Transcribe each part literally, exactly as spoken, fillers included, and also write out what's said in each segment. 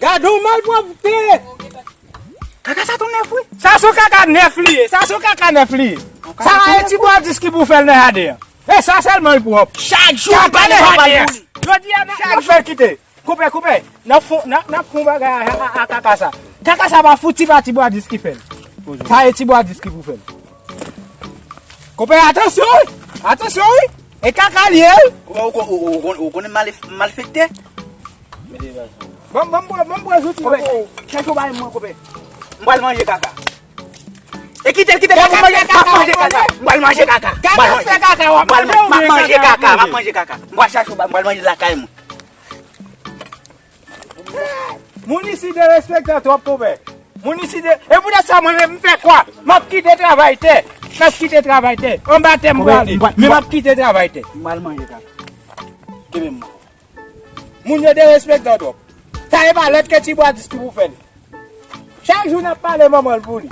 Gade yon malpwòpte! Kaka sa tou nèf, wi. Sa se kaka nèf li ye. Sa se kaka nèf li ye. Sa a e ti bwa dis ki pou fè l nan jaden an. E sa sèlman l pwòp. Chak jou, kaka nan jaden an. Jodi a, n ap fè l kite. Koupe, koupe. N ap fon, n ap, n ap fon bagay a, a, a kaka sa. Kaka sa pa fouti pa ti bwa dis ki fè l. Sa e ti bwa dis ki pou fè l. Koupe, atansyon, wi. Atansyon, wi. E kaka l ye, wi. Ou, ou, ou, ou, ou konnen mal-, malfektè? Ban m, ban m, ban m, ban m pran zouti yo pou ou. Chèche w bay mwen, koupe. M pral manje kaka. E kite l, kite l, m ap manje kaka. M ap manje kaka. M ap manje kaka. M ap manje kaka. M ap manje kaka. M pral chache w, m pral manje lakay mwen. Moun isi derespektan twòp, konpè. Moun isi de, e poutèt sa mwen menm m fè kwa? M ap kite travay tè. M ap kite travay tè. Anba tè m prale. Men m ap kite travay tè. M pral manje kaka. Kenbe m. Moun yo derespektan twòp. Sa e pa lòt ke ti bwa dis ki pou fè l. Chak jou n ap pale manman l pou li.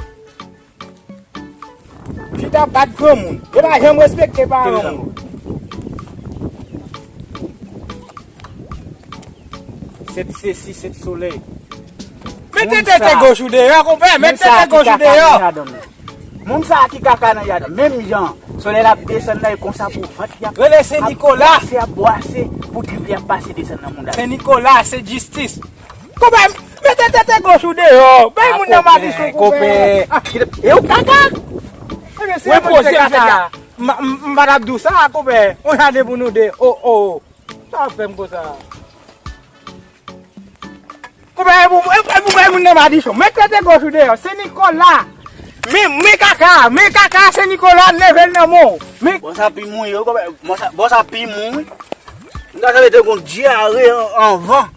Chita bat granmoun. Yo pa janm respekte paran yo. Sèt sesi, sèt solèy. Mete tete goch ou deyò, konpè. Mete tete goch ou deyò. Moun sa a ki kaka nan jaden. Menm jan solèy la ap desann la, e konsa pou vant li ap, rele Sen Nikola. Ap bwase, ap bwase pou trip li ap pase desann nan mouda. Sen Nikola, se jistis. Konpè, mete tete goch ou deyò. Bay moun nan madichon, konpè. E ou kaka? Ebyen, si yo poze m fè kaka, m, m, m pa t ap di w sa, konpè. On jaden pou nou de. O, o. Sa w ap fè m konsa? Konpè, e pou, e, e pou bay moun nan madichon. Mete tete goch ou deyò. Sen Nikola. Men, men kaka, men kaka, Sen Nikola, leve l nan men w. Men. Bon, sa pi mou, yo, konpè. Bon, sa, bon, sa pi mou, wi. M ta sanble te gon dyare an-, anvan.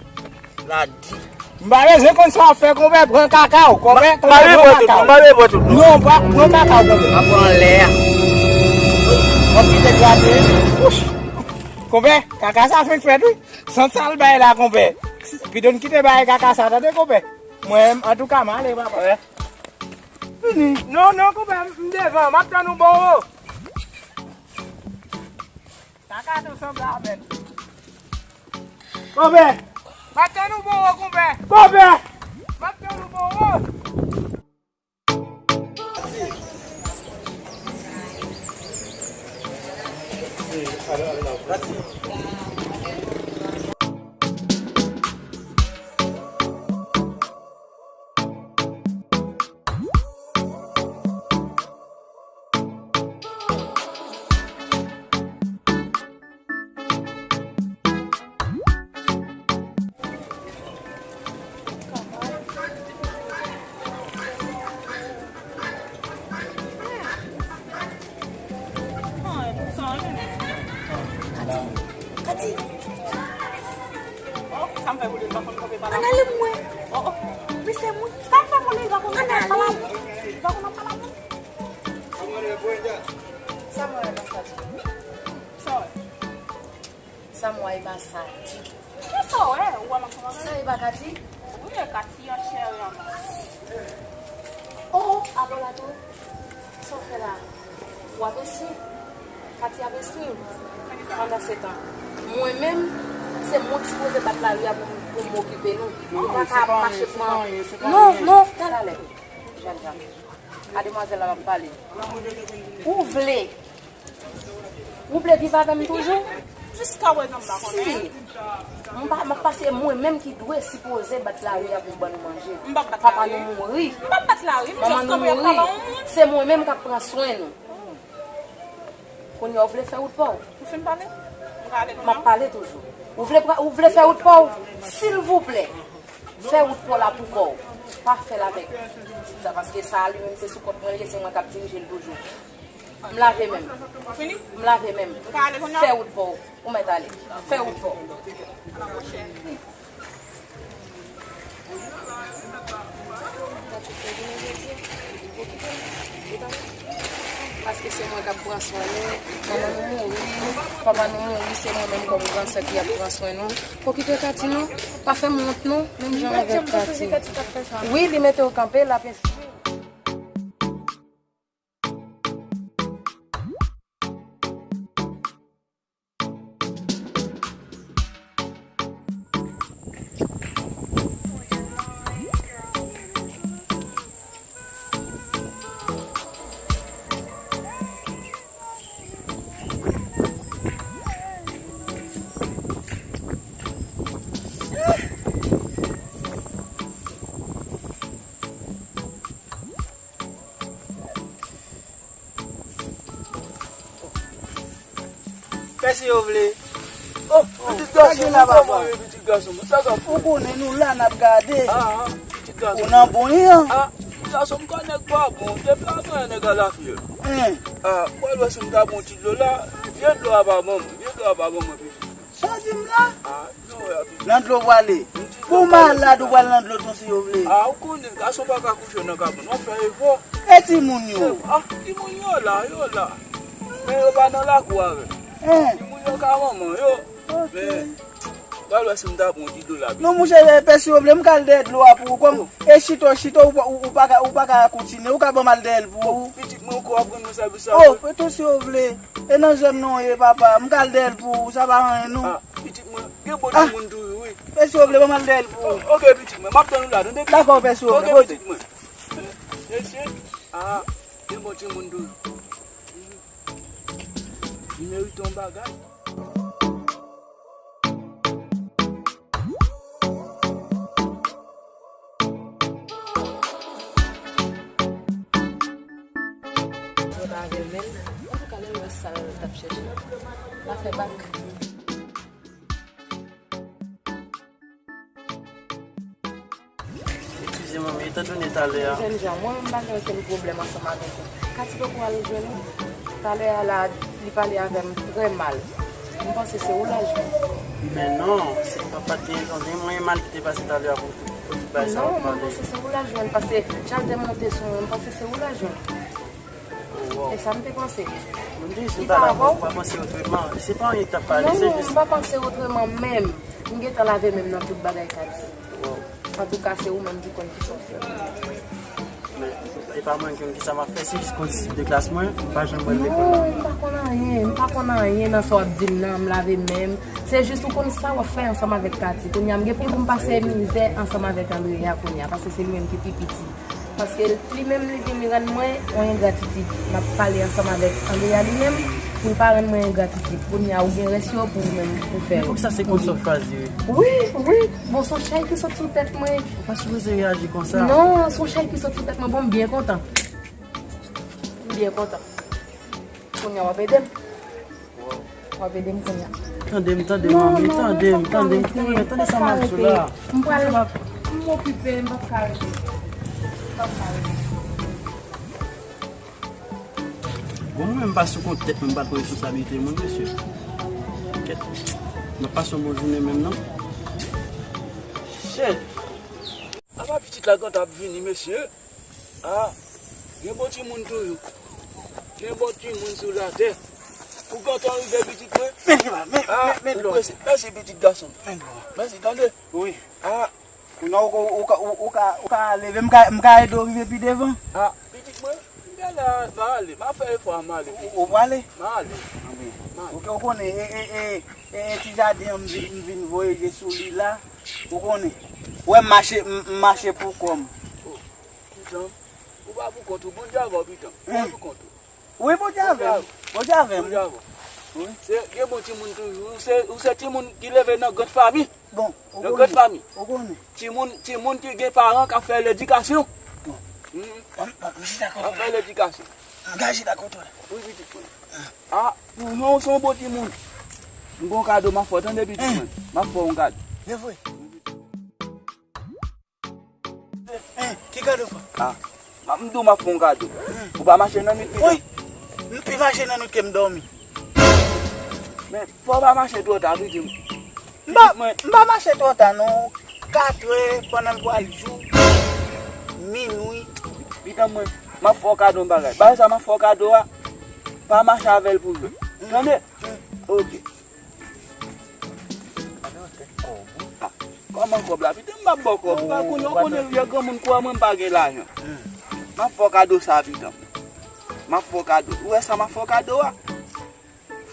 La di. M pa bezwen konn sa w ap fè, konpè, pran kaka w, konpè, konpè, pran kaka w. M pa bezwen pran tout, non, m pa bezwen pran tout, non. Non, pa, pran kaka w, konpè. M ap pran anlè a. M ap kite grate. Wouch. Konpè, kaka sa fenk fèt, wi. Sant sa l bay la, konpè. Pito n kite bay kaka sa, tande, konpè. Mwen, antouka, m ale, papa. Vini. Non, non, konpè, m devan. M ap tann ou bò. Kaka tou sanble avè l. Konpè! M ap tann ou bò, konpè! Konpè! M ap tann ou bò. Kati, Kati. Oh, sa m fè pou li, li pa konn kanpe pale. Ann ale pou mwen. Oh, oh. Mesye mwen. Sa m fè pou li, li pa konn kanpe pale. Li pa konn pale. Sa m wè e pa sa ditou. Sa w wè? Sa m wè e pa sa ditou. Kisa w wè? Ou wè m ap fè bagay? Sa e pa Kati? Wi, e Kati an chè e an os. Oh, oh, alò la tou. Sa w fè la? W ap eswi. Kati ap eswi. Pandan se tan, mwen menm, se mwen k sipoze bat lari a pou, pou m okipe nou. Nou pa ka ap mache pran. Non, non, talalè. Jèn jan. A demwazèl la m ap pale. Ou vle Ou vle viv avè m toujou? Jiskaprezan m pa konnen. Si. M pa, m ap pase, mwen menm ki dwe sipoze bat lari a pou m ban nou manje. M p ap bat lari. Papa nou mouri. M p ap bat lari, m jis kanpe ap pale a yon moun. Se mwen menm k ap pran swen nou. Kounye a w vle fè wout pa w? Ou fin pale? M ka ale kounye a? M ap pale toujou. Ou vle pran, ou vle fè wout pa w? Silvouplè, fè wout pa w la pou kò w. Pa fè l avèk pitit sa, paske sa a li menm se sou kont mwen l ye, se mwen k ap dirije l toujou. M lave men m. Ou fini? M lave men m. M ka ale kounye a? Fè wout pa w. Ou mèt ale. Fè wout pa w. Paske se mwen k ap pran swen nou. Manman nou mouri, papa nou mouri, se mwen menm kòm gran sè ki ap pran swen nou. Pokite Kati non, pa fè m wont non, menm jan avèk Kati. Wi, li mete w kanpe, l ap ensi. Mèsi yo vle. Oh, pitit gason, kòman w ye, pitit gason? Sa k ap fèt? Ou konnen nou la n ap gade. Ah, pitit gason. Ou nan bon jan. Ah, pitit gason, m konnen k pa bon. Depi avan nèg a la fyèl. Hein. Ah, m pral wè si m ta bon ti dlo la. Vye dlo a pa bon, vye dlo a pa bon, mwen, pitit. Sa w di m la? Ah, non, ya, pitit. Nan dlo w prale. Pou malad ou pral nan dlo tou si yo vle. Ah, ou konnen, gason pa ka kouche nan kabann. W ap fè efò. E timoun yo? Ah, timoun yo la, yo la. Men yo pa nan lakou avè. Hein. Timoun yo ka manman yo. Ok. Men, pral wè si m ta pran ti dlo la. Non, monchè, pèsi yo vle, m ka al dèyè dlo a pou ou. Kòm e chita, chita, ou, ou, ou pa ka, ou pa ka kontinye, ou ka ban m al dèyè l pou ou. Pitit mwen, ou ko ap rann mwen sèvis sa. Oh, tou si yo vle. E nan zòn non ye, papa. M ka al dèyè l pou ou, sa pa anyen, non. Ah, pitit mwen, gen bon timoun toujou, wi. Pèsi yo vle, ban m al dèyè l pou ou. Oh, ok, pitit mwen, m ap tann ou la, tande, pitit mwen. Dakò, pèsi yo vle. Ok, pitit mwen. Mesye, ah, gen bon timoun toujou. Li merite yon bagay. Jwèt avè l menm. Antouka, lè l wè sa l t ap chèche, l a fè bak. Eskize, manmi, etandone talè a. Jènjan, mwen menm m pa gen okenn pwoblèm ansanm avèk ou. Kati poko al jwenn ou. Talè a la, li pale avè m trè mal. M panse se ou l al jwenn. Men non, se papa t gen, gen mwen mal ki te pase talè a pou, pou tout bagay sa yo pale. Non, mwen panse se ou l al jwenn, paske jan l te monte sou mwen, m panse se ou l al jwenn. Wow. E sa m te panse. Mwen di, si m pa la, ou pa panse otreman. Se pa anyen k t ap pale, se jis. Non, m pa panse otreman menm. M gentan lave men m nan tout bagay Kati. Wow. Antouka, se ou menm ki konn kisa w fè. Men, e pa mwen ki konn kisa m ap fè, se jis konn siksè de klas mwen, m pa janm wè l lekòl la. Non, m pa konn anyen, m pa konn anyen nan sa w ap di m nan, m lave men m. Se jis ou konn sa w ap fè ansanm avèk Kati. Kounye a, m gen pou m pase mizè ansanm avèk Andrea kounye a, paske se li menm ki pi piti. Paske li menm, li vin rann mwen yon engratitid. M ap pale ansanm avèk Andrea li menm, pou l pa rann mwen engratitid. Kounye a, ou gen rès yo pou ou menm, pou fè yo. Men poukisa se konsa w chwazi, wi? Wi, wi. Bon, se yon chay ki sot sou tèt mwen. Ou pa sipoze reyaji konsa. Non, se yon chay ki sot sou tèt mwen. Bon, m byen kontan. M byen kontan. Kounye a, w ap ede m. W ap ede m kounye a. Tande m, tande m, manmi, tande m, tande m. Tande sa m ap di w la. M pral, m okipe, m p ap ka rete. M p ap ka rete. Bon, mwen menm m pa sou kont tèt mwen, m pa pran responsablite moun, mesye. Kèt. M ap pase yon bon jounen menm, non. Shit. Apa pitit la gentan ap vini, mesye? Ah, gen bon timoun toujou. Gen bon timoun sou latè. Ou gentan rive, pitit mwen? Men li la, men, ah, men, men ou dlo. Prese. Mèsi, pitit gason. Men dlo. Mèsi, tande. Wi. Ah. Kounye a ou, ou, ou ka, ou, ou ka, ou ka leve, m ka, m ka ede w rive pi devan. Ah, pitit mwen, m genlè pa ale. M a fè efò a m ale. Ou, ou prale? M a ale. Ah, byen. M a ale. Ok, ou konnen, e, e, e, e, e, ti jaden an, m vin, m vin voye je sou li la. Ou konnen. Ou wè m mache, m, m mache pou kò m. Oh, pitan. Ou pa pou kont ou. Bondye avè w, pitan. Ou pa pou kont ou. Wi, Bondye avè m. Bondye avè m. Bondye avè w. Wi. Se, gen bon timoun toujou. Ou se, ou se timoun ki leve nan gran fanmi. Bon, ou konnen. Nan gran fanmi. Ou konnen. Timoun, timoun ki gen paran k ap fè ledikasyon. Bon. Hmm. Bon, bon, m chita kote w la. K ap fè ledikasyon. M ka chita kote w la. Wi, pitit mwen. Ah, ou se yon bon timoun. M gon kado m ap fè w, tande, pitit mwen. M ap fè w yon kado. Se vre? Hein, ki kado, frè? Ah, m ap, m di w m ap fè w yon kado. Ou pa mache nan nwit, pitit? Wi, m pi mache nan nwit ke m dòmi. Men, fò w pa mache twò ta, pitit mwen. M pa, m pa mache twò ta, non. Katrè, pandan l pral jou, minwi. Pitit mwen, m ap fè w kado yon bagay. Bagay sa m ap fè w kado a, pa mache avè l pou jwe. Tande? Ok. Ah, kòman kòb la? Pitit m ap ba w kòb. Ou pa konnen, ou konnen vye granmoun kwa mwen m pa gen lajan. M ap fè w kado sa, pitit m. M ap fè w kado. Ou wè sa m ap fè w kado a?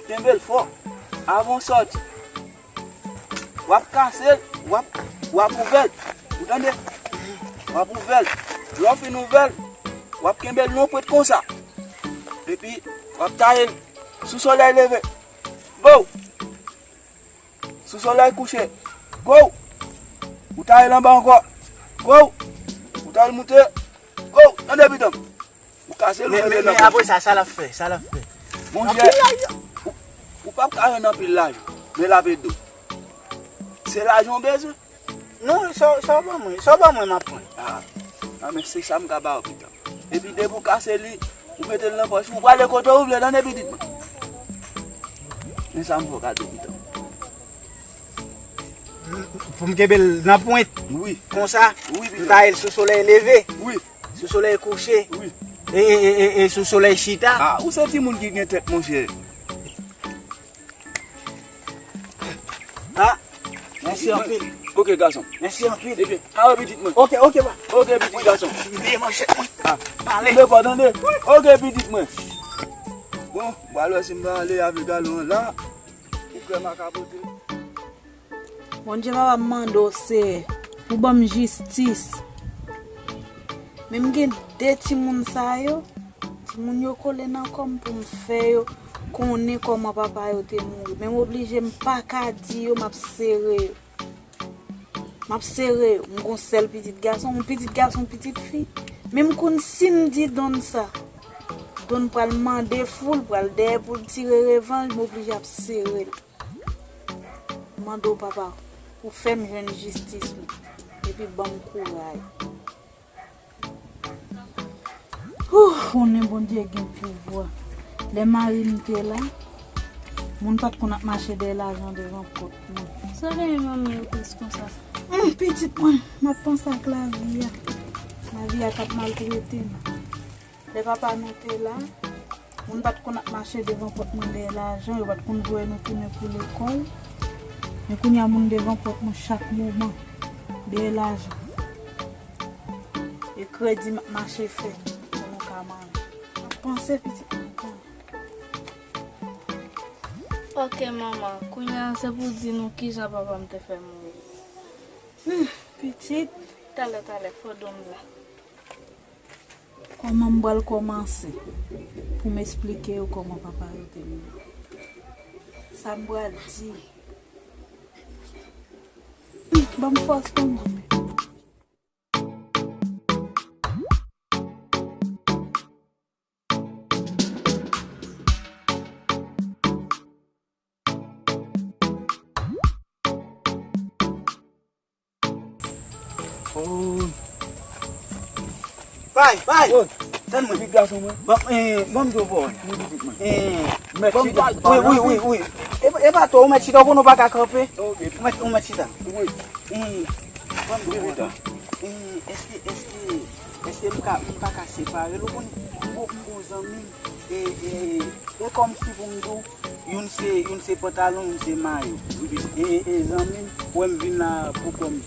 Kenbe l fò. Avan w sòti, w ap kase l, w ap, w ap ouvè l. Ou tande? W ap ouvè l. Lè w fin ouvè l, w ap kenbe l yon pwent konsa. Epi, w ap taye l sou solèy leve. Go! Sou solèy kouche. Go! Ou taye l anba ankò. Go! Ou taye l moute. Go! Tande, pitit m. Ou kase l, ou mete l nan pòch ou. Men, men, men apre sa, sa l ap fè? Sa l ap fè? Monchè, ou, ou P ap ka jwenn anpil lajan, men lape dlo. Se lajan w bezwen? Non, sa, sa w ban mwen, sa w ban mwen, m ap pran. Ah, ah, men se sa m ka ba w, pitit. Epi depi w kase li, ou mete l nan pòch ou, ou prale kote w vle, tande, pitit mwen. Men sa m fè w kado, pitit. Pou m kenbe l nan pwent. Wi. Konsa, wi, pitit. M taye l sou solèy leve. Wi. Sou solèy kouche. Wi. E, e, e, e, e sou solèy chita. Ah, ou se timoun ki gen tèt, monchè. Ah, mèsi anpil. Ok, gason. Mèsi anpil. Ebyen, awe, pitit mwen. Ok, ok, ba. Ok, pitit gason. M bliye manchèt mwen. Ah, pale. Ou pa tande? Ok, pitit mwen. Bon, m pral wè si m va ale avèk galon an la. Ou kwè m a kapote. Bondye papa, m mande w, Seyè, pou ban m jistis. Men m gen de timoun sa yo, timoun yo kole nan kò m pou m fè yo konnen kòman papa yo te mouri. Men m oblije, m pa ka di yo, m ap sere yo. M ap sere yo. M gon sèl pitit gason, yon pitit gason, yon pitit fi. Men m konn si m di Don sa, Don pral mande fou, l pral dèyè pou l tire revanj, m oblije ap sere l. M mande w, papa, pou fè m jwenn jistis mwen, epi ban m kouraj. Ou konnen Bondye gen pouvwa. Lè mari m te la, moun pa t konn ap mache dèyè lajan devan pòt mwen. Sa genyen manmi yo plis konsa? Hum, pitit mwen, m ap panse ak lavi a. Lavi a k ap maltrete m. Lè papa nou te la, moun pa t konn ap mache devan pòt mwen dèyè lajan, yo pa t konn voye nou tounen pou lekòl. Men kounye a moun devan pòt mwen chak moman dèyè lajan. E kredi m ap mache fè pou nou ka manje. M ap panse pitit mwen konnen. Ok, manman. Kounye a, se pou di nou kijan papa m te fè mouri. Hmm, pitit. Talè, talè, fò Don la. Kòman m pral kòmanse pou m esplike yo kòman papa yo te mouri? Sa m pral di? Hmm, ban m fòs pou m di. Oh. Bay, bay. Oh. Tann mwen. Pitit gason mwen. Bon, eh, bon, m di w bon. Wi, pitit mwen. Eh, mèt chita. Wi, wi, wi, wi. E, e pa twò, ou mèt chita, ou konnen w pa ka kanpe. Ok. Ou mèt, ou mèt chita. Wi. Eh, bon, m di w bon. Eh, èske, èske, èske m ka, m pa ka separe l? Ou konnen, m gon, m gon zanmi m. E, e, e kòmsi pou m di w, youn se, youn se pantalon, youn se mayo. E, e zanmi m, wè m vin la pou kò m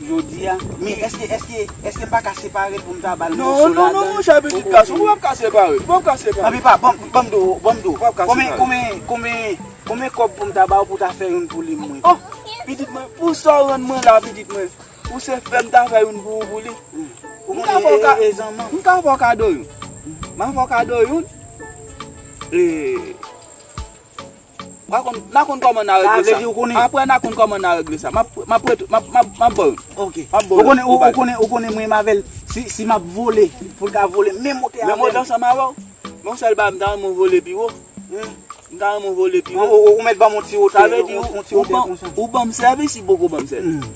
jodi a. Men èske, èske, èske m pa ka separe l pou m ta ba l moso ladan l? Non, non, non, monchè, pitit gason, ou p ap ka separe, ou p ap ka separe. Anpi pa, ban m, ban m di w, ban m di w. Ou p ap ka separe. Konbyen, konbyen, konbyen, konbyen kòb pou m ta ba w pou w ta fè youn pou li mwen? Oh, pitit mwen, pou sa w rann mwen la, pitit mwen. Ou se fè m ta fè youn pou ou pou li. M ka fè w ka-, m ka fè w kado youn. M a fè w kado youn. E, pa konn, n a konn kòman n a regle sa. Sa vle di ou konnen. Apre n a konn kòman n a regle sa. M ap, m ap ret-, m ap, m ap, m ap ba w youn. Ok. M ap ba w youn. Ou konnen, ou, ou konnen, ou konnen mwen m avè l. Si, si m ap vole, pou l ka vole, menm wotè avè m. Menm wotè ansanm avè w. Men yon sèl bagay, m ta renmen w vole pi wo. Hmm. M ta renmen w vole pi wo. Ou, ou, ou mèt ban m yon ti wotè, yon, yon ti wotè konsa. Sa vle di ou, ou ban, ou ban m sèvis, si poko ban m sèvis. Hmm.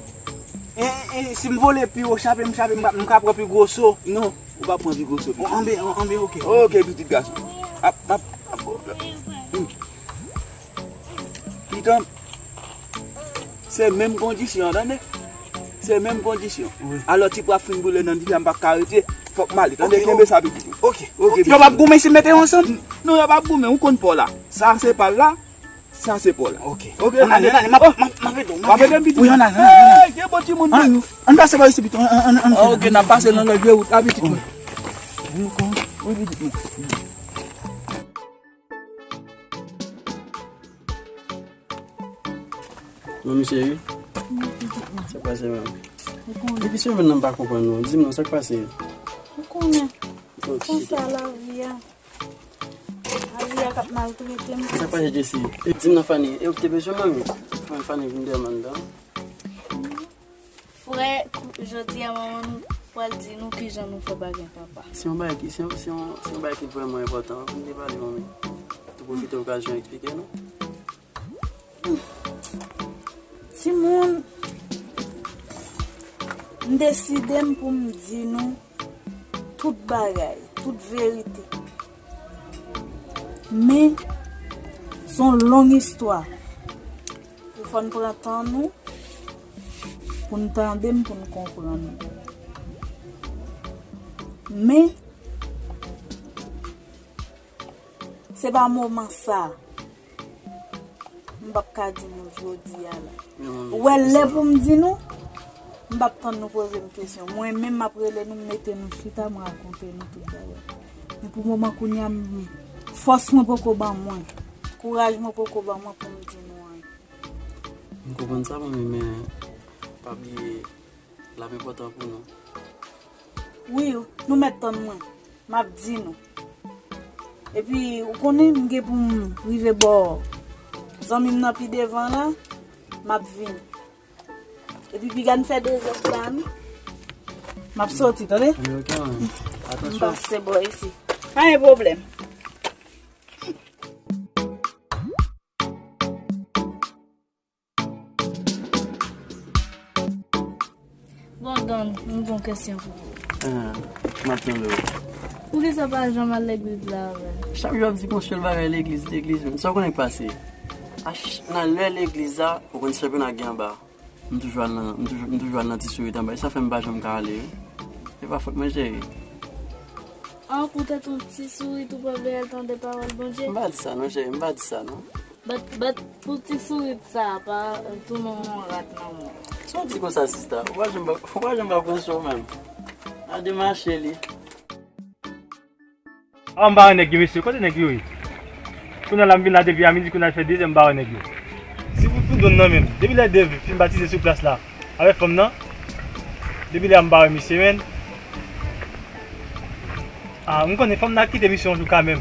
E, e, si m vole pi wo, chape m, chape m, m ka pran pi gwo so. Non, ou p ap pran pi gwo so, pitit. Anben, anben, ok. Ok, pitit gason. Ap, ap, ap, hmm. Pitan. Se menm kondisyon an, tande? Se menm kondisyon. Wi. Alò, ti pwa fin boule nan dife a, m p ap ka rete. Fòk m ale. Tande, ok, kenbe sa, pitit mwen. Ok. Ok, pitit mwen. Yo p ap goumen si m mete yo ansanm? Non, yo p ap goumen. Ou konn pa w la. Sa se pa l la, sa se pa w la. Ok. Ok, ann ale, ann ale. M ap, m ap, m ap ede w. W ap ede m, pitit mwen? Wi, ann ale, ann ale, ann ale. Hey, gen bon timoun, wi. Ann pase pa isi, pitit. Ann, ann, ann, ann. Ah, ok, n ap pase nan lòt vye wout la, pitit mwen. Wi, pitit mwen. Manmi cheri. Wi, pitit mwen. Sa k pase, manmi? Ou konnen. Depi semèn nan m pa konprann ou. Di m non, sa k pase? Ou konnen. Konsa lavi a. Lavi a k ap maltrete m. Sa k pase, Jessie? E di m non, Fanny. E ou ki te bezwen manmi? Fanny, Fanny vin dèyè m anndan. Frè, kou-, jodi a manman nou pral di nou kijan nou fè bagay papa. Se yon bagay ki, se yon, se yon, se yon bagay ki vrèman enpòtan. Ann te pale, manmi. Tou pwofite okazyon an eksplike nou. Timoun, m deside m pou m di nou tout bagay, tout verite. Men, se yon long istwa. Fò n pran tan nou pou n tande m, pou n konprann. Men, se pa moman sa. M p ap ka di nou jodi a la. Ou wè, lè pou m di nou, m p ap tann nou poze m kesyon. Mwen menm, m ap rele nou, m mete nou chita, m rakonte nou tout bagay. Men pou moman kounye a, m, fòs mwen poko ban mwen. Kouraj mwen poko ban mwen pou m di nou anyen. M konprann sa, manmi, men pa bliye l ap enpòtan pou nou. Wi, nou mèt tann mwen. M ap di nou. Epi, ou konnen, m gen pou m rive bò zanmi m nan pi devan la, m ap vini. Epi, piga n fè de zòt la, nou. M ap soti, tande? Wi, ok, manmi. M pase bò isi. Pa gen pwoblèm. Bon, gang, m gon kesyon pou ou. Ah, m ap tande w. Poukisa w pa janm al legliz la avè m? Chak jou w ap di m yon sèl bagay, legliz, legliz, men sa w konnen k pase? A ch-, nan lè legliz la, ou konn chanpyona k gen anba. M toujou al nan, m toujou, m toujou al nan ti sourit anba. E sa fè m pa janm ka ale, wi. Se pa fòt mwen, cheri. An, poutèt yon ti sourit ou pa vle al tande pawòl Bondye? M pa di sa non, cheri, m pa di sa non. Bat, bat pou ti sourit sa a pa tounen yon rat nan men w. Sa w di konsa, sista? Ou pa janm, ou pa janm ka pran sou ou menm. Gade mache li. A, m pa wè nèg yo, mesye. Kote nèg yo ye? Kounye a la, m vin la depi a midi, kounye a l fè de zè, m pa wè nèg yo. Si pou, pou donn nan menm. Depi lè Dave fin batize sou plas la, avèk fanm nan, depi lè a m pa wè misye, menn. A, m konnen fanm nan kite misye yon jou kanmenm.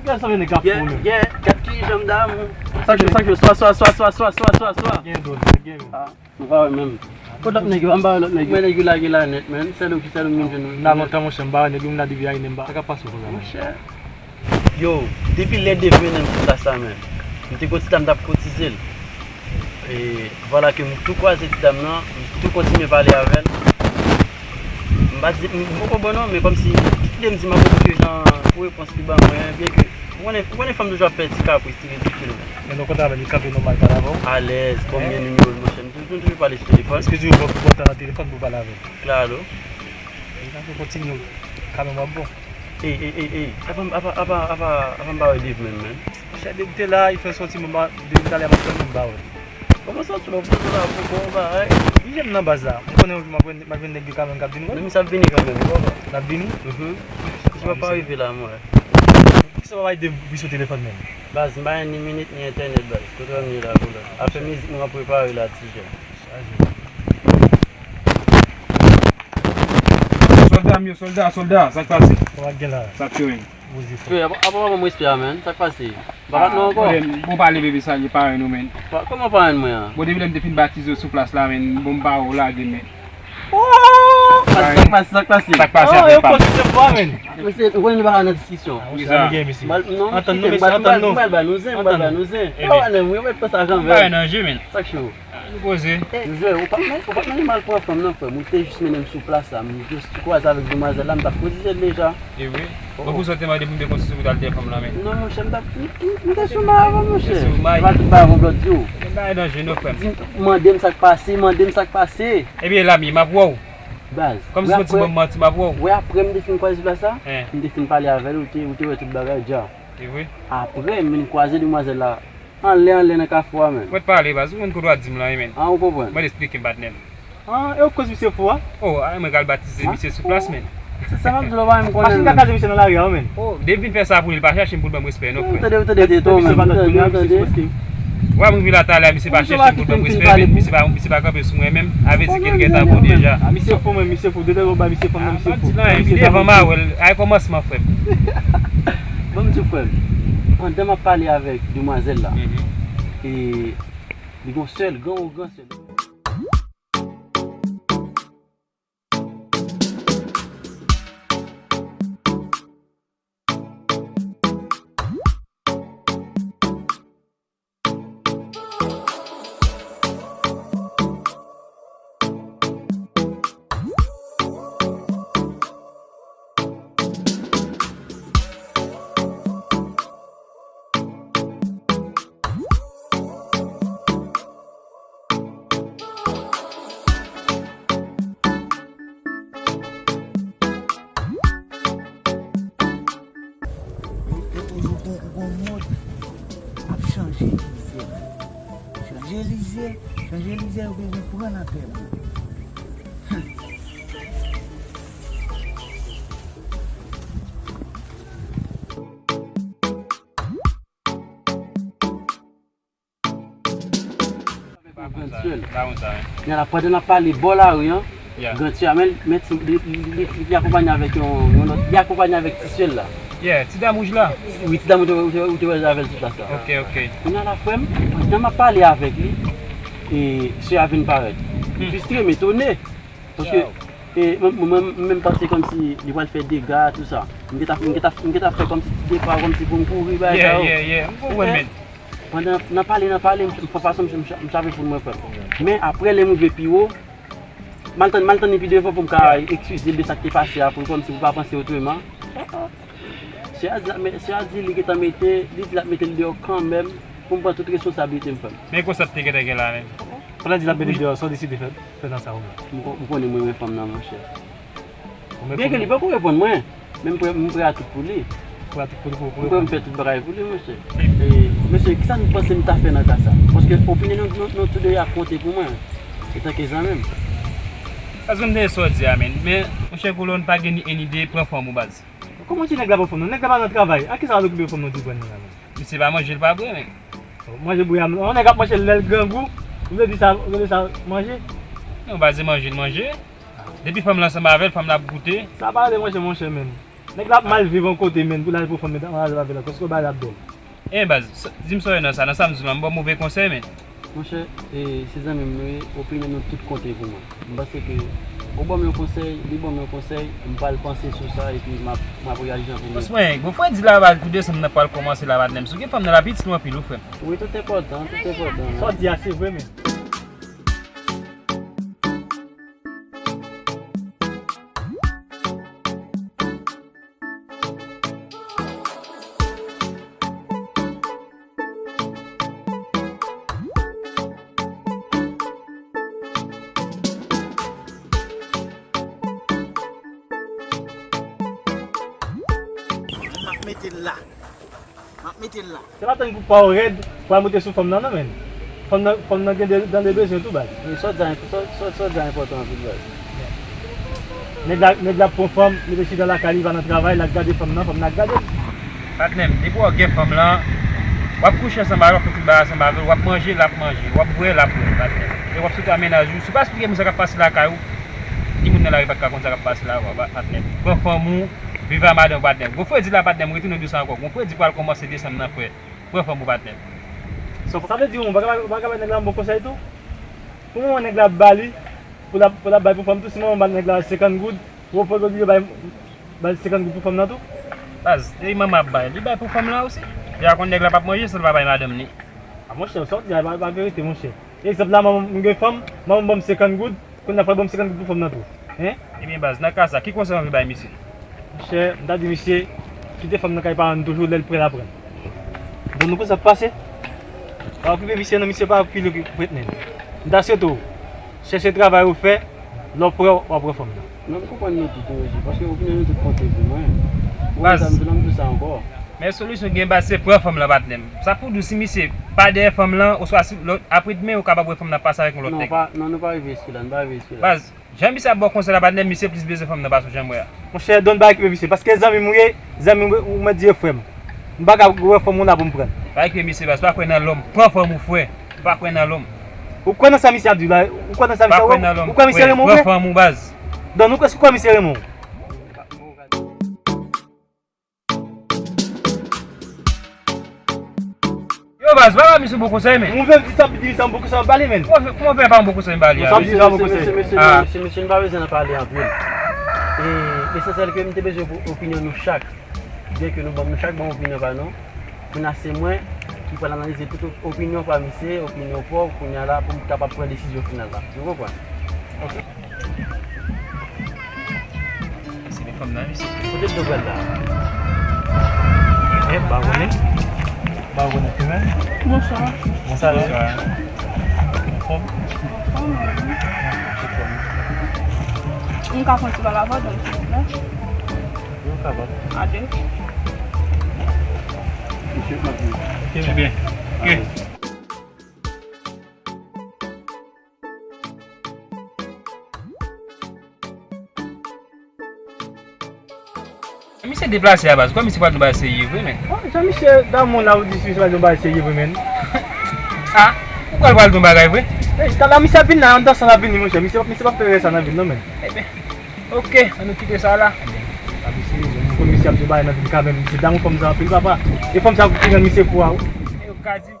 Gad sa nèg ap fè menm. Gad ki janm damou. Sa k yo, sa k yo, swa, swa, swa. Gen dòt, gen menm. A. Nou pa wè menm. Kot lòt nèg yo? M pa wè lòt nèg yo. Mwen nèg yo lage la nèt, menn. Sèl ou ki sèl ou m jwenn ou. M la lontan, monchè, m pa wè nèg yo, m la depi a ine m pa. Sa k ap pase konsa menm? Monchè. Yo, depi lè Dave mennen m sou plas la, menn. M te gon ti dam t ap kotize l. E vwala ke m tou kwaze ti dam nan, m tou kontinye pale avè l. M pa di, m poko bon non, men kòmsi, kile m di m ap oblije jan pou repons li ban mwen, byen ke, ou konnen, ou konnen fanm toujou ap fè ti kapris, ti ridikil. Men nou kontre avè l, li kanpe nòmal pale avè w? Alèz, bon, m gen nimewo l, monchè. M toujou, toujou pale sou telefòn. Èske toujou pran, pran tan nan telefòn pou pale avè l? Klalo. Li kanpe kontinye, kanmenm w ap bon. Ey, ey, ey, ey. Apa, apa, apa, apa, apa m pa wè Dave menm, menm? Monchè, depi te la, li fè soti, m pa, depi talè m ap tann li, m pa wè l. Kòman sa, tou lè w poze la, pou bon bagay? Li jwenn nan baz la. M konnen yon jou m ap jwenn, m ap jwenn nèg yo kanmenm k ap vin wè l. Men misye ap vini kanmenm, ou pa wè? L ap vini? Mhm. Misye pa, pa rive la, m wè. Poukisa w pa bay de bri sou telefòn menm? Baz, m pa gen ni minit, ni entènèt, baz. Kote w ye la, pou la? Afè mizik nou ap prepare la, ti jèn. Chaje. Sòlda m yo, sòlda, sòlda, sa k pase? Sa k gen la? Sa k fè menm? Frè, apa, apa, apa, mwen espè a, menn. Sa k pase? M pa bat non ankò. Bon, pale bebe sa, li parenn ou, menn. Kòman parenn mwen an? Bon, depi lè m te fin batize w sou plas la, menn, bon, m pa wè w lage, menn. Oh! Sa k pase, sa k pase? Sa k pase, oh, yo konn se fwa, menn. Mesye, ou konnen nou pa ka nan diskisyon. Kisa? Antann nou, mesye, antann nou. M pral ba nou zen, m pral ba nou zen. Antann nou. Yo mèt pran sa kanmenm. Parenn an je, menn. Sa k cho? Nou poze. Ey, Joel, ou pa t menm, ou pa t menm mal pran fanm nan, frè m. Ou te jis mennen m sou plas la. M jis kwaze avèk demwazèl la, m t ap kotize l deja. E vre? Oh. Bon, poukisa w te mande pou m te kontinye pou w t al dèyè fanm lan, menn? Non, monchè, m t ap, m, m, m te sou may avan, monchè. Te sou may. Se pa tout bagay yon blòd di w. Gen bagay danje non, frè m. Di, mande m sa k pase, mande m sa k pase. Ebyen, lami, m ap wè w. Baz. Kòmsi se yon ti bon manti, m ap wè w. Wè, apre m te fin kwaze sou plas la, m te fin pale avè l, ou te, ou te wè tout bagay dja. E vre? Apre, m vin kwaze demwazèl la. Anlè, anlè nan kafou a, menn. Mwen t pale, baz, ou konn kote w ap di m lan, wi, menn. Ah, ou konprann. Mwen eksplike m, patnè m. Ah, e ou koz misye fou a? Oh, a, mwen k al batize misye sou plas, menn. Se sa m ap di w, ou pa menm konnen. Machin ka kraze misye nan lari a, wi, menn. Oh, Dave vin fè sa pou li, li pa chèche m pou l ban m respè, non, frè. Tande, tande, tande, tande. Wè, m rive la talè a, misye pa chèche m pou l ban m respè, menn. Misye pa, misye pa kanpe sou mwen menm. A vle di ke l gentan bon deja. Ah, misye fou, menn, misye fou. Dede, ba misye fanm nan, misye fou. Li devan m a wè l. A kòmansman, frè m. Ban m di w, frè m. Pandan m ap pale avèk demwazèl la, e li gon sèl, gran, gran sèl. Chanjelize, Chanjelize, Chanjelize, ou bezwen pran lapè, bro. Grann Tiyèl. Gade la, pandan n ap pale bò lari an, Grann Tiyèl, men, men li, li, li, li akonpanye avèk yon, yon lòt, li akonpanye avèk Ti Tiyèl la. Yeah, ti dam wouj la. Wi, ti dam ou te, ou te, ou te wè avè l tout la sa. Ok, ok. Kounye a la, frè m, pandan m ap pale avèk li, e, sè a vin parèt. M fristre, m etone. Paske, e, mwen, mwen, mwen, m menm panse kòmsi li pral fè dega, tou sa. M gentan, m gentan, m gentan fè kòmsi ti depa, kòmsi pou m kouri, bagay sa yo. Yeah, yeah, yeah. M konprann, men. Pandan n ap pale, n ap pale, m, m, fason m, m, m chave pou mwen, frè m. Men, apre, lè m rive pi wo, m al tann, m al tann li pi devan pou m ka eskize l de sa k te pase a, pou l kòmsi pou l pa panse otreman. Sè a di l ap met-, sè a di li gentan mete, li di l ap mete l deyò kanmenm, pou m pran tout responsablite m, frè m. Men konsa te gentan gen la, men. Pandan l di l ap mete l deyò, sa w deside fè, fè nan sa ou menm? M kon-, m konnen mwen renmen fanm nan, monchè. Byen ke li poko reponn mwen, men m prè, m prè a tout pou li. Prè a tout pou li, pou, pou. M prè m fè tout bagay pou li, monchè. E, mesye, kisa nou panse nou ta fè nan ka sa? Paske opinyon nou, nou, nou tou de a konte pou mwen, antanke zanmi m. Paske m tande sa w di a, men, men, monchè Kolòn pa gen ni en ni de, pran fanm ou baz. Kòman ti nèg la pran fanm nan? Nèg la pa nan travay. A kisa l okipe fanm nan di pran nan la, men? Misye pa manje, l pa bwè, men. Manje bwè a, yon nèg ap manje lè l grangou, ou vle di sa, ou vle di sa manje? Non, pa di manje, l manje. Depi fanm lan ansanm avè l, fanm lan ap goute. Sa pale, monchè, monchè, menm. Nèg la ap mal viv yon kote, menm, pou l al pou fanm nan ansanm avè l, paske bagay la ap bèl. Eh, baz, sa, di m sa w wè nan sa, nan sa m di w la, m ba w move konsèy, men. Monchè, e, se zanmi m nou ye, opinyon nou tout konte pou mwen. M panse ke ou ban m yon konsèy, li ban m yon konsèy, m pral panse sou sa, epi m ap, m ap reyaji an premye. Paske mwen, bon, frè di la, baz, pou desanm nan pral kòmanse la, patnè m. Si w gen fanm nan, l ap itil ou anpil, wi, frè m. Wi, tout enpòtan, tout enpòtan. Sa w di a, se vre, men. M ap mete l la. M ap mete l la. Se pa tann pou pa w rèd pou al monte sou fanm nan, non, men. Fanm nan, fanm nan gen de, dan de bezwen tou, baz. Wi, sa w di a, sa, sa, sa w di a enpòtan anpil, baz. Nèg la, nèg la pran fanm, li te chita lakay li, li pa nan travay, l ap gade fanm nan, fanm nan ap gade l. Patnè m, depi w gen fanm lan, w ap kouche ansanm avè l, w ap fè tout bagay ansanm avè l, w ap manje, l ap manje, w ap bwè, l ap bwè, patnè m. E w ap sot a mennaj ou. Si w pa esplike moun sa k ap pase lakay ou, ni moun nan lari pa t ka konn sa k ap pase la, patnè m. Pran fanm ou, Viv a madanm, patnè. Gon fredi la, patnè, m retounen di w sa ankò. Gon fredi pral kòmanse desanm nan, frè. Pran fanm ou, patnè. Sa vle di, ou pa ka, ou pa ka bay nèg la yon bon konsèy tou? Pou manman nèg la ap ba li, pou l ap, pou l ap bay pou fanm tou, si manman ba nèg la senkant goud, ou pa oblije bay, bay senkant goud pou fanm nan tou? Baz, e manman ap bay, li bay pou fanm lan osi. Li a konn nèg la p ap manje san l pa bay madanm li. A, monchè, sa w di a, pa, pa verite, monchè. Egzanp la, manman m gen fanm, manman m ban m senkant goud, kounye a fò l ban m senkant goud pou fanm nan tou. Hein? Ebyen, baz, nan ka sa, ki konsèy w anvi bay misye? Monchè, m ta di misye, kite fanm nan kay paran l toujou, lè l prè l ap pran l. Bon, nou konn sa k pase? Pa okipe misye non, misye pa okipe li ki prèt menm. M ta swete w chèche travay ou fè, lè w prè, w ap pran fanm nan. Non, m konprann nou tout, wi, paske opinyon nou tout konte pou mwen. Ou wè sa, m di w, m di w sa ankò. Men solisyon gen baz se pran fanm lan, patnè m. Sa pou di w si misye pa dèyè fanm lan, oswa si lòt, apre demen, ou kapab wè fanm nan pase avèk yon lòt nèg. Non, pa, non, nou pa rive jiske la, nou pa rive jiske la. Baz, jan misye ap ba w konsèy la, patnè m, misye plis bezwen fanm nan pase w janm wè a. Monchè, Don pa okipe misye, paske zanmi m ou ye, zanmi m ou mèt di e frè m. M pa ka wè fanm ou la pou m pran l. Pa okipe misye, baz, pa kwè nan lòm, pran fanm ou, frè. Pa kwè nan lòm. Ou kwè nan sa misye ap di la? Ou kwè nan sa misye ap di? Ou kwè misye renmen w vre? Pran fanm ou, baz. Don, ou kwè, ou kwè misye renmen w? Yo, baz, pa ba misye bon konsèy, men. Ou vle di sa, di sa, bon konsèy w ap ba li, men. Kòman fè, kòman fè pa yon bon konsèy m ba li a? Sa w di se pa bon konsèy. Mesye, mesye, mesye, mesye, nou pa bezwen nan pale anpil. E lesansyèl ke m te bezwen pou opinyon nou chak. Byen ke nou ban, nou chak ban opinyon pa nou. Kounye a se mwen ki pral analize tout opinyon pa misye, opinyon pa w, kounye a la pou m kapab pran desizyon final la. Nou konprann? Ok. Se de fanm nan, mesye. Kote dlo pral la? Eh, pa konnen. Pa konnen, men. Bonswa. Bonswa. Bonswa. Anfòm? Anfòm, wi. M ka fè yon ti pale avè w, donk, silvouplè? Wi, ou kapab. A de. Mesye, kòman w ye? Ok, byen. Ok. Misye deplase a baz, kwè misye pral di yon bagay serye vre, men. Oh, jan misye damou la, ou di misye pral di yon bagay serye vre, men. Ah, ou pral pral di yon bagay vre? Hey, talè misye ap vin la, anndan san l ap vini, monchè. Misye, misye p ap fè erè sa nan vi l, non, men. Ebyen, ok, ann nou kite sa la. Ebyen, misye ap di yon bagay nan vi l kanmenm. Misye damou fanm sa anpil, papa. E fanm sa ki rann misye fou a, wi. Yo ka di.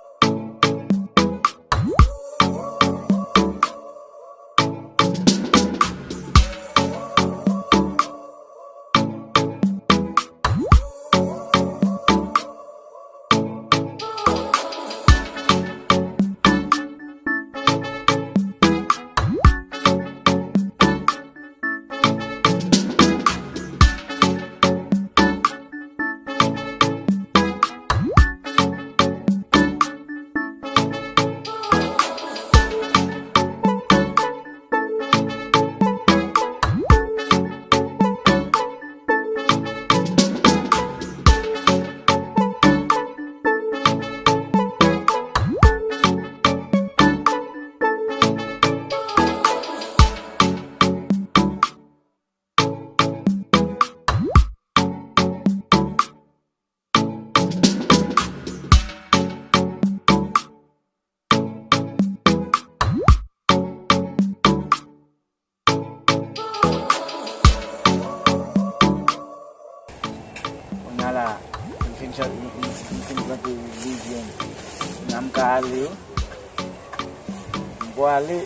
Kounye a la, m fin chante, m, m, m fin plante rivyè m. Kounye a m ka ale wi. M pou ale.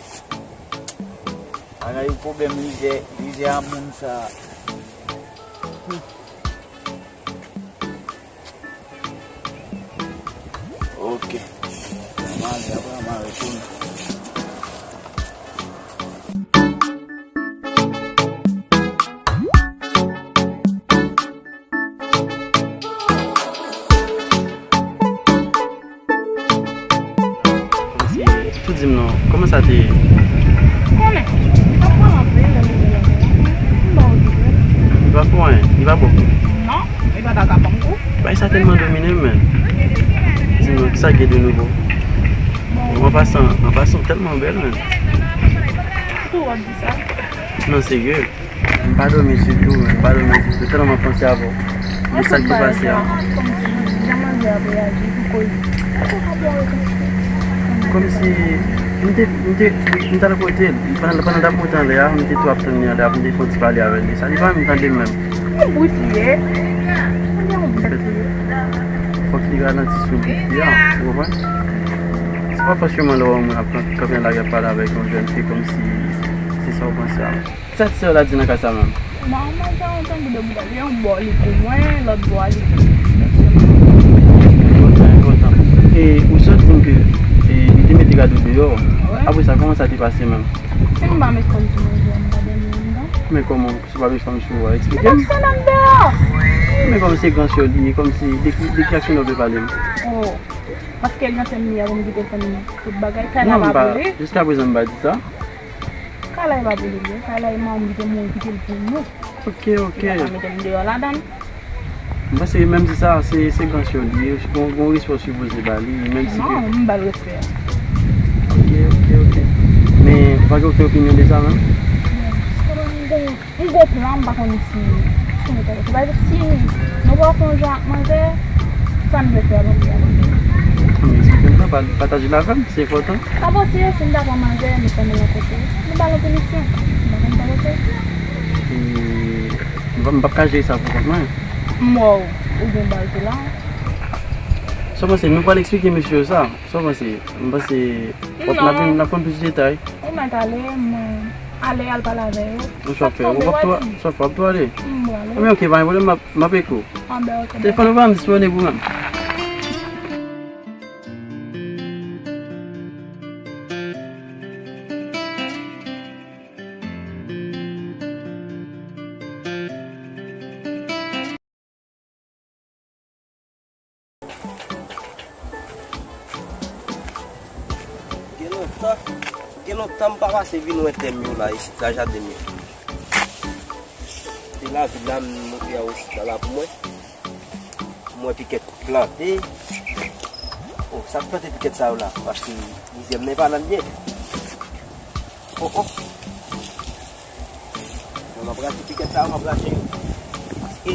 Bagay pwoblèm lizè, lizè a moun sa. Hmm. Ok. Mare, apre mare tou. Kòmsi, tou di m non, kòman sa te ye? Konnen, m pa pran anpil, lè m rive lakay la. M ba w di vre. Li pa fè w anyen, li pa bon. Non, li pa ta ka ban m kou. Bagay sa tèlman domine m, men. Di m non, kisa k gen de nouvo? Bon. An pasan, an pasan, tèlman bèl, men. Tou w ap di sa? Non, serye. M pa dòmi ditou, m pa dòmi ditou. Tèlman m ap panse avè w. De sa k te pase a. Kòmsi jan manzè ap reyaji pou koze. Kòmsi m te, m te, m t al kote l. Pandan, pandan l ap monte anlè a, m te tou ap tann li anlè a, m te fè yon ti pale avè l de sa. Li pa menm tande m menm. Yon brit li ye. Yon brit li ye. Fòk li ralanti sou brit li a, ou konprann? Se pa fòseman lè w wè yon moun ap kanpe nan lari ap pale avèk yon jèn fi kòmsi se sa w panse a. Kisa ti sè w la di nan ka sa menm? Bon, mwen jan w tande de bouda, gen yon bò li pou mwen, lòt bò a li pou mesye mwen. Enpòtan, enpòtan. E ou sot di m ke, e, li te mete rad ou deyò. Wi. Apre sa, kòman sa te pase menm? Se m pa met kòm ti manje, m pa dènye anndan. Men kòman, si w pa met fanm sou ou a, eksplike m. Men paske nan deyò. Men kòm se gran sè w li ye, kòmsi, de ki, de ki aksyon w vle pale m? Oh, paske l nan tèm li a pou m kite fanm tout bagay, kay la pa pou li. Non, m pa, jiskaprezan m pa di sa. Kay la e pa pou li vre. Kay la e manman m ki te mouri kite l pou nou. Ok, ok. Li pa ka mete m deyò ladan l. M panse menm si sa, se, se gran sè w li ye, gon, gon respè w sipoze ba li, menm si ke... Non, m ba l respè a. Ok, ok, ok. Men, ou pa gen okenn opinyon de sa menm? Non, se pa m gon M gon plan, m pa konn si, si nou ta, se pa egzanp, si nou pa fè yon jan ak manzè, sa n vle fè a pa pou a. Men eksplike m sa, pa, pataje l avè m, se enpòtan. Pa posib, si m ta pran manzè, nou fè nou rankontre, nou ba l yon pinisyon. M pa konn sa pote. E, m p ap, m p ap ka jere sa pou kont mwen. M wè w, ou gen bal tou la. Sa w panse, nou pral eksplike mesye yo sa? Sa w panse? M panse, n ap, n ap konn plis detay. Ou mèt ale, mwen ale al pale avè yo. Sa k tonbe, w ap tou, sa w ap tou ale? M prale. Ebyen, ok, pa gen pwoblèm, m ap, m ap ekri w. Anben, ok. Telefòn ou pa disponib ou menm? Gen lontan, gen lontan m pa pase vin wè tè m yo la isit la, jaden m yo. Se lavil la m monte a osi la pou mwen. Pou mwen pikèt plante. Oh, sa k plante pikèt sa yo la? Paske lizyè m nan e pa la l ye. Oh, oh. Bon, m ap rache pikèt sa yo, m ap rache yo. Paske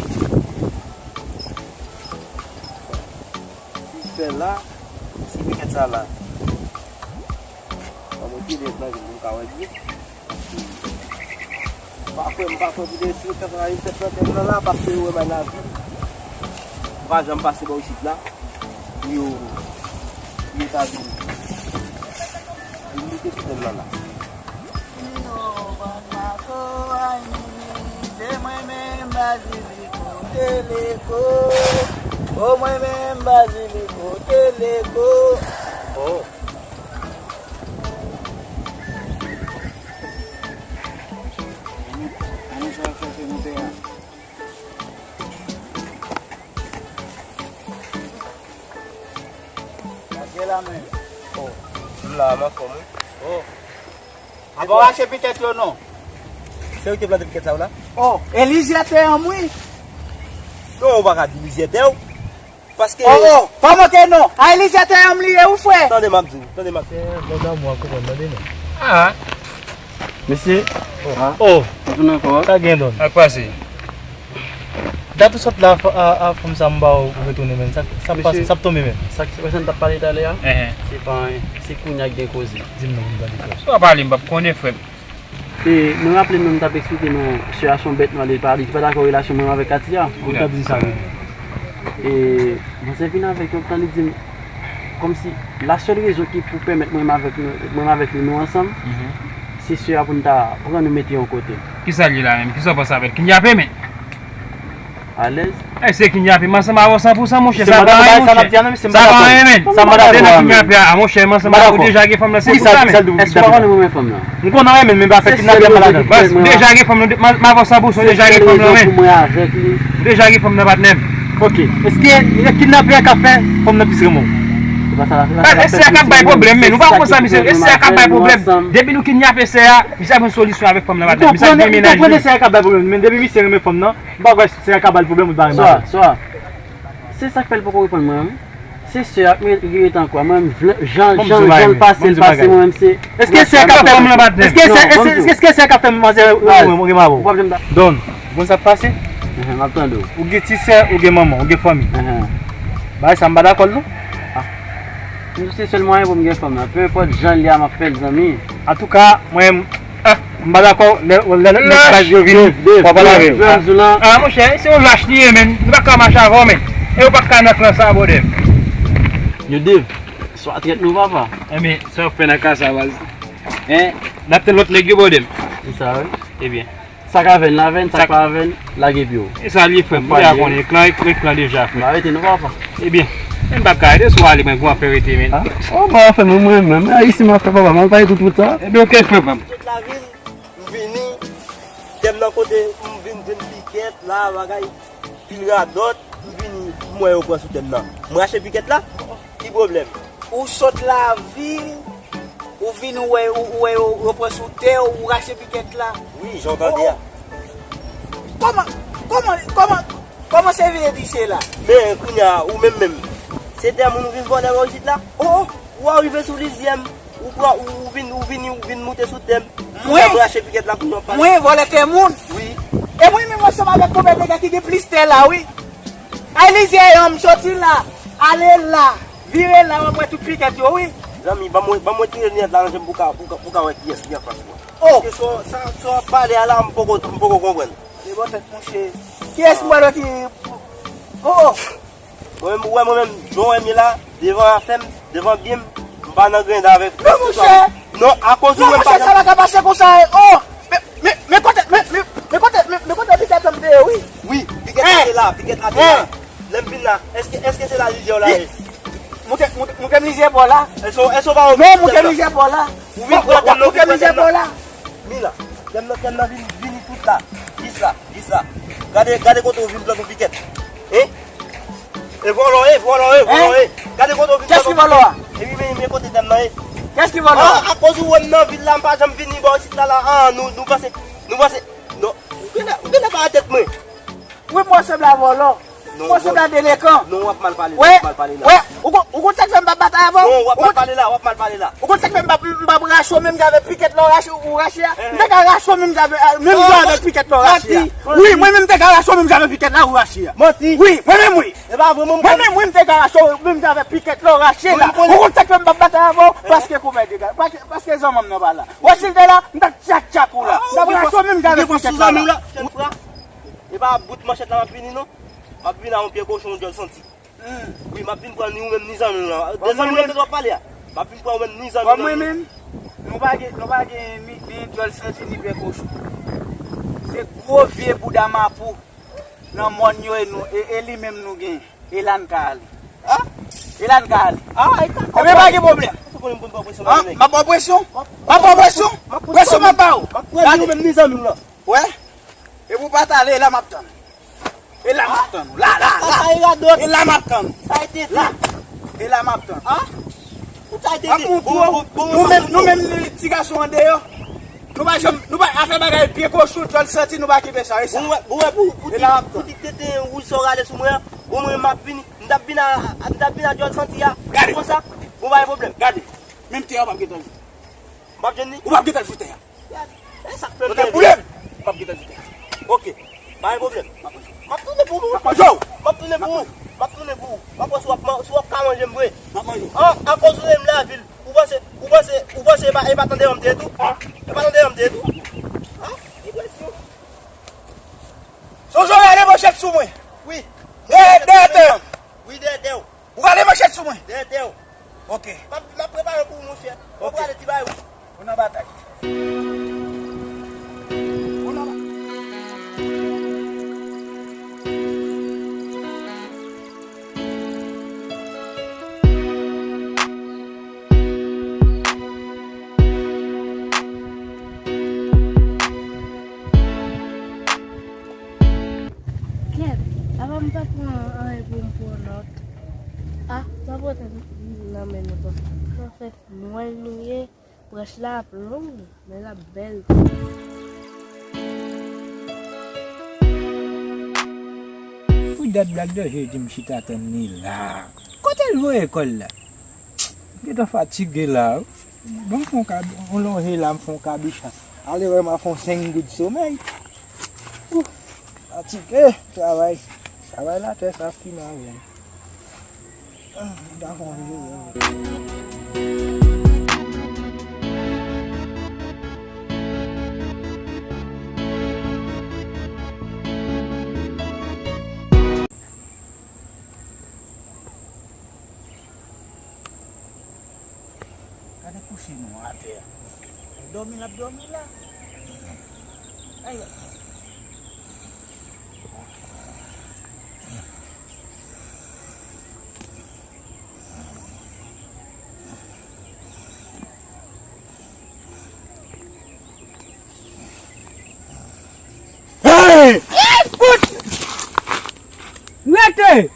si fè la, si pikèt sa la, m ap retire l nan vin pou m ka wè byen. M pa kwè, m pa kwè pou de sou tèt la, tèt nan tèt nan la, paske yo wè bay lavi. M pa janm pase bò isit la. Pou yo, pou yo ta vin. Yo mete tèt nan la. Yo bann mato a inize, mwen menm Baziliko Teleko. O mwen menm Baziliko Teleko. Oh. Amen, sa ap chèche moute a. Gade la men. Oh, m la, m anfòm, wi. Oh. Apa w rache pikèt yo non? Se ou ki te plante pikèt sa yo la? Oh, e lizyè tè an m wi. Non, ou pa ka di lizyè tè w. Paske Oh, oh, pa manke non. Ay, lizyè tè an m li ye wi, frè. Tande m ap di w, tande m ap Chè, bon damou ap konprann, tande non. Ah, Mesye, oh, oh, nou tounen ankò. Sa gen don. Ak pase. Dat ou sot la a, a, a fanm sa m ba ou retounen, men. Sa, sa pase, sa ap tonbe, men. Sa k pase, n t ap pale talè a? Ehe. Se pa anyen. Se kounye a k gen koze. Di m non, m tande frè. Si w pa pale, m p ap konnen, frè m. E, mwen raple nou, m t ap eksplike nou, sè a se yon bèt nwa, li pa, li pa dakò relasyon mwen avèk Katia. Ou t ap di sa, wi. E, mwen se vin avèk yon tan, li di m, kòmsi, la sèl rezon ki pou pèmèt mwen avèk nou, mwen avèk li nou ansanm, se sè a pou n ta pran nou mete yon kote. Kisa l ye la menm? Kisa w panse avè l? Kidnape, men. Alèz. Èske kidnape m ansanm avè w san pou san, monchè? Sa pa anyen, monchè. Sa pa anyen, men. Sa m pa dakò a, men. Deja kidnape a, monchè, m ansanm avè w, deja gen fanm nan, se pou sa, men. Èske w pa konnen mwen renmen fanm nan? M konnen w renmen, men m pa fè kidnape a madanm. Baz, deja gen fanm nan, m avè w san pou san, deja gen fanm nan, men. Deja gen fanm nan, patnè m. Ok. Èske kidnape a k ap fè fanm nan plis renmen w? Baz, e sè a k ap bay pwoblèm, men. Nou pa konn sa, misye. E sè a k ap bay pwoblèm. Depi nou kidnape sè a, misye ap jwenn solisyon avèk fanm nan, patnè m. Misye ap demenaje. M konprann e sè a k ap bay pwoblèm, men depi misye renmen fanm nan, m pa kwè sè a ka ba l pwoblèm ou pa renmen avè l. Se sa k fè l poko reponn mwen an, wi. Se sè a ki ret ankò. Mwen menm, jan, jan, jan l pase, l pase, mwen menm se. Èske sè a k ap fè m, èske sè, èske, èske sè a k ap fè m manzè renmen avè w? Don, ou konn sa k pase? M ap tande w. Ou gen ti sè, ou gen manman, ou gen fanmi. Bagay sa m pa dakò l non. Se sèl mwayen pou m gen fanm nan. Peu importe jan l ye a, m ap fè l, zanmi. Antouka, mwen, ah, m pa dakò, lè, lè, lè, lè baz yo vini, w ap pale avè yo. Ah, monchè, se yon lach li ye, men. Nou pa ka mache avè w, men. E yo pa ka nan klan sa, brother. Yo Dave, swa trèt nou, papa. Enben, sa w ap fè nan ka sa, baz? Hein? N ap tann lòt nèg yo, brother. Se sa, wi. Ebyen. Sa k avè n, l avè n, sa k pa avè n, lage pye w. E sa l ye, frè m, ou deja konnen, klan e klan deja, frè m. Arete non, papa. Ebyen, men m p ap ka rete, si w ale, mwen gon afè rete, men. Oh, m ap fè mwen, mwen menm, Ayisyen m ap fè, papa, m al pale tout wout sa. Ebyen, ok, frè m. Tout lavil, m vini, tè m nan kote, m vin jwenn pikèt la, bagay, pil radòt, m vini, m wè yo pran sou tè m nan. M rache pikèt la, ki pwoblèm? Ou sot lavil, ou vin, ou wè, ou, ou wè yo, yo pran sou tè w, ou rache pikèt la. Wi, jan w tande a. Kòman, kòman, kòman, kòman se vle di se la? Men, kounye a, ou menm menm, se tè moun ou vin vòlè bò isit la? Oh, oh. Ou arive sou lizyè m, ou pran, ou, ou vin, ou vini, ou vin moute sou tè m. Mwen? Ou rache pikèt la kounye a w pase. Mwen, vòlè tè moun? Wi. E mwen menm ansanm avèk konpè nèg la ki gen plis tè la, wi. Ay, lizyè an, m soti la, ale la, vire la, w ap wè tout pikèt yo, wi. Zanmi, ban mwen, ban mwen tire linèt la nan je m pou ka, pou ka, pou ka wè kiyès ki anfas mwen. Oh! Paske sa, sa, sa w ap pale a la, m poko, m poko konprann. Se bò tèt, monchè. Kiyès m pral wè ki, oh, oh! Mwen menm, ou wè mwen menm, jan w wè m ye la, devan afè m, devan byen m, m pa nan grenda avèk. Non, monchè! Non, akoz ou wè m pa janm. Non, monchè, sa pa ka pase konsa, oh! Men, men, men kote, men, men, men kote, men, men kote pikèt la m te ye, wi. Wi, pikèt la te la, pikèt la te la. Lè m vin la, èske, èske se la lizyè w la ye? Moun te, moun te, moun te lizyè bò la. Èske, èske w pa wè? Non, moun te lizyè bò la. Ou vin pran tè m nan, ou vin pran tè m nan. Mi la, tè m nan, tè m nan vin, vini tout la. Jis la, jis la. Gade, gade kote w vin pran yon pikèt. Hein? E vòlò, e vòlò, e vòlò, e. Gade kote w vin pran yon pikèt. Kiyès ki vòlò a? Epi men, men kote tè m nan ye. Kiyès ki vòlò a? Ah, akoz ou wè m nan vil la, m pa janm vini bò isit la, la. Ah, nou, nou panse, nou panse. Non, ou genlè, ou genlè pa nan tèt mwen. Wi, mwen sanble a vòlò. Non, mwen se yon delekan. Non, w ap mal pale la, w ap mal pale la. Wè, ou konn, ou konn sa k fè m p ap batay avè w? Non, w ap mal pale la, w ap mal pale la. Ou konn sa k fè m p ap, m p ap rache w menm jan avèk pikèt la w rache, ou rache a? M te ka rache w menm jan avèk, menm jan avèk pikèt la w rache a. Wi, mwen menm m te ka rache w menm jan avèk pikèt la ou rache a. Manti. Wi, mwen menm wi. E pa vre, mwen. Mwen menm wi, m te ka rache w menm jan avèk pikèt la w rache la. Ou konn sa k fè m p ap batay avè w? Paske koumen degaje. Paske, paske zanmi m nan pa la. Wè si l te la, m t ap tchak tchak ou la. M t ap rache w menm jan avèk pikèt la. E pa bout manchèt la m ap vini non. M ap vin a yon pye kochon, yon djòl santi. Wi, m ap vin pran ni ou menm ni zanmi w lan. De zanmi w lan te twò pale a. M ap vin pran ou menm ni zanmi w lan. Kòm mwen menm, nou pa gen, nou pa gen ni, ni djòl santi ni pye kochon. Se gwo vye bouda mapou nan mòn yo e nou, e, e li menm nou gen. E la n ka ale. E la n ka ale. Ebyen pa gen pwoblèm. M ap ba w presyon. M ap ba w presyon. Presyon m ap ba w. Gade. Ou menm ni zanmi w lan. Wè? Epi w pa t ale, e la m ap tann ou. E la m ap tann ou. La, la, la. E la m ap tann ou. La. E la m ap tann ou. M ap montre w. Nou menm, nou menm ti gason andeyò. Nou pa janm, nou pa afè bagay pye kochon, djòl santi, nou pa kenbe sa. E sa. Bon, wè, bon, wè, pou, pou ti, pou ti tete wouj sa w rale sou mwen an. Bon, mwen, m ap vini. M t ap vin a, m t ap vin a djòl santi a. Gade. Konsa. Bon, pa gen pwoblèm. Gade. Menm tè a w p ap gentan jwenn. M p ap jwenn li? Ou p ap gentan jwenn tè a. E sa k fè m nève. Ou p ap gentan jwenn tè a. Ok. Pa gen pwoblèm. M ap tounen pou ou. M ap manje w. M ap tounen pou ou. M ap tounen pou ou. M ap wè si w ap man-, si w ap ka manje m vre. M ap manje w. An, akoz ou renmen lavil. Ou panse, ou panse, ou panse e pa, e pa tande m te tou? E pa tande m te tou? An, li presyon. Sonje w rale manchèt sou mwen. Wi. Dèyè, dèyè tè m. Wi, dèyè tè w. Ou rale manchèt sou mwen. Dèyè tè w. Ok. M ap, m ap prepare pou ou, monchè. Ok. Ou prale ti bagay, wi. Ou nan batay. Ou nan batay. Kèt, apa m pa pran anyen pou m pran nòt? A, m ap rete nan men nou tou. Sa fè nwèl nou ye, branch la ap long, men l ap bèl tou. Pou dat Black Danje di m chita tann li la. Kote l voye kò l la? M gentan fatige la wi. Bon, m fè yon kab-, yon lonje la, m fè yon kabicha. Ale wè m a fè yon senk goud somèy. Ouh, fatige, travay. Travay latè sa fini avè m. Ah, m ta fè yon lonje. Gade kouche nou atè a. Dòmi l ap dòmi la. Ay. Hey! Rete!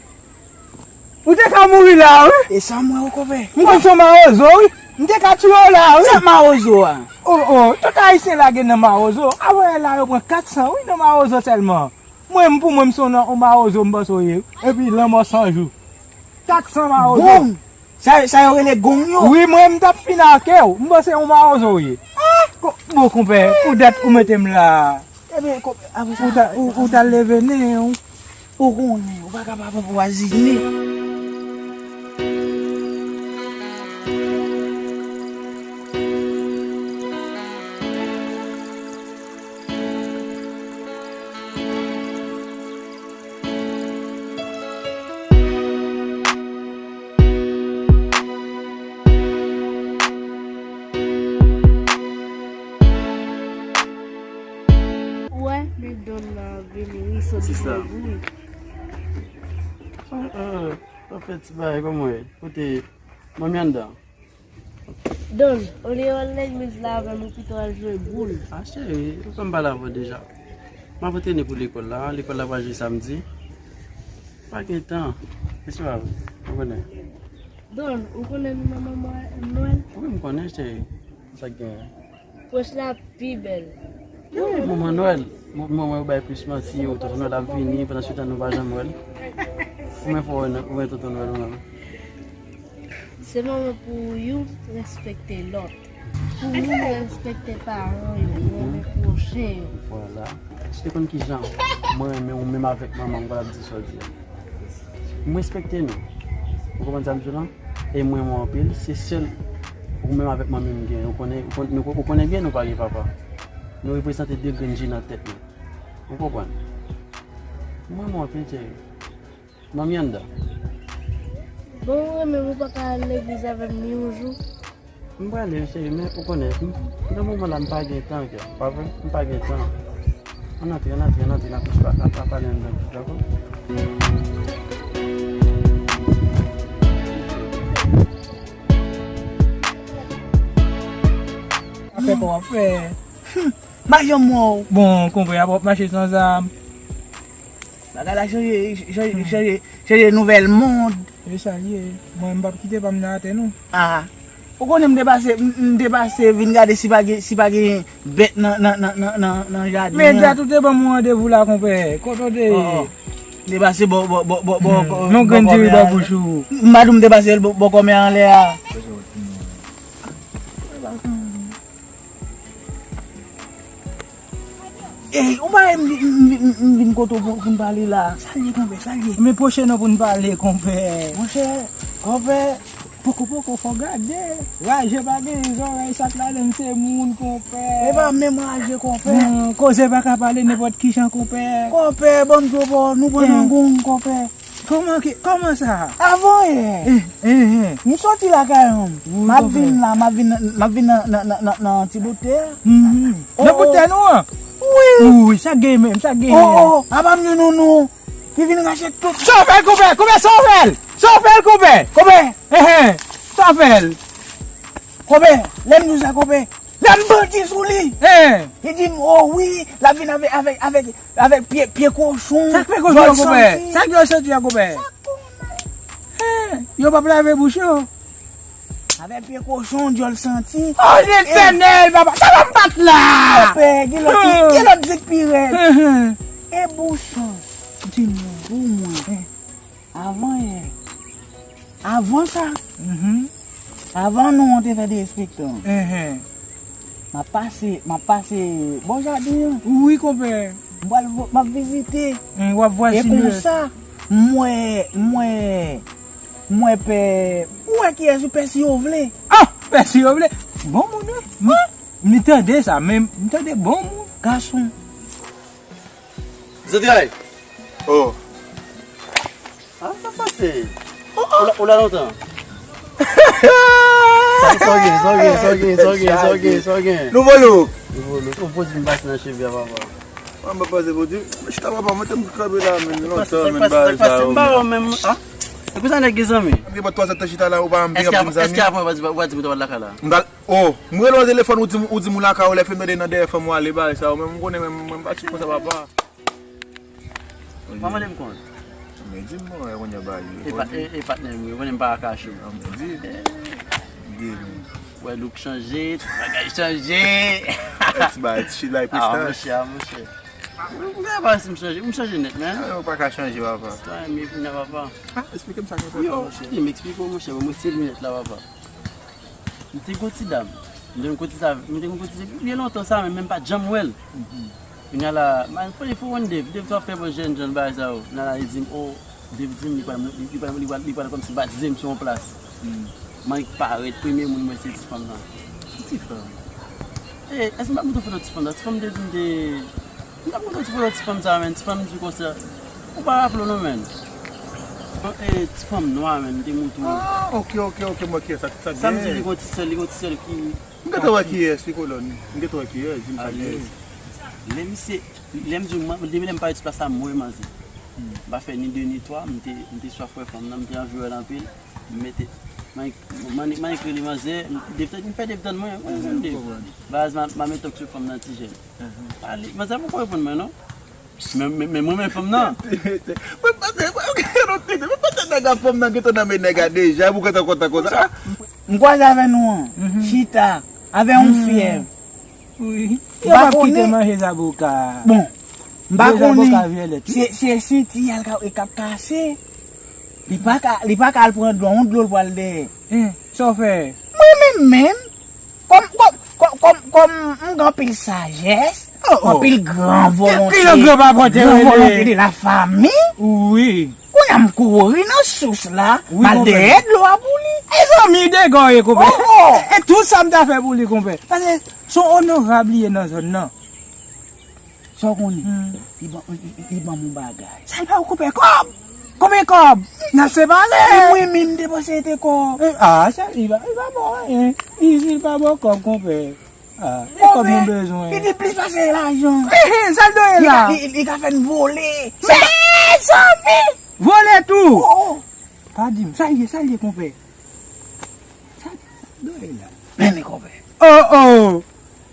Ou te ka mouri la, wi. E sa m wè w, konpè. M konn se yon mawozo, wi. M te ka tiye w la, wi. Sa mawozo a? Oh, oh, tout Ayisyen lage nan mawozo. Avè la, yo pran kat san, wi, nan mawozo sèlman. Mwen, m pou mwen, m se yon, yon mawozo, m panse w ye. Epi lanmò san jou. Kat san mawozo. Gong. Sa, sa yo rele gong yo? Wi, mwen, m t ap finake w. M panse yon mawozo w ye. Ah! Ko-, bon, konpè, pou dat ou mete m la. Ebyen, konpè, apre sa, ou ta, ou, ou ta leve nen w. Ou konnen, ou pa ka pa pran pwazine. Ou wè, li donn nan vini, wi, sot vini, wi. An, an, an, fè ti bagay, kòman w ye? Kote manmi anndan? Don, olye w al legliz la avè m, ou pito al jwe boul. A, cheri, ou fè m pale avè w deja. M ap antrene pou lekòl la, lekòl la pral jwe samdi. Pa gen tan. Mesye pa vre, ou konnen. Don, ou konnen nou nan moman Nwèl? Wi, m konnen, cheri. Sa k genyen? Pwòch la pi bèl. Wi, moman Nwèl. Mo-, moman yo bay plis manti yo. Tonton Nwèl ap vini, pandan se tan nou pa janm wè l. Konbyen fwa ou wè, ou wè tonton Nwèl ou menm? Sèlman pou youn respekte lòt. Pou youn respekte paran yo, renmen pwochen yo. Vwala. Si w te konn kijan mwen renmen w menm avèk manman m, m pa t ap di sa w di a. M respekte nou. Ou konprann sa m di w lan? E m renmen w anpil. Se sèl ou menm avèk manmi m gen. Ou konnen, ou konn-, nou, ou konnen byen nou pa gen papa. Nou reprezante de grenn je nan tèt nou. Ou konprann? M renmen w anpil, cheri. Manmi anndan. Bon, ou renmen m, ou pa ka al legliz avè m ni yon jou? M prale, cheri, men ou konnen, m, nan moman la, m pa gen tan, kè. Pa vre? M pa gen tan. Ann antre, ann antre, ann antre, n ap, n ap, n ap pale anndan, dakò? Afè pa w ap fè. Hmm, m pa janm wè w. Bon, konpè, apa w ap mache san zam? Bagay la chanje, chanje, chanje, chanje nouvèl mond. E sa l ye. Mwen, m p ap kite pa m nan atè, non. Ah. Ou konnen m te pase, m, m te pase vin gade si pa gen, si pa gen bèt nan, nan, nan, nan, nan, nan jaden an. Men dat ou te ban m yon randevou la, konpè. Kote w te ye? Oh, oh. M te pase bò, bò, bò, bò, bò, hmm, bò, yon grenn diri bò bouch ou. M pa di w m te pase l bò, bò kòmè anlè a. Ey, ou pa wè m, m, m, m, m vin kote w pou, pou n pale la. Sa l ye, konpè, sa l ye? Men pwochen non pou n pale, konpè. Monchè, konpè. Poko poko, fò gade. Raje pa gen zòrèy, sa k ladan l se moun, konpè. E pa menm raje, konpè. Hmm, koze pa ka pale nenpòt kijan, konpè. Konpè, ban m di w, bon, nou pran nan gong, konpè. Kòman ki, kòman sa? Avan yè. Eh, eh, eh. M soti lakay an. M ap vin la, m ap vin, m ap vin nan, nan, nan, nan, nan ti bout tè a. Mhm. Oh, nan bout tè nou an? Wi. Wi, sa gen menm, sa gen. Oh, oh, apa m jwenn nou, nou. Ki vin rache tout. Sofè l, konpè, konpè, sofè l. Sofè l, konpè. Konpè. Eh, eh. Sofè l. Konpè, lè m di w sa, konpè. Lè m bandi sou li. Eh. Li di m, oh wi, l ap vin avèk, avèk, avèk, avèk pye, pye kochon. Sa k pye kochon an, konpè? Sa k yo santi a, konpè? Sa k konpè? Eh, yo p ap lave bouch yo. Avèk pye kochon, dyòl santi. Oh, Letènèl, papa, sa va m bat la! Konpè, gen lòt ki, gen lòt zik pi rèd. E bouch an, di m non, pou mwen. Avan yè. Avan sa. Mhm. Avan nou an te fè derespektan. Mhm. M ap pase, m ap pase bò jaden an. Wi, konpè. M pral vo-, m ap vizite. Mm, w ap vwazine. E konsa, m wè, m wè, m wè pè, ou wè kiyès, pè Siyovle. Ah, pè Siyovle. Bon moun, wi. M, m tande sa, men m tande bon moun. Gason. Zantray. Oh. Ah, sa pase? Ou la, ou la lontan? Sa, sa w gen, sa w gen, sa w gen, sa w gen, sa w gen, sa w gen? Nouvo look. Nouvo look. Ou poze m pase nan cheve a, papa. Mwen, mwen pase pou di, chita papa, mwen te m kanpe la, men lontan, men bagay sa yo, men. M pa wè w menm, ah? E konsa nèg gen zanmi? M gen twa zan tan chita la, ou pa menm ap di m zanmi. Èske avan, èske avan w pa di, w pa di m w lakay la? M pral Oh, m rele w nan telefòn, ou di m, ou di m ou lakay ou, lè fè m tande nan dèyè fanm ou ale, bagay sa yo, men m konnen, men mwen m pa tip konsa, papa. Manman de m kont. Men di m, bon, e kounye a bagay yo. E pa, e, e patnè m, ou konnen m pa ka kache w. An, men di. Di m. Wè, look chanje, tout bagay chanje. Ti bagay, ti chita, e prestij. Ah, monchè, ah, monchè. Ou gen pa si m chanje, m chanje nèt, men. Ah, ou pa ka chanje, papa. Sa, men, kounye a, papa. Ah, eksplike m sa k enpòtan, monchè. Yo, m eksplike w, monchè, mwen se linèt la, papa. M te gon ti dam. M te gon ti sa, m te gon ti se byen lontan sa, men, men m pa t janm wè l. Kounye a la, man, fò, fò konn Dave. Dave t ap fè bon jèn jan bagay sa yo. Nan la, li di m, oh, Dave di m, li pral, li pral, li pral, li pral kòmsi batize m sou yon plas. Mwen parèt, premye moun mwen se ti fanm nan. Ki ti fanm? Eh, èske m pa montre w foto ti fanm nan? Ti fanm te di m te M t ap montre w ti foto ti fanm sa, men, ti fanm di konsa. Ou pa raple w non, men. Bon, e, ti fanm nwa, men, m te montre w. Ah, ok, ok, ok, mwen, ok, sa, sa. Sa m di, li gon ti sè l, li gon ti sè l ki. M gentan wè kiyès, wi, kolòn. M gentan wè kiyès, di m sa kiyès. Lè misye, lè m di w, mwen, depi lè m parèt sou plas la, m wè manzè. M pa fè ni de ni twa, m te, m te swaf wè fanm nan, m te anvi wè l anpil. M mete, mwen, mwen, mwen ekri li manzè, m, depi m fè depi tann mwen, mwen, mwen, mwen, baz, m, m mete sou fanm nan ti jèn. Pale, manzè poko reponn mwen, non. Men, men, men mwen, men fanm nan. Mwen panse, mwen panse nèg a fanm nan gentan nan men nèg a deja, pou gentan kontan konsa. M kwaze avè nou an, chita, avè yon fyèv. Wi. Yo p ap kite manje zaboka. Bon, m pa konnen. Se, se senti a l ka, e k ap kase. Li pa ka, li pa ka al pran dlo, yon dlo l pral dèyè. Hein, sa w fè? Mwen menm menm, kòm, kòm, kòm, kòm, kòm m gen anpil sajès, Oh, oh. Anpil gran volonte. Ki yon gran pa pote Gran rele? Volonte de la fami. Wi. Kounye a m kouri nan sous la, Wi, m al konpè. Dèyè dlo a pou li. E zanmi dega w ye, konpè. Oh, oh. E tout sa m ta fè pou li, konpè. Paske se yon onorab li ye nan zòn nan. Sa w konnen? Hmm. Li ban, li, li, li ban m yon bagay. Sa l ba w, konpè? Kòb! Konbyen kòb? N ap separe. E mwen menm te panse te kòb. Eh, ah, sa, li pa, li pa ba w anyen. Li, li pa ba w kòb, konpè. Ah, e kòb nou bezwen. Li di plis pase lajan. Eh, eh, sa l doye Li la? ka, li, li ka fè n vole. Mezanmi! Vole tou! Oh, oh. Pa di m, sa l ye, sa l ye, konpè? Sa l doye la? Men li, konpè. Oh, oh!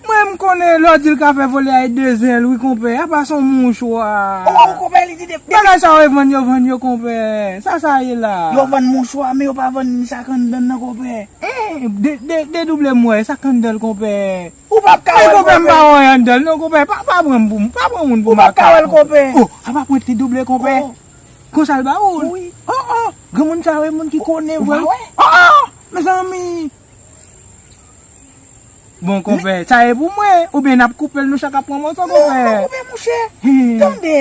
Mwen, m konnen lè w di l ka fè vole a e de zèl, wi, konpè. Apa se yon mouchwa. Oh, oh, konpè, li di de, de, Bagay sa yo vann yo, vann yo, konpè. Sa sa ye la? Yo vann mouchwa, men yo pa vann sa k anndan nan, konpè. Eh, de, de, dedouble m wè, sa k anndan l, konpè. Ou p ap ka Ay, wè l, konpè, m pa konpè. wè anndan l, non, konpè. Pa, pa pran m pou m, pa pran moun pou Ou p ap ka wè l, konpè. Oh, apa pran dedouble, konpè. Oh. Konsa l ba ou l? Wi. Oh, oh, gen moun sa yo, e moun ki konnen Ou vre. pa wè? Oh, oh, mezanmi. Bon, konpè, sa e pou mwen, oubyen n ap koupe l, nou chak ap pran moso, Non, nou konpè. koupe, mouche. Hmm. Tande,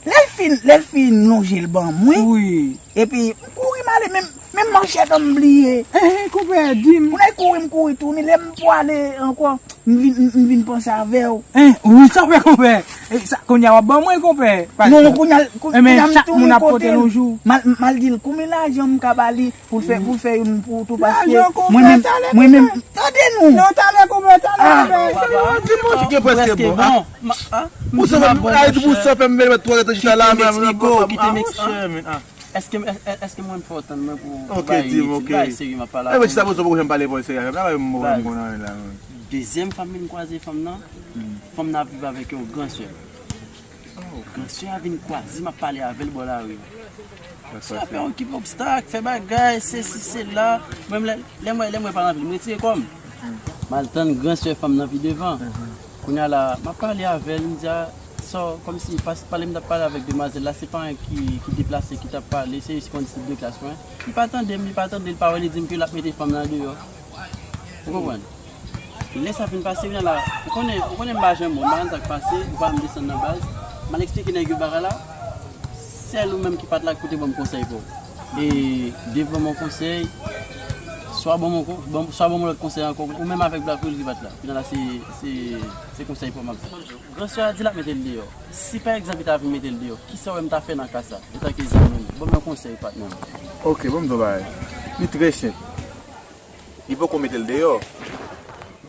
lè l fin, lè l fin lonje l ban mwen, Wi. epi m kouri m ale, menm, menm manchèt an m bliye. Eh, konpè, di m. Pou n al kouri, m kouri tounen, lè m pou ale ankò, m vin, m, m vin panse avè w. Eh, wi, sa fè, konpè. Eh, sa, kounye a w ap ban mwen, konpè. Non, kounye a, kou- Eh, men kounye a m chak tounen moun ap kote pote l. l yon jou. M al, m al di l, konbyen lajan m ka ba li pou l fè, pou l fè youn pou, tou paske Lajan, konpè, mwen menm, talè, mwen menm, konpè. Tande nou. Non, talè, konpè, talè, Ah. konpè. Se yon ti moun. Ki prèske bon, Bon, ah. ma- ah, Ou sa fè, ay, di pou sa fè m vin met twa grenn jis la la, men. Explico, kite m explico. Eske, eske mwen fò tann mwen pou Ok, bay di m, ti ok. bay serye m ap pale Eh, men avè ti sa w? pou sa pou jen pale bon serye avè m. La, mwen mwen Baz. Konn anyen la. Dezyèm fanm m vin kwaze fanm nan, fanm nan ap viv avèk yon gran sè. Gran sè a vin kwaze m ap pale avè l bò lari. Sè a fè okipe obstak, fè bagay, sesi, sela. Mwen, lè, lè mwen, lè mwen pale anpil, m retire kò m. M al tann gran sè fanm nan pi devan. Kounye a la, m ap pale avè l, m di a, sa, kòmsi, pas, pale m t ap pale avèk demwazèl la, se pa anyen ki, ki deplase, ki t ap pale, se jis kondisyon de klas mwen. Li pa tande m, li pa tande l, pawòl li di m ke l ap mete fanm nan deyò. Ou konprann? Lè sa fin pase, kounye a la, ou konnen, ou konnen m pa janm bon, m pa konn sa k pase, ou pa m desann nan baz. M al eksplike nèg yo bagay la, sèl ou menm ki pa t la ki pou te ban m konsèy pou. E devan ban m konsèy, swa ban m, ban, swa ban m lòt konsèy ankò, ou menm avèk Black Roll ki pa t la. Kounye a la, se, se, se konsèy pou m ap di. Gran sè a di l ap mete l deyò. Si pa egzanp li ta vin mete l deyò, kisa w wè m ta fè nan ka sa? Antanke zanmi m, ban m yon konsèy, patnè m. Ok, bon, m di w bagay. Li trè senp. Li poko mete l deyò.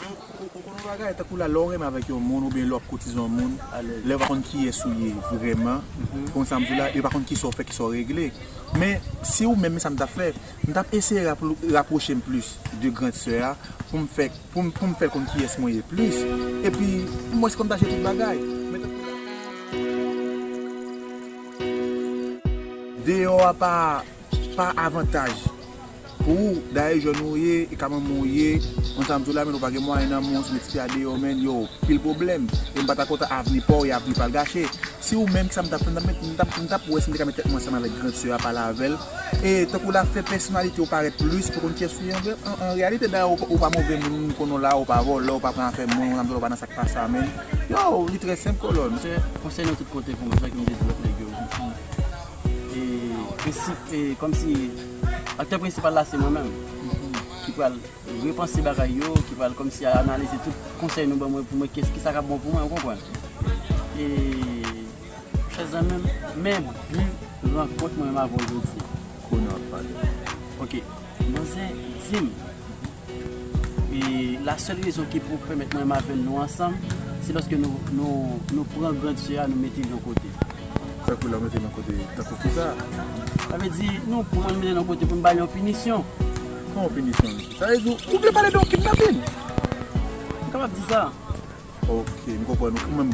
Men, ou, ou, ou konn yon bagay, tankou la, lè w renmen avèk yon moun, oubyen lè w ap koutize yon moun, lè yo pa konn kiyès ou ye vrèman, ou konn sa m di w la, yo pa konn kisa w fè, kisa w regle. Men, si ou menm, men sa m t ap fè, m t ap eseye rapro-, rapwoche m plis de gran sè a, pou m fè, pou m, pou m fè l konn kiyès mwen ye plis. Epi, pou mwen, se konn m ta jere tout bagay. Men tankou la, deyò a pa pa avantaj pou ou. Dayè, jèn ou ye, e ka manman w ye, konn sa m di w la, men ou pa gen mwayen nan men w, si w met tifi a deyò, men yo, pil pwoblèm. E m pa ta kontan avni pa w e avni pa l gache. Si ou menm, kisa m t ap fè, m t ap met, m t ap, m t ap wè si m te ka met tèt mwen ansanm avèk gran sè a, pale avè l. E tankou l ap fè pèsonalite w parèt plis pou konn kiyès ou ye an, an, an reyalite. Dayè, ou, ou pa move moun, m konnen w la, ou pa vòlè, ou pa pran afè moun, konn sa m di w la, ou pa nan sa k pa sa, men yo, li trè senp, kolòn. Konsèy nan tout kote pou mwen, sa ki m te di lòt nèg yo. E prensip, e kòmsi aktè prensipal la se mwen menm ki pral repanse bagay yo, ki pral kòmsi analize tout konsèy nou ban mwen pou mwen kiyès ki sa k ap bon pou mwen, ou konprann? E chè zanmi m, men bi rankont mwen menm avè w jodi a. Kounye a w ap pale. Ok, manzè, di m, E la sèl rezon ki pou pèmèt mwen menm avè l nou ansanm, se paske nou, nou, nou pran gran sè a, nou mete l yon kote. Sa kou la mete nan kote tankou kisa? Sa vle di, nou pran l mete l yon kote pou n ba l yon pinisyon. Kòman pinisyon? Sa vle di, ou vle pale de yon kidnapin? M kapab di sa. Ok, m konprann ou. Ou menm,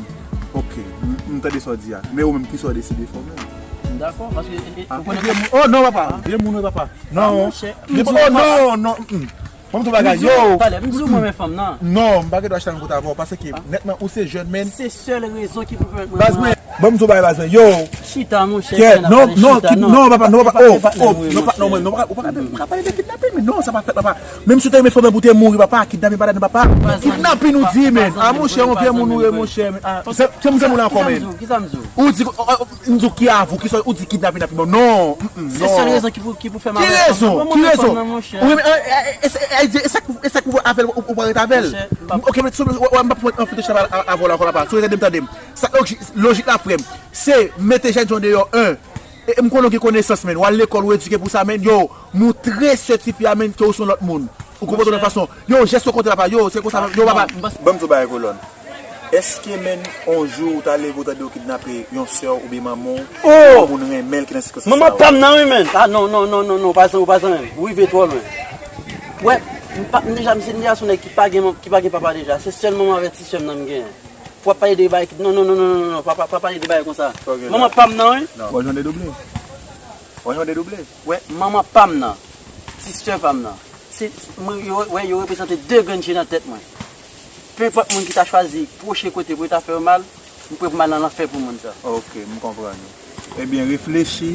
ok, m, m tande sa w di a. Men ou menm, kisa w deside fè w menm? M dakò, paske, e, e, Ah, ou konnen vye moun, oh non, papa, vye moun, wi, papa. Non. Monchè, Vye, oh non, non. Mm. Ban m di w bagay, yo. Talè, m di w mwen men fanm nan. Non, m pa gen dwa chita nan kote avè w, paske nètman ou se jèn, men. Se sèl rezon ki pou pèmèt mwen. Baz mwen, ban m di w bagay, baz mwen, yo. Chita, monchè, Yeah, n ap non, pale non, chita, ki- non. non, papa, non, papa, Pale oh, patnè oh, mwen, non, pa- non, monchè. mwen, non, pa- ou pa ka- ou pa ka pale de kidnapin, men non, sa pa fèt, papa. Menm si w te renmen fanm nan pou te mouri, papa, kidnapin pa ladan, papa. Kidnapin nou di, men. Ah, monchè, yon pye moun ou ye, monchè, men. Ah, se se moun, se moun la ankò, men. Kisa m di w? Ou di, oh, oh, m di w ki avou, ki sa, ou di kidnapin, kidnapin, bon, non, mm, mm, Se sèl non. Rezon ki pou, ki pou fè m Ki avè rezon? fanm nan. Ki Mwen rezon? fanm nan, monchè. Ou renmen, e, e, e, e, e, e, sa k pou, e sa k pou avè l, ou, ou pa ret avè l? Monchè, m pa- Ok, men sou, ou, ou, m pa pran anfil de chabal avè w la ankò, papa. Si w ret tande m, tande m. Sa, lojik, lojik la, frè m, se mete jèn jan deyò, en. E, e m konnen w gen konesans, men. W al lekòl, ou edike pou sa, men. Yo, moutre sètifika, men, ke w se yon lòt moun. Ou konprann yon fason. Yo, jès yo konte, papa. Yo, se konsa, yo, papa. Ban m di w bagay, kolòn. Èske, men, yon jou ou ta leve, ou tande yo kidnape yon sè w oubyen manman w, yon moun renmen l ki nan sitiyasyon sa yo? Manman pa m nan, wi, men. Ah, non, non, non, non, non, pa zanmi, pa zanmi. Ou rive twò lwen. Wè, m pa, m deja, m se, m deja se yon nèg ki pa gen, ki pa gen papa deja. Se sèl manman avètisè m nan m genyen. W ap pale de bagay ki, non, non, non, non, non, non, pa, pa, pa pale de bagay konsa. Manman pa m nan, wi. W ap jwenn dedouble. W ap jwenn dedouble. Wè, manman pa m nan, ti sè pa m nan. Se, mwen, yo, wè, yo reprezante de grenn je nan tèt mwen. Penpòt moun ki ta chwazi pwoche kote pou yo ta fè yo mal, m prè pou m al nan lanfè pou moun sa. Ok, m konprann ou. Ebyen, reflechi,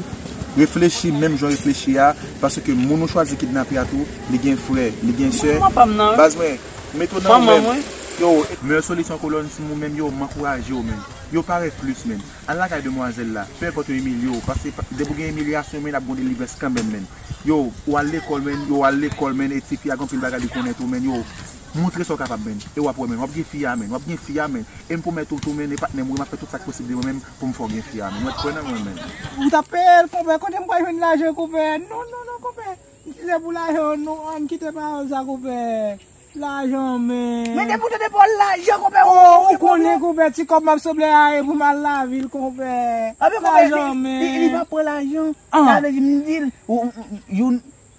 reflechi menm jan w reflechi a, paske moun ou chwazi kidnape a tou, li gen frè, li gen sè. Manman pa m nan, wi. Baz mwen, mete w nan Manman ou mwen. menm. Yo, meyè solisyon kolòn si moun menm yo, m ankouraje w menm. Yo parèt plis menm. Al lakay demwazèl la, peu importe yo imilye w, paske pa- depi w gen imilyasyon menm, ap gen delivrans kanmenm menm. Yo, ou al lekòl menm, yo al lekòl menm, e tifi a gen anpil bagay li konnen tou menm, yo, moutre sa w kapab menm. E w ap wè menm, w ap gen fi a menm, w ap gen fi a menm. E m pwomèt ou tou menm, e patnè m, wi, m ap fè tout sa k posib de mwen menm pou m fè w gen fi a menm. W ap kwè nan mwen menm. Ou t ap peye l, konpè. Kote m pral jwenn lajan, konpè? Non, non, non, konpè. Se pou lajan, non, ann kite pawòl sa, konpè. Lajan, men. Men depi w tande pawòl lajan, konpè, Oh, ou konnen, konpè, ti kòb m ap sanble a e pou m al lavil, konpè. Anben, konpè, Lajan, li, li, li men. pa pran lajan. Sa vle di, m di l, ou- ou- youn,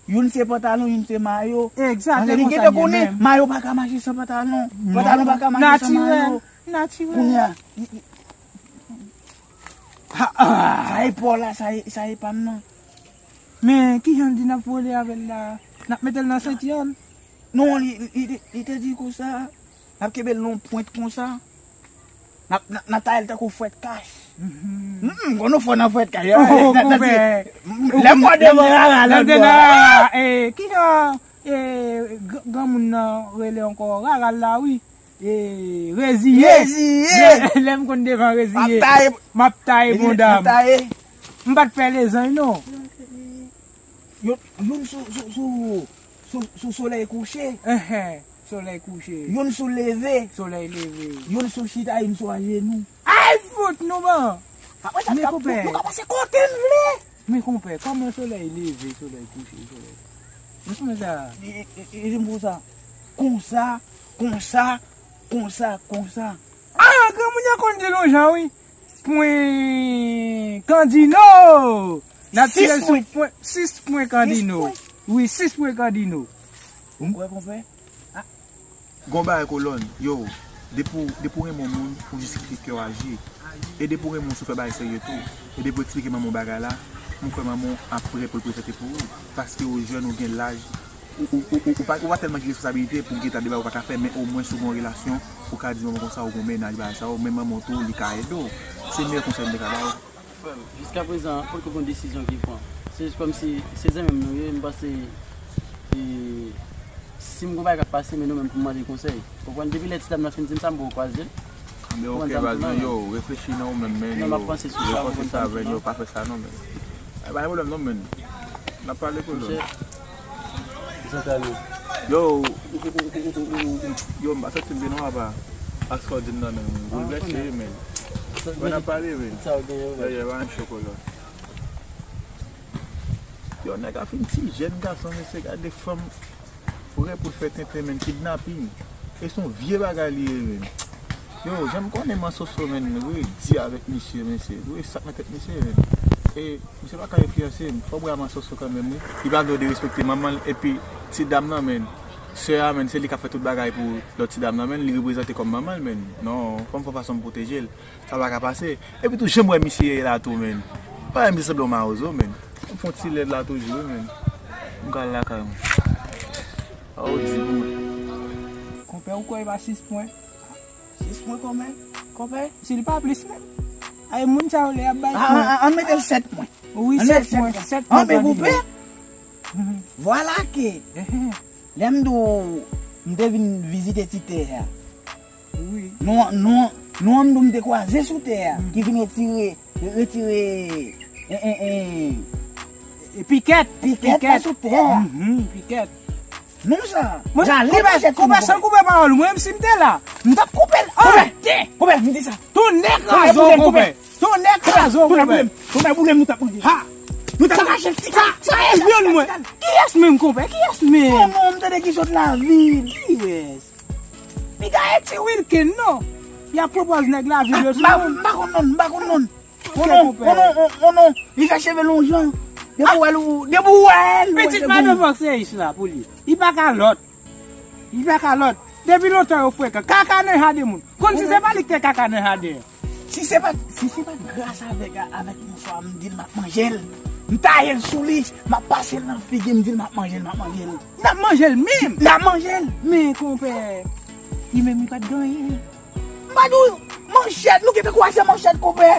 youn se pantalon, youn se mayo. Egzakteman. Ann li gentan konnen, mayo pa ka mache san pantalon. Pantalon pa ka mache san mayo. Natirèl. Kounye a, li- li- sa e pa w la, sa e, sa e pa m nan. Men, kijan l di n ap vole avè l la? N ap mete l nan senti an? Non, li, li, li, li te di konsa, n ap kenbe l nan pwent konsa. N ap, n ap, n ap taye l tankou fwèt kach. Mm, konnen fò nan fwèt kach. Oh, konpè. Lè m wè devan rara lòt bò. Eh, kijan, eh, gr- granmoun nan rele ankò? Rara la, wi. Eh, reziye. Reziye. Lè m konn devan reziye. M ap taye. M ap taye bonda m. M ap taye. M pa t pè lezanj, non. Yo, youn sou, sou, sou, sou, sou solèy kouche. Enhen, solèy kouche. Youn sou leve. Solèy leve. Youn sou chita, youn sou ajenou. Ay, fout nou, man! Apre sa, Men, nou ka- konpè. Nou ka pase kote n vle. Men, konpè, kòman solèy leve, solèy kouche, solèy? Ou sonje sa? Li, li, li di m konsa. Konsa, konsa, konsa, konsa. Ah, granmoun yo konn di l yon jan, wi. Pwen Kandino! N ap tire sou pwen, sis pwen Kandino. Wi, sis pwen Kandino. Ou kwè, konpè? Gon bagay kolòn, yo, depi w, depi w renmen yon moun, ou jis kite kè w aji. E depi w renmen yon moun, se fè bagay serye tou. E depi w eksplike manman w bagay la, m kwè manman w ap prè pou l prezante pou ou. Paske ou jèn, ou gen laj, ou, ou, ou, ou, ou pa, ou pa tèlman gen responsabilite pou gentan de bagay ou pa ka fè, men omwen si w gen yon relasyon, ou ka di manman w konsa, ou gen yon mennaj, bagay sa yo, men manman w tou, li ka ede w. Se meyè konsèy m te ka ba w. Frè m, jiskaprezan, poko gen desizyon ki pran. Se jis kòmsi se zanmi m nou ye, m panse, e, si m gon bagay k ap pase, men nou menm pou m mande konsèy. Konprann? Depi lè ti dam nan fin di m sa, m poko kwaze l. Anben, ok, baz mwen, yo, reflechi nan ou menm, men, yo, Non, m ap panse sou sa, reflechi sa, men, yo, pa fè sa, non, men. Ay, pa gen pwoblèm, non, men. N ap pale pou nou. Yo, ou, ou, ou, ou, ou, ou, ou, yo, m pa santi m byen non, apa. Ak sa w di m nan, men, m boulvèse, men. Mwen ap pale, men. Yo, yo, pa yon cho kolòn. Yo, nèg la fin ti jèn gason, mesye, gade fanm prè pou l fè tenten, men, kidnaping. E se yon vye bagay li ye, men. Yo, jan m konnen Man Soso, men, redi avèk misye, mesye. Wi, sa k nan tèt misye, men. E misye pa ka enfliyanse m. Fò m wè a Man Soso kanmenm, wi. Li pa vle derespekte manman l, epi ti dam nan, men. Sè a, men, se li k ap fè tout bagay pou lòt ti dam nan, men. Li reprezante kòm manman l, men. Non, fò m fè fason m pwoteje l. Sa pa ka pase. Epi tou, jan m wè misye ye la tou, men. Pa wè misye sanble yon mawozo, men. M fè yon ti lèd la toujou, wi, men. M ka al lakay mwen. A w di pou mwen. Konpè, ou kwè e pa sis pwen? Sis pwen kòmè? Konpè? Si li pa plis menm. Ay, moun sa yo lè y ap bay kou. An mete l sèt mwen. Wi, sèt mwen, sèt mwen. An, men koupe. Vwala ke lè m di w m te vin vizite ti tè a. Wi. Nou, nou, nou an m di w m te kwaze sou tè a, ki vin retire, retire, e, e, e, pikèt, pikèt la sou tè a. Mhm, pikèt. Nou sa. Mwen, rale koupe, manchèt koupe, san koupe pawòl, mwen menm si m te la, m t ap koupe l an de. Koupe, m di sa. Tonnè kraze w, koupe. Tonnè kraze w, koupe. Tonnè boule m, nou t ap manje. Ha! Nou t ap rache l ti kal. Sa, sa, sa, vyann mwen. Kiyès menm, koupe? Kiyès menm? Non, non, m tande ki sot lavil. Kiyès? Piga e ti Wilken, non. Y ap pwopòz nèg lavil yo sou moun. M pa konn non, m pa konn non. Onon, onon, onon, li fè cheve lon jan. Depi w wè l, ou, depi w wè l, ou wè se pou ou. Pitit madan Fòk se ich la pou li. Li pa ka lòt. Li pa ka lòt. Depi lontan yo frekan. Kaka nan jaden moun. Konn si se pa li ki te kaka nan jaden an. Si se pa, si se pa gras avèk, avèk mouchwa, m di l m ap manje l. M taye l sou li, m ap pase l nan figi, m di l m ap manje l, m ap manje l. N ap manje l menm. N ap manje l. Men, konpè, li menm li pa t gen anyen. M pa di w manchèt, nou gentan kwaze manchèt, konpè.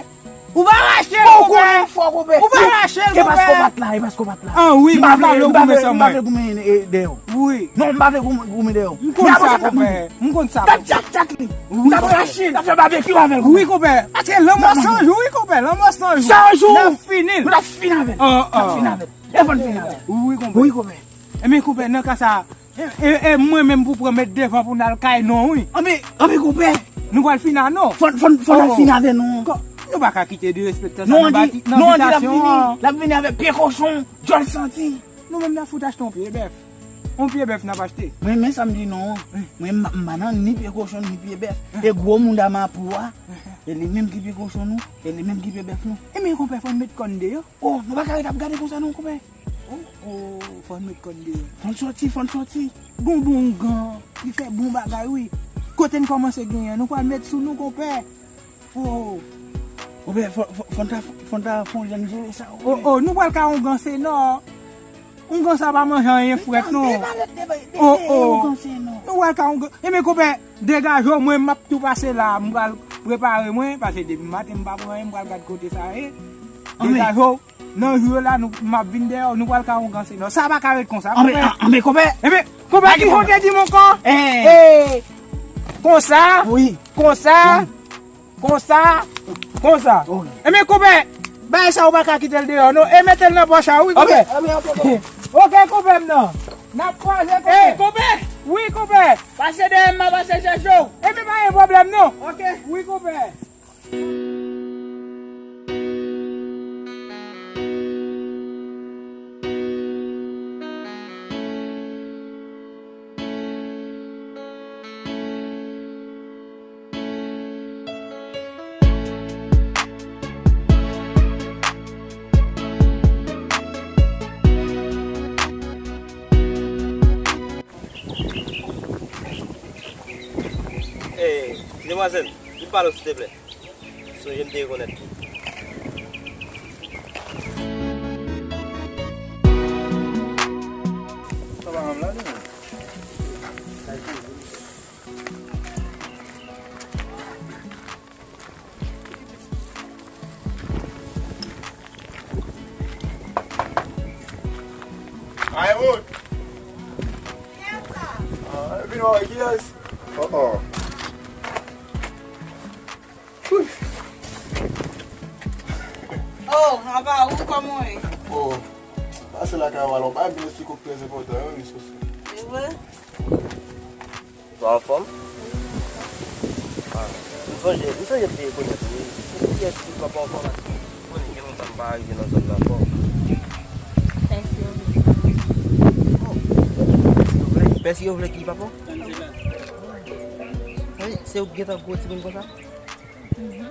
Ou pa rache l, konpè. Ou konnen fò, konpè. Ou pa rache l, konpè. E paske w pa t la, e paske w pa t la. An wi, m pa vle, m pa vle goumen, e, dèyè w. Wi. Non, m pa vle goumen, goumen dèyè w. M konn sa, konpè. M konn sa. N ap tchak, tchak li. N ap rache l. N ap fè babekyou avè l, konpè. Wi, konpè. Paske lanmò san jou, wi, konpè. Lanmò san jou. San jou. N ap fini l. Nou t ap fini avè l. N ap fini avè l. E fò n fini avè l. Wi, konpè. Wi, konpè. Ebyen, konpè, nan ka sa, E, e, e mwen menm pou pran met devan pou n al kay non, wi. Anben, anben, konpè. Nou pral fini a non. Fò, fò, fò n al fini avè nou. Kò, nou pa ka kite derespektan sa nan bati, nan bitasyon an. Non, di l ap vini, l ap vini avèk pye kochon, djòl santi. Nou menm n ap fout achte yon pye bèf. Yon pye bèf n ap achte. Mwen, men sa m di non. Mwen, m, m pa nan ni pye kochon, ni pye bèf. E gwo mouda mapou a, e li menm ki pye kochon nou, e li menm ki pye bèf nou. Ebyen, konpè, fò n met kò n deyò. O, nou pa ka ret ap gade konsa non, konpè. O, o, fò n met kò n deyò. Fò n sòti, fò n sòti. Gon bon ougan, li fè bon bagay, wi. Kote n kòmanse genyen an, nou pral met sou nou, konpè. O, o. Konpè, fò, fò, fò n ta, fò n ta fè yon jan jere sa, o, o, nou pral ka ougan senò. Ougan sa pa manje anyen frèt, non. O, o. Nou pral ka ougan. Ebyen, konpè, degaje w, mwen, m ap tou pase la, m pral prepare mwen, paske depi maten m pa pran anyen, m pral gad kote sa ye. Degaje w. Nan jou yo la, nou, m ap vin dèyè w, nou pral ka ougan senò. Sa pa ka ret konsa, konpè. Anben, anben, konpè. Ebyen, konpè, ki jan w te di m ankò? E, konsa, konsa, konsa, konsa. Ebyen, konpè, bagay sa ou pa ka kite l deyò, non. E mete l nan pòch a, wi, konpè. Oke, konpè m nan. N ap kwaze, konpè. E, konpè. Wi, konpè. Pase dèyè m, m a pase chèche w. Ebyen, pa gen pwoblèm, non. Oke. Wi, konpè. Ey, demwazèl, vin pale w, silteplè. Sonje m te rekonèt li. Sa pa manm la, li menm? Ay, wout! Ah, vin wè kiyès? Oh, oh. Oh, apa ou, kòman w ye? Oh, pase lakay ou alò, bay m yon ti kou trè enpòtan, wi, wi, Soso. E vre? Ou anfòm? Ah, m sonje, m sonje m te rekonèt ou, wi. Se kiyès ki papa w ankò, paske ou konnen gen lontan m pa rive nan zòn nan ankò. Pè Sirvle. Oh, Pè Sirvle. Pè Sirvle ki papa w? Wi, se ou ki gentan gwo timoun konsa? Mhm.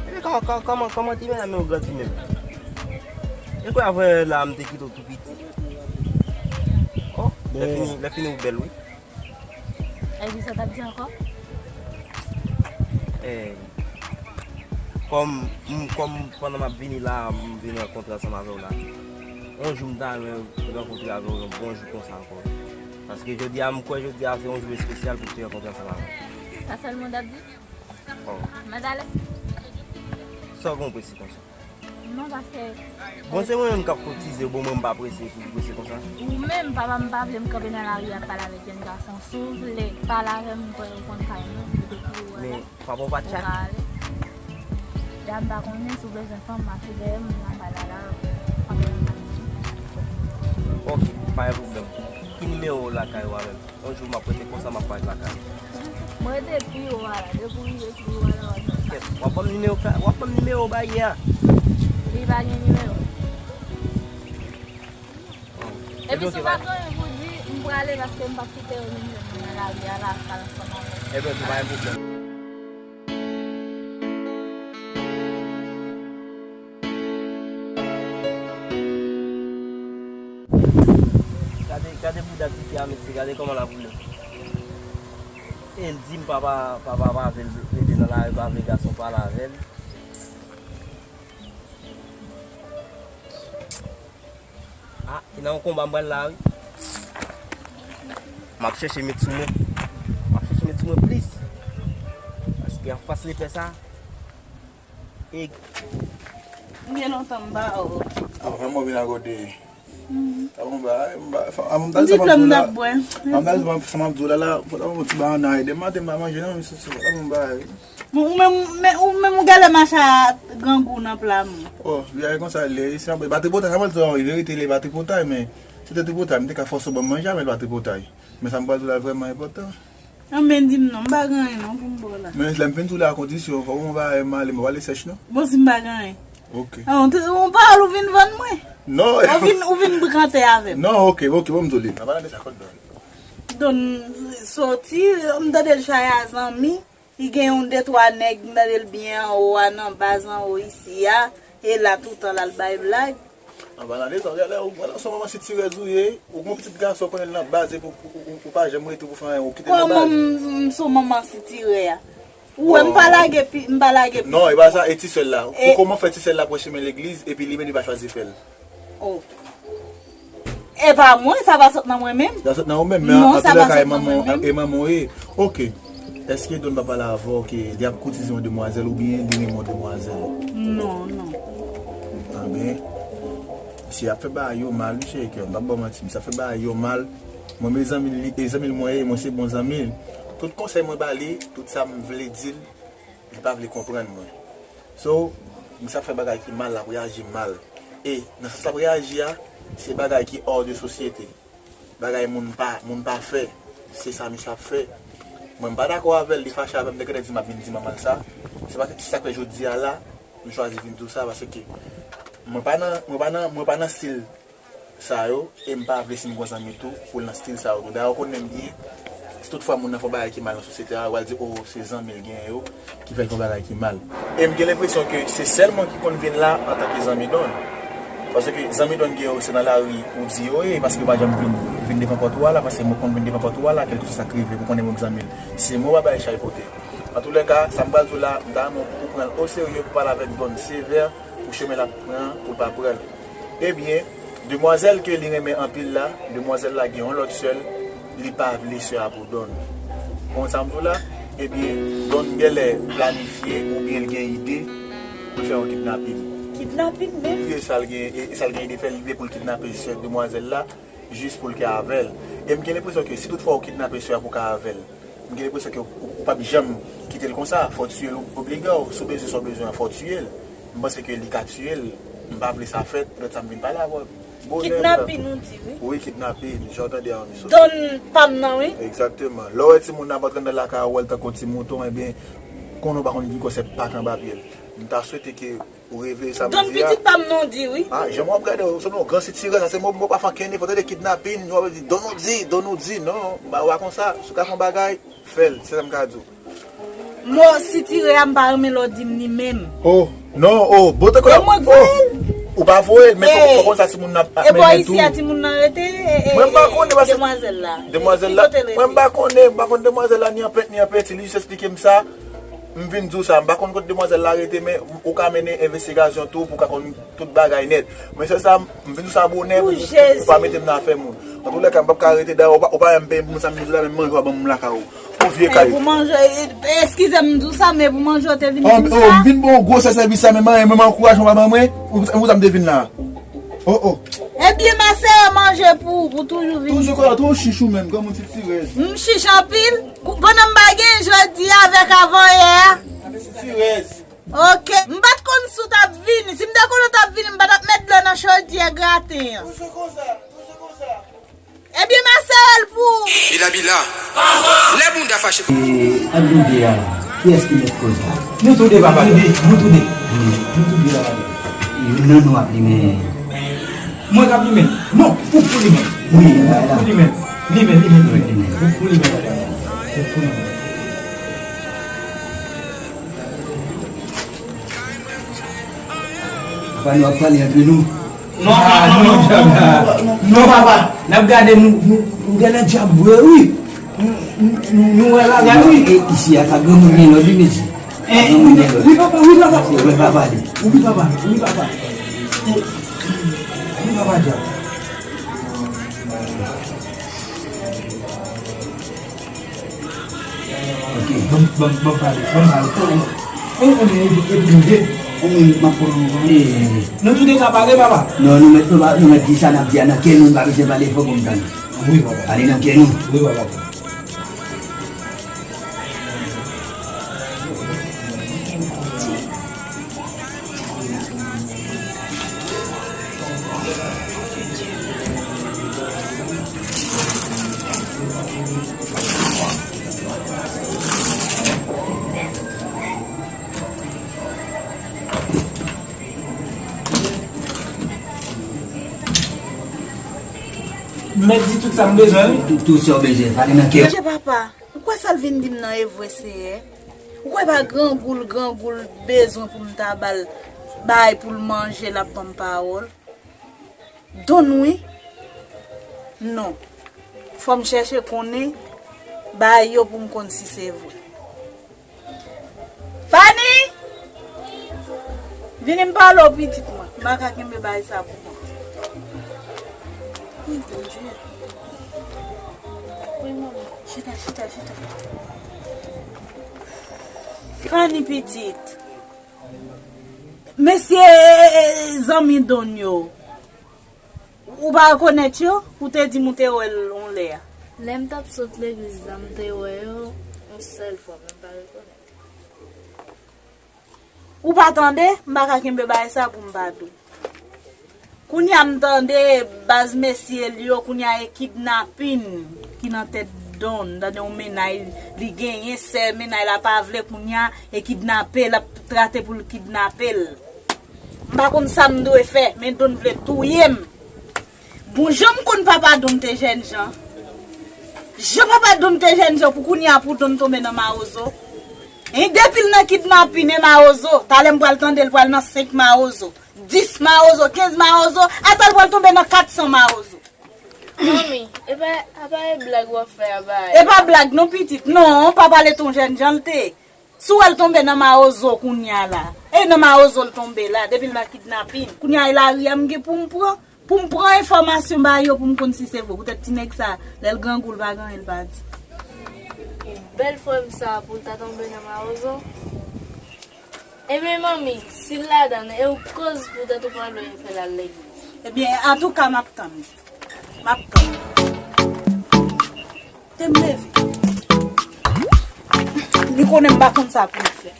Epi kòman, kòman, kòman, kòman ti medam yo grandi menm? E kwè avè la m te kite w tou piti. Oh, lè fini, lè fini ou bèl, wi. Epi sa w t ap di ankò? Eh, kòm, m, kòm pandan m ap vini la, m vin rankontre ansanm avè w la. Yon jou m ta renmen rankontre avè w yon bon jou konsa ankò. Paske jodi a, m kwè jodi a se yon jou espesyal pou m te rankontre ansanm avè w. Sa sèlman w t ap di? Mwen t ale. Sa w gen w prese konsa? Non, paske... Bon, se mwen menm k ap kotize, bon, mwen m pa prese pou prese konsa. Ou menm, papa m pa vle m kanpe nan lari ap pale avèk jèn gason. Si w vle pale avè m, mwen kwè ou konn kay mwen, m te pi ou wè la. Men papa w pa t chat? Ou ka ale. Ya m pa konnen si w bezwen fanm, mache dèyè m, m ap pale la. Ok, pa gen pwoblèm. Ki nimewo lakay ou avè m? Yon jou m ap rete konsa, m ap parèt lakay. Mwen rete pi wo a la, depi w rive pi wo a la, w ap jwenn. Kèt, w ap ban m nimewo ka-, w ap ban m nimewo bagay a. Li pa gen nimewo. Epi si w pa gen anyen pou di, m prale paske m p ap kite yo vin jwenn mwen nan lari a la, al ansanm avè m. Ebyen, ok, pa gen pwoblèm. Gade, gade bouda tifi a, mesye, gade kòman l ap woule. E l di m papa, papa pa vle l rete nan lari, pa vle gason pale avè l. Ah, e nan yon konba m pral la, wi. M ap chèche met sou mwen. M ap chèche met sou mwen plis. Paske anfas lepè sa, e... M gen lontan m pa wè w. Ah, vrèman vin akote. Mhm. Sa bon bagay, m ba, sa, a, m ta di sa m ap di w la. M di flèm m t ap bwè. M ta di sa m ap di w la, la, fò ta ban m yon ti bagay nan ede. Maten m pa manje non, men sou, sou, fò ta ban m bagay. Ou menm, men, ou menm ou genlè mache a grangou nan pla m. Oh, li a konsa l ye, se yon batri potay, sa m pral di w, verite li batri potay, men si te tripotay, m te ka fòse w ban m manje avè l batri potay. Men sa m pral di w la vrèman enpòtan. Anben, di m non, m pa gen anyen non pou m ba w la. Men lè m fin di w la a kondisyon, fò w ban m yon bagay m ale, m pa pale sèch non. Bon, si m pa gen anyen. Ok. Ah, ou te, ou pawòl ou vin vann mwen? Non. Ou vin, ou vin brikante avè m? Non, ok, ok, bon, m di w li. An palan de sa, kot Don? Don soti, m tande l chay a zanmi. Li gen yon de twa nèg, m tande l byen anwo a, nan baz anwo isi a. E la toutan l al bay blag. An palan de sa, ou genlè, ou genlè se manman sitirèz ou ye, ou gen yon pitit gason konnen l nan baz epi ou, ou, ou, ou pa janm rete pou fè anyen, ou kite l nan baz. Kòman m, m se manman sitirè a? Ou wè m pa lage pi, m pa lage pi. Non, e pa sa, e ti sè l la. Ou kòman fè ti sè l la pran chemen legliz epi li menm li pa chwazi fè l? Oh. E pa mwen, sa pa sot nan mwen menm. Sa sot nan ou menm, men an tou lè ka e manman w, e manman w ye. Ok. Èske Don pa pale avè w ke li ap koutize yon demwazèl oubyen li renmen yon demwazèl? Non, non. Anben, misye ap fè bagay yo mal, wi, cheri kè m, m p ap ba w manti, misye ap fè bagay yo mal. Mwen, mezanmi li, e zanmi l mwen ye, mwen se bon zanmi l. Tout konsèy mwen ba li, tout sa m vle di l, li pa vle konprann mwen. So, misye ap fè bagay ki mal, l ap reyaji mal. E nan sans l ap reyaji a, se bagay ki hors de société. Bagay moun pa, moun pa fè, se sa misye ap fè. Mwen, m pa dakò avè l, li fache avè m, li genlè di m ap vin di manman l sa. Se pa, se sa k fè jodi a la, m chwazi vin di w sa, paske mwen pa nan, mwen pa nan, mwen pa nan stil sa yo, e m pa vle si m gon zanmi tou, pou l nan stil sa yo tou. Dayè, ou konnen m byen, si tout fwa moun nan fè yon bagay ki mal nan sosyete a, yo pral di, o, se zanmi l genyen yo ki fè l fè yon bagay ki mal. E m gen lenpresyon ke se sèl mwen ki konn vin la antanke zanmi Don. Paske zanmi Don gen yo, se nan lari ou di yo ye, paske yo pa janm vin, vin devan pòt ou a la, paske mwen konn vin devan pòt ou a la, kèlkeswa sa k rive, ou konnen mwen k zanmi l. Se mwen w ap bay chay pote. Antoulèka, sa m pral di w la, m ta renmen w pran l oserye, pou pale avèk Don sevè, pou chemen l ap pran an, pou l pa pran l. Ebyen, demwazèl ke li renmen anpil la, demwazèl la gen yon lòt sè l, li pa vle sè a pou Don. Ou konn sa m di w la? Ebyen, Don genlè planifye oubyen l gen ide pou l fè yon kidnapin. Kidnapin menm? Wi, e sa l gen, e, e sa l gen ide fè, li vle pou l kidnape sè demwazèl la, jis pou l ka avè l. E m gen lenpresyon ke si tout fwa ou kidnape sè a pou w ka avè l, m gen lenpresyon ke ou, ou p ap janm kite l konsa. Fò w tiye l obliga w. Si w bezwen sa w bezwen an, fò w tiye l. M panse ke li ka tiye l. M pa vle sa fèt, poutèt sa m vin pale avè w. Bonè, frè. Kidnapin ou di, wi. Wi, kidnapin, jan w tande a, wi, sou... Don pa m nan, wi. Egzakteman. Lè w wè timoun nan ap antre anndan lakay ou, w wè l tankou yon ti mouton, ebyen, konnen w pa konn ki gwosè pat anba pye l. M ta swete ke ou reveye sa m di a. Don pitit pa m nan w di, wi. Ah, jan w ap gade, w sanble yon gran sitirè, sa se mo, mo pa fè kenni, fò tande kidnapin, w ap di, Don ou di, Don ou di, non, ba w a konsa, si w ka fè yon bagay, fè l, se sa m ka di w. Mo sitirè a m pa renmen lè w di m li menm. Oh, non, oh, bon, te konnen, oh, ou pa voye l, men fò, fò konn sa timoun nan ap, ap mennen tou. E bò isi a timoun nan rete, e, e, demwazèl la. Demwazèl la, mwen m pa konnen, m pa konn demwazèl la ni an pent ni an peti, li jis eksplike m sa. M vin di w sa, m pa konn kote demwazèl la rete, men ou ka mennen envestigasyon tou pou w ka konn tout bagay nèt. Men sèl sa, m vin di w sa bonè pou, pou, pou pa mete m nan afè moun. Antoulèka, m p ap ka rete dayè, ou pa, ou pa menm peye m pou sa m vin di w la, menm manje w pa ban m lakay ou. Yon vye kay. Pou manje, eskize m di w sa, men pou manje w te vin pou sa. Oh, m vin ba w gwo sèvis sa, men mwen, mwen ankouraje w pa ban mwen. Ou, ou sa m te vin la. Oh, oh. Ebyen, ma sè, manje pou, pou toujou vini. Toujou konsa, tou chich ou menm, granmoun ti tirèz. M chich anpil. Pandan m pa gen jodi a avèk avanyè a. Ti tirèz. Ok. M pa t konn si w t ap vini. Si m te konn ou t ap vini, m pa t ap met dlo nan chodyè graten an. Toujou konsa, toujou konsa. Ebyen, ma sere l pou ou. Bila bila. Lè bounda fache. E, an nou de a la. Kiyès ki mèt koz la? Nou tou de, papa. Nou tou de. Nou tou de. Nou tou de la, papa. Youn nan nou ap limen. Mwen k ap limen. Non, ou pou limen. Wi, la, la. Ou pou limen. Limen, limen, limen. Ou pou limen. Ou pou limen. Papa, nou ap pale antre nou. Non, non, non, non, non, papa. N ap gade nou, nou, nou gen nan dyab vre, wi. Nou, nou, nou, nou wè bagay, wi. E isi a, pa granmoun gen lòd, wi, mesye. Pa granmoun gen lòd. Wi, papa, wi, papa. Se vre, papa, li. Wi, papa, wi, papa. Wi, papa, dyab. Ok. Ban m, ban m, ban m pale, ban m pale. Ou konnen, epi, epi nou de. Ou menm, m ap pran nou, eh. Nou tou de ka pale, papa? Non, nou mèt, nou pa, nou mèt di sa n ap di a nan kè nou, nou pa bezwen pale fò pou m tande. Wi, papa. Pale nan kè nou. Wi, papa. M mèt di tout sa m bezwen, wi. Tout, tout sa w bezwen, pale nan kè w. Monchè papa, ou kwè sa l vin di m nan e vre, Seyè? Ou kwè pa grangou l, grangou l bezwen pou m ta ba l bagay pou l manje, l ap ban m pawòl? Donn wi. Non. Fò m chèche konnen bagay yo pou m konn si se vre. Fani! Vini m pale w pitit mwen. M pa ka kenbe bagay sa pou mwen. Wi, Bondye. Wi, manman. Chita, chita, chita. Fani pitit. Mesye, eh, eh, eh, zanmi Don yo. Ou pa rekonèt yo? Ou te di m ou te wè l yon lè a. Lè m t ap sot legliz la, m te wè yo yon sèl fwa, men m pa rekonèt. Ou pa tande? M pa ka kenbe bagay sa pou m pa di w. Kounye a m tande baz mesye l yo, kounye a e kidnapin ki nan tèt Don. M tande yon mennaj li genyen, sè mennaj la pa vle, kounye a e kidnape, l ap trate pou l kidnape l. M pa konn sa m dwe fè, men Don vle touye m. Bon, jan m konn papa Don te jènjan. Jan papa Don te jènjan pou kounye a pou Don tonbe nan mawozo. E depi l nan kidnapin e mawozo, talè m pral tande l pral nan senk mawozo, dis mawozo, kenz mawozo, ata l pral tonbe nan kat san mawozo. Manmi, e pa, apa e blag w ap fè a bay? E pa blag non pitit, non, papa l te yon jènjan l te. Si w wè l tonbe nan mawozo kounye a la. E nan mawozo l tonbe la, depi l nan kidnapin. Kounye a e lari a m gen pou m pran. Pou m pran enfòmasyon ba yo pou m konn si se vre. Poutèt ti nèg sa, lè l grangou, l pa gen anyen l pa di. Bèl frè m sa pou l ta tonbe nan mawozo. Ebyen, manmi, si l ladan l, e ou k koz poutèt ou pa vle fè l al legliz. Ebyen, antouka, m ap tann. M ap tann. Te m leve. Li konnen m pa konn sa pou m fè.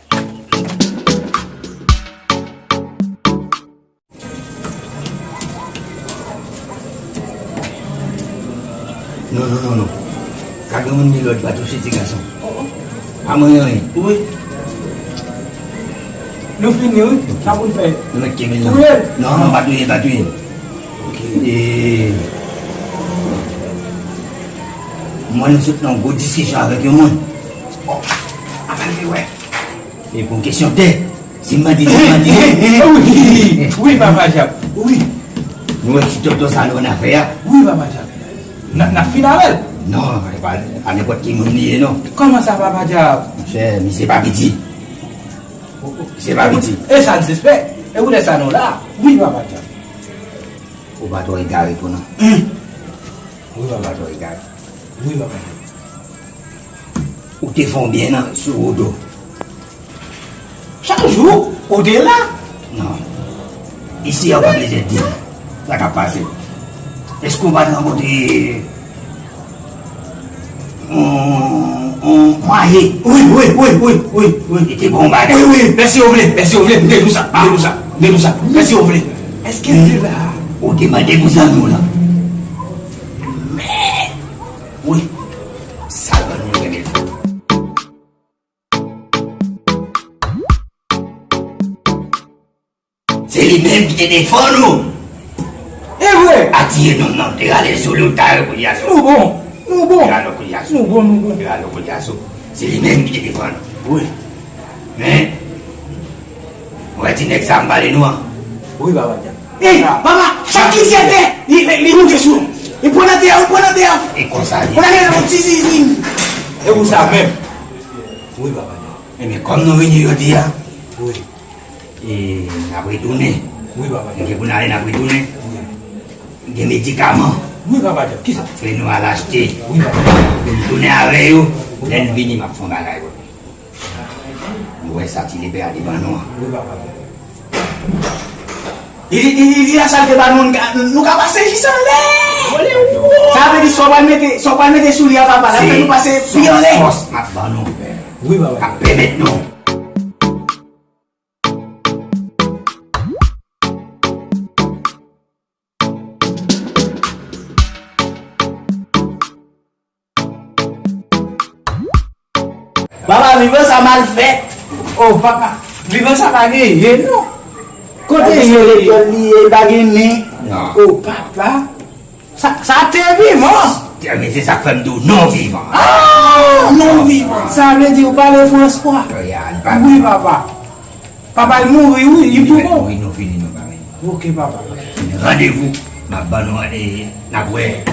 Non, non, non, non. Ka gen moun gen lòd pa touche ti gason. Pa manyen anyen. Wi. Nou fini, wi. Sa pou n fè? Nou mèt kenbe l non. Touye l? Non, non, pa touye l, pa touye l. Ok. E, mwen nou sot nan yon gwo diskisyon avèk yon moun. Bon, avan l te wè. E pou yon kesyon tè, si m mande, si m mande. Wi, wi, papa Djab. Wi. Nou wè ti tonton sa nou ann afè a? Wi, papa Djab. N ap, n ap fin avè l? Non, e pa, pa nenpòt ki moun li ye, non. Kòman sa, papa Djab? Monchè, misye pa piti. Misye pa piti. E sa n t espere. E poutèt sa nou la. Wi, papa Djab. Ou pa twò egare tou, non. Wi, papa Djab. Ou pa twò egare. Wi, papa Djab. Ou te fè yon byen nan sou Wodo. Chak jou, ou te la? Non. Isi a, ou pa bezwen di m sa k ap pase. Èske ou pa t rankontre yon, yon mwaye? Wi, wi, wi, wi, wi, wi. Li te bon bagay. Wi, wi, men si w vle, men si w vle, m te di w sa, m te di w sa, m te di w sa, men si w vle. Èske l te la? Ou te mande pou zanmi w lan. Men, wi, sa zanmi w te fè. Se li menm ki te defann ou. E vre. A tiye nonm nan, te rale sou li, ou ta yo kounye a sou. Nou bon, nou bon. Te rale kounye a sou. Nou bon, nou bon. Te rale kounye a sou. Se li menm ki te defann ou. Wi. Men, ou wè ti nèg sa m pale nou an? Wi, papa Djak. Ey, papa, chak ki sete, li, li, li monte sou. Li pran nan tè, li pran nan tè. E konsa li. Pran nan tè, yon ti zizin. E pou sa menm. Wi, papa Djak. Ebyen, kòm nou vini jodi a, wi. E n ap retounen. Wi, papa. Gen pou n ale, n ap retounen. Wi. Gen medikaman. Wi, papa Djak. Kisa? Fè nou al achte. Wi, papa. Pou n tounen avè yo. Lè n vini, m ap fè yon bagay pou nou. Nou wè sa ti lepè a te ban nou an. Wi, papa. Li, li, li, li la sa l te ban nou, nou ka, nou ka pase jis anlè. Sa vle di, sa w pral mete, sa w pral mete sou li a, papa, l ap fè nou pase pi anlè. Se fòs m ap ban nou. Wi, papa. K ap pèmèt nou. Papa, viv ansanm mal fèt. Oh, papa, viv ansanm pa genyen, non. Kote ye? Lekòl li ye, pa gen nen. Non. Oh, papa. Sa, sa te vivan. Men se sa k fè m di w non vivan. Ah, non vivan. Sa vle di ou pale Franswa. Wi, papa. Papa l mouri, wi, li tou bon. Wi, nou fini, nou pa vini. Ok, papa. Randevou, m ap ban nou, e, n ap wè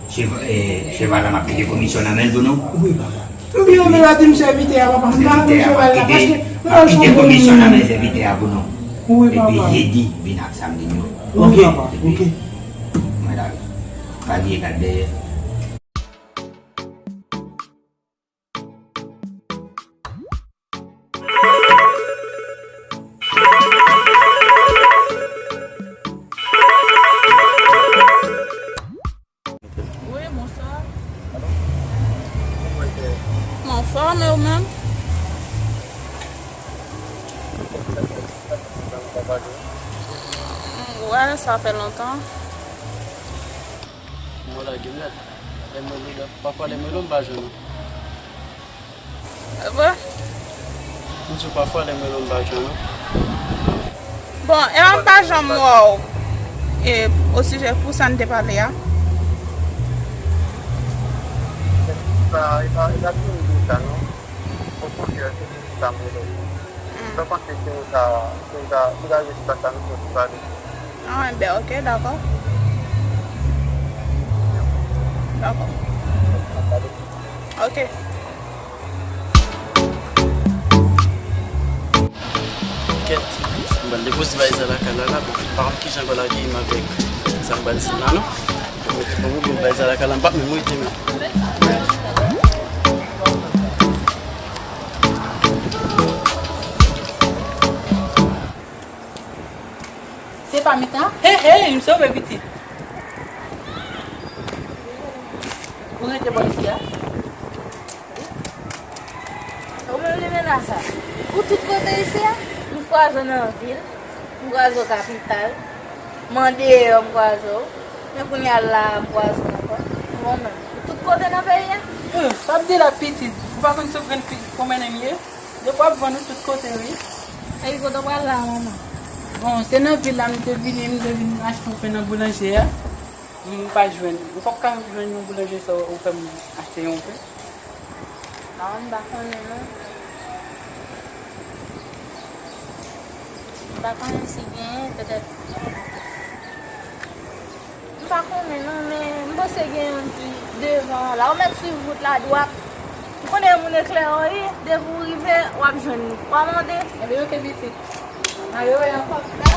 cheva-, e, cheval la, m ap kite komisyon nan men l pou nou. Wi, papa. M byen renmen la di m sèvitè a, papa. M ta renmen cheval la, paske m ap kite komisyon nan men sèvitè a pou nou. Wi, papa. Epi jedi, vin ak sa m di nou. Ok, papa, ok. Mwen la, pa bliye gad dèyè. Wi, bonswa. Mwen anfòm, e ou menm? Wè, sa fè lontan. Mwen lage nèt. Lè mwen rele, pafwa lè mwen rele w, m pa jwenn ou. E vre? M di w pafwa lè mwen rele w, m pa jwenn ou. Bon, e m pa janm wè w, e, osijè pou sa n te pale a. Sa, e pa, e pa ti moun sa, non. Okontrè, se pou sa m rele w. Hmm. Mwen panse se yon sa, se yon sa, se yon sa nou sot pale. Ah, ben, ok, dakò. Dakò. Ok. Kèt, m pral depoze valiz la lakay la, la, bon, m pa konn kijan m pral lage m avèk sa m pral di la, non. Mwen te pran valiz la lakay la, m p ap menm rete menm. Se pa mitan. Hey, hey, m sove pitit. Ou rete bò isi a? Ou menm li menm la sa. Ou tout kote isi a? M kwaze w nan vil, m kwaze w kapital, m andeyò, m kwaze w. Men kounye a la, m kwaze w ankò. Ou menm, ou tout kote nan peyi a? Hum, p ap di la pitit. Ou pa konn si w konn pi-, konbyen nen m ye? Depi w ap vann ou tout kote, wi. Epi kote w pral la, manman? Bon, se nan vil la m te vini, m te vin achte yon pen nan boulanje a. M pa jwenn. Ou pap ka jwenn yon boulanje sa ou fè m achte yon pen? Non, m pa konnen non. M pa konnen si genyen, petèt. M pa konnen non, men m panse gen youn ki devan an la. Ou mèt swiv wout la dwat. Ou konnen moun eklè yo ye, depi w rive, w ap jwenn li. W a mande. Ebyen, ok, pitit. M a rewè ankò. Mèsi.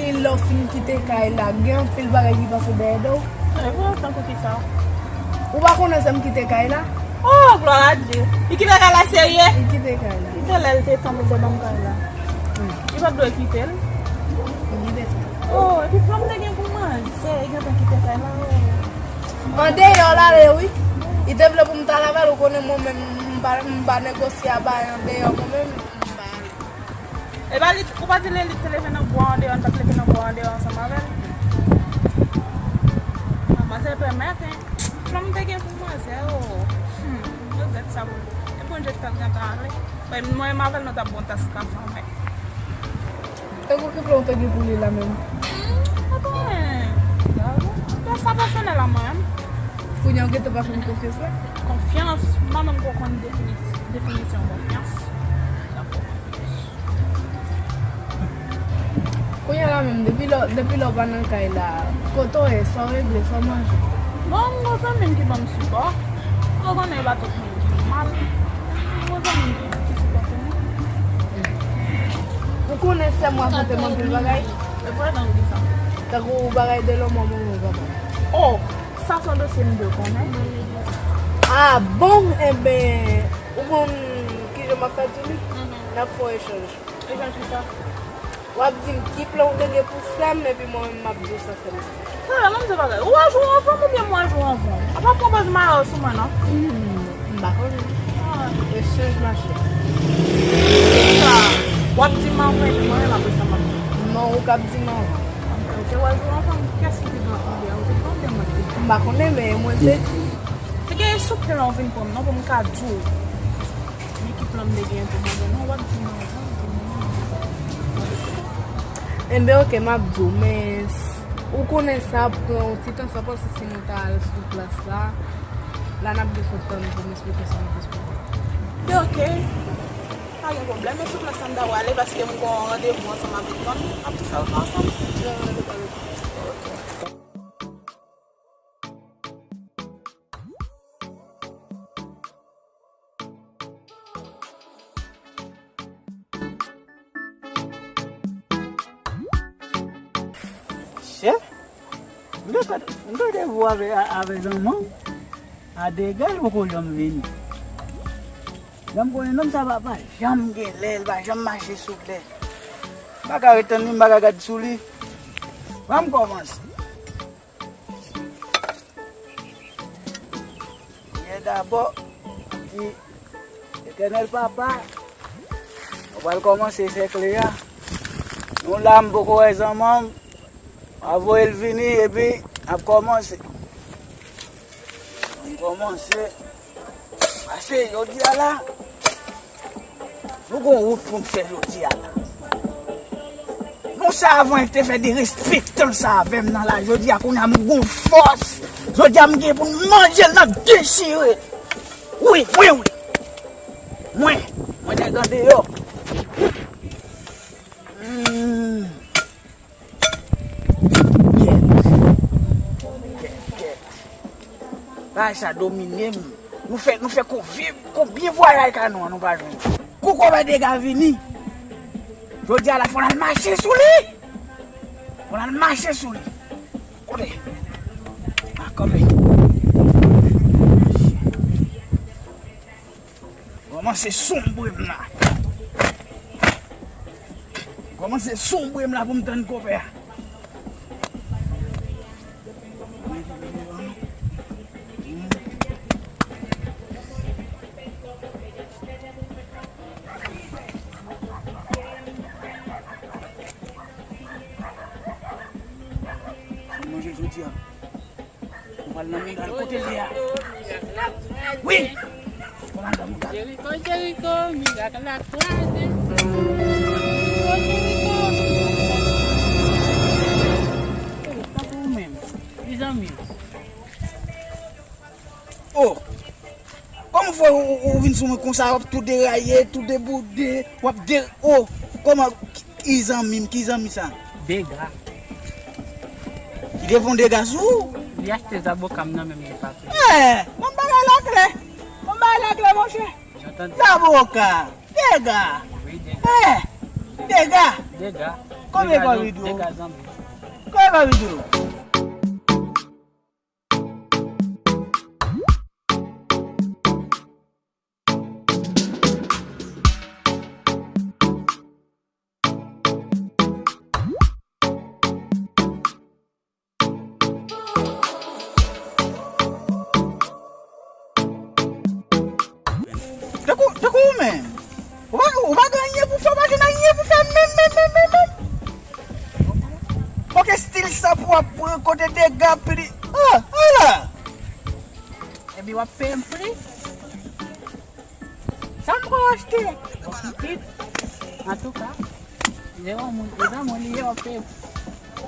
Lè w fin kite kay la, gen anpil bagay ki pase dèyè do w. E vre, tankou kisa? Ou pa konnen sè m kite kay la? Oh, gloire à Dieu! Li kite kay la, serye? Li kite kay la. Kite lè l te tann pou l te ban m kay la. Li pa t dwe kite l. Li kite l. Oh, epi plan m te gen pou manzè, li gentan kite kay la, oh. Andeyò l ale, wi. Li te vle pou m t al avè l, ou konnen mwen menm, m pa, m pa negosye a bagay andeyò, mwen menm, m pa ale. E pa li, ou pa di li, li te leve nan bwa andeyò, li pa t leve nan bwa andeyò ansanm avè l? Ah, manzè pèmèt, hein. Plan m te gen pou manzè, oh. Hmm, regrèt sa pou li. E Bondye t fè l gentan ale. Mwen, mwen menm avè l, nou t ap bon tas kafe anmè. Tankou ki plan w te gen pou li la menm? Hmm, pa konnen. Plan sa pèsonèl an mwen menm. Kounye a w gentan pa fè m konfyans la? Konfyans, m pa menm ko konn defini-, definisyon konfyans. Kounye a la menm, depi lè, depi lè w pa nan kay la, kote w ye, sa w regle, sa w manje? Bon, m gon zanmi m ki ban m sipò. Ou konnen e pa tout moun ki mal. M gon zanmi m ki, ki sipòte m. Ou konnen sè m rakonte m anpil bagay? E vre, tankou kisa? Tankou bagay de lanmò manman w papa. Oh, sa se yon dosye m dwe konnen. Ah bon, enben, ou konn kijan m ap fè di li? Mhm. N ap fè yon echanj. Echanj kisa? W ap di m ki plan w te gen pou sè m, epi mwen menm m ap di w sa sè m. Sa la, mwen m di bagay. Ou wè jou anvan m oubyen mwen jou anvan w? A pa pran pòz malè sou mwen, non. Hmm, m pa konnen. Ah. Echanj mache. Sa, w ap di m anvan, epi mwen menm apre sa m ap di w. Non, ou k ap di m anvan. Ok, w wè jou anvan m, kiyès ki te pran oubyen ou te pran oubyen mwen te pran? M pa konnen, men mwen te di. Te gen sou plan w vin pran m, non, pou m ka di w. Men ki plan m te gen pou mwen, non, w ap di m anvan, pou mwen menm. Enben, ok, m ap di w, men s-, ou konnen sa ap pran yon ti tan, sa pase si nou ta al sou plas la. La, n ap gen fòk tann pou m esplike sa m ap esplike. Enben, ok. Pa gen pwoblèm, men sou plas la, m ta prale paske m gen yon randevou ansanm avèk fanmi m. N ap tou fè l ansanm. Ok. Chè, m te, m te randevou avè, avè zanmi m. A dega, l poko janm vini. Jan m konnen nonm sa pa, pa janm gen lè, l pa janm mache sou lè. M pa ka ret tann li, m pa ka gad sou li. Ban m kòmanse. Priyè dabò, di, Etènèl Papa, nou pral kòmanse sèkle a. Nou la, m poko wè zanmi m, m a voye l vini, epi n ap kòmanse. N kòmanse. Pase jodi a la. Nou gon wout pou n fè jodi a la. Non, sa avan, li te fè derespektan sa avè m nan la. Jodi a, kounye a, m gon fòs. Jodi a, m gen pou n manje l nan dechire. Wi, wi, wi. Mwen, mwen nèg andeyò. Hmm. Kèt. Kèt, kèt. Bagay sa domine m. Nou fè, nou fè konvi-, konbyen vwayaj ka nou an, nou pa jwenn. Kou kòmè dega vini. Jodi a la, fò n al mache sou li. Fò n al mache sou li. Kote? A, kanpe. Kòmanse sonbre m la. Kòmanse sonbre m la pou m tann konpè a. Manje jodi a. Ou pral nan mouda l kote l ye a. Wi! Ou pral nan mouda l. Jeriko, Jeriko, mirak la kwaze. Jeriko, Jeriko. Oh, pa pou ou menm. Mezanmi. Oh! Kòman fè ou, ou, ou vin sou mwen konsa, w ap tou deraye, tou deboude, w ap de-, oh, kòman, ki, ki zanmi m, ki zanmi sa? Dega. Ki te fè yon dega sou ou? Li achte zaboka m nan men m li pa peye. Eh, ban m bagay la klè. Ban m bagay la klè, monchè. Zaboka, dega. Wi, dega. Eh, dega. Dega. Konbyen kòb li dwe w? Konbyen kòb li dwe w? Tankou, tankou ou menm. Ou pa, ou pa gen anyen pou fè, ou pa gen anyen pou fè menm, menm, menm, menm, menm. Fòk estil sa pou w ap pran kote dega pli. Ah, ala! Epi w ap peye m pri. Sa m pral achte? Antouka, lè yon moun, lè yon moun li ye, w ap peye.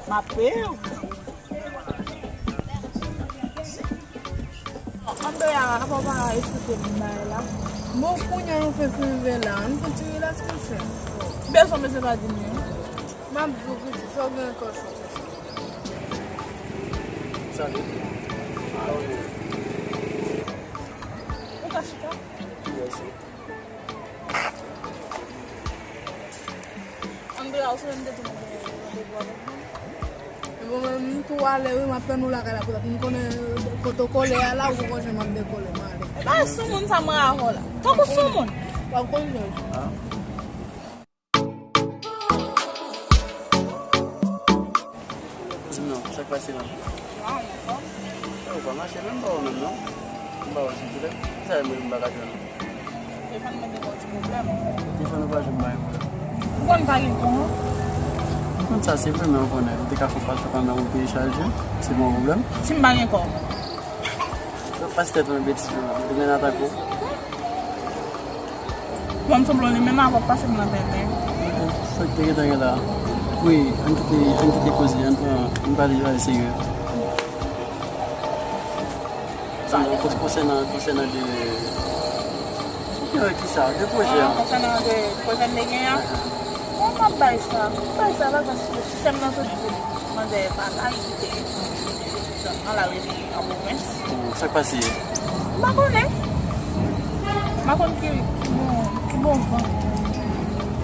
M ap peye w. Andrea, apa w pa esplike m bagay la? Bon, kounye a nou fenk rive la, nou fenk ti rilaks, monchè. Bezwen, mesye pa di m non. M ap di w, pitit, sa w gen kòchon. Salut. Ou ka chita? Andrea, ou sonje m te di w mwen gen randevou avèk moun? Bon, mwen, m tou ale, wi, m ap tann ou lakay la, poutèt m konnen kote w kole a la, ou poko jwenn m ap dekole, m ale. E pa sou moun sa mwen avè w la. Tankou sou moun. W ap konn jwenn. Di m non, sa k pase la? Ah, m anfòm. Ou pa mache menm, m pa wè w menm non. M pa wè w silvouplè. Kisa fè m pa ka jwenn ou? Telefòn mwen te gen yon ti pwoblèm. Telefòn ou pa janm bay pwoblèm. Ou konn pa gen kò an? M konn sa, se vre, men ou konnen, ou te ka fè yon pasòk anndan ou peye chaje, se pa yon pwoblèm. Si m pa gen kò? Pase tèt mwen betiz, mwen te mennen atake w. Bon, m sanble w li menm avè w pase m nan tenten. Sa k te gentan gen la? Wi, ann kite, ann kite koze, ann pran, ann pale, pale serye. Konsènan, konsènan de, de ki sa? De pwojè an? Konsènan de pwojè m te gen an? Bon, m ap bay sa, m ap bay sa la, paske si sè m nan sot di manzè pa la, li kite. Jan an la rete an pwovens. Sa k pase? M pa konnen. M pa konn ki, ki bon, ki bon van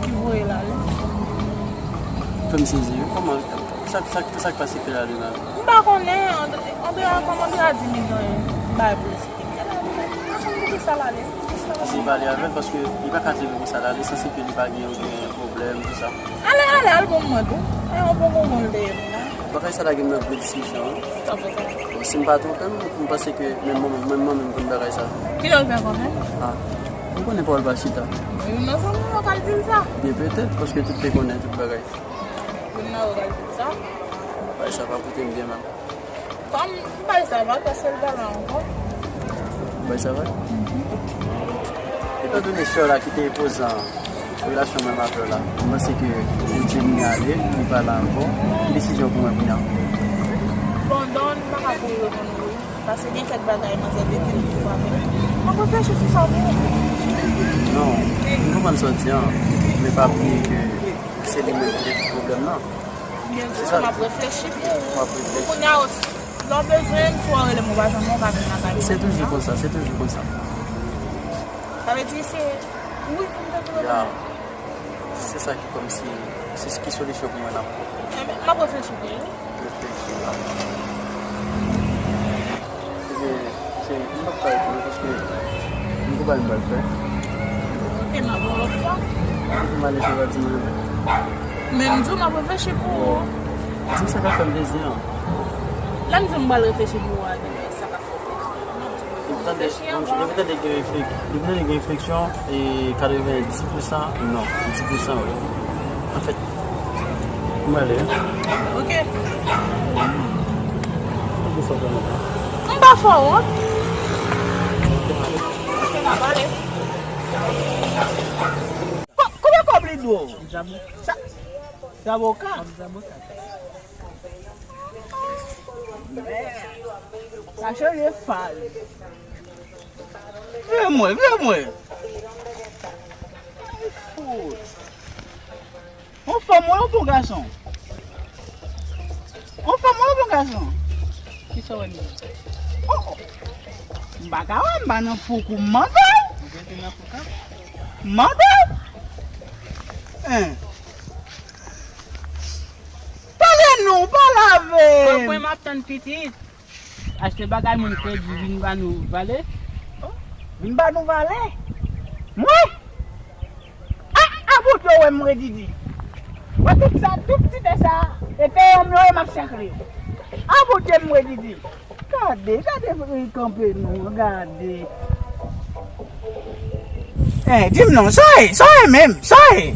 ki voye l ale. Fè m sezi wi. Kòman, sa, sa, sa k pase ke l ale la? M pa konnen. Andrea, kòman Andrea di m li gen bagay pou li. M pa konn poukisa l ale. Si pale avè l, paske li pa ka di l konsa l ale, sanse ke li pa gen okenn pwoblèm, tou sa. Ale, ale, al bon mwen tou. E yon bon bonbon l te ye m la. Bagay sa lage m nan gwo diskisyon wi. Sa fè sa. Bon, si m pa twonpe m, m panse ke menm mwen menm, menm mwen menm konn bagay sa. Kilè w fè konnen? Ah, m konnen pawòl pa chita. Youn nan zanmi w yo ka di l sa. Byen petèt, paske tout te konnen tout bagay. Youn nan yo ka di l sa. Bagay sa pa pote m byen menm. Kòm m bay sa vag, èske l pa la ankò? M bay sa vag? Etandone sè w la ki te pozan relasyon mwen avè w la, m panse ke li di li ale, li pa la ankò. Ki desizyon pou mwen kounye a? Bon, Don, m pa ka pou reponn ou wi. Paske gen kèk bagay manzè te di m ki frape m. M ap reflechi sou sa pou ou. Non, m konprann sa w di an, men pa bliye ke se li menm ki te tout pwoblèm nan. Byen, se sa m ap reflechi pou ou. W ap reflechi. Kounye a, lè w bezwen m, si w rele m, ou pa janm, ou pa vin lakay mwen. Se toujou konsa, se toujou konsa. Sa vle di se wi pou m te vle. Ya. Se sa ki kòmsi, se ki solisyon pou mwen la. Enben, m ap reflechi pou ou. Reflechi la. Ebyen, cheri, m p ap ka reponn ou paske m gon bagay m pral fè. Ok, n ap wè yon lòt fwa. Ou fè m ale sou pati mwen. Men m di w m ap reflechi pou ou. Di m sa k ap fè m plezi an. Lè m di w m pral reflechi pou ou a, sa k ap fè w plezi. Depi tande, depi tande gen reflek-, depi tande gen refleksyon, e katrevenndis pousan non, dis pousan wi. Anfèt, m prale wi. Ok. M pa fè w wont. Ok, n ap ale. Ko-, konbyen kòb li dwe w? Sa, zaboka? Sa cheri e fal. Vire mwen, vire mwen. Ay, fout. On fanm ou ye, on bon gason? On fanm ou ye, on bon gason? Kisa w wè m ye? Oh, oh. M pa ka wè, m pa nan foukou, m mande w. Ou rete nan fouka? M mande w. Hein. Konprann m ap tann pitit. Achte bagay moun kredi vin ba nou vale. Vin ba nou vale? Mwen? A, a Bondye wè m redidi. Wè tout sa, tout ti tè sa, e te yon mwen m ap chakre. A Bondye m redidi. Gade, gade, e kanpe nou, gade. Eh, di m non, sa e, sa e menm, sa e.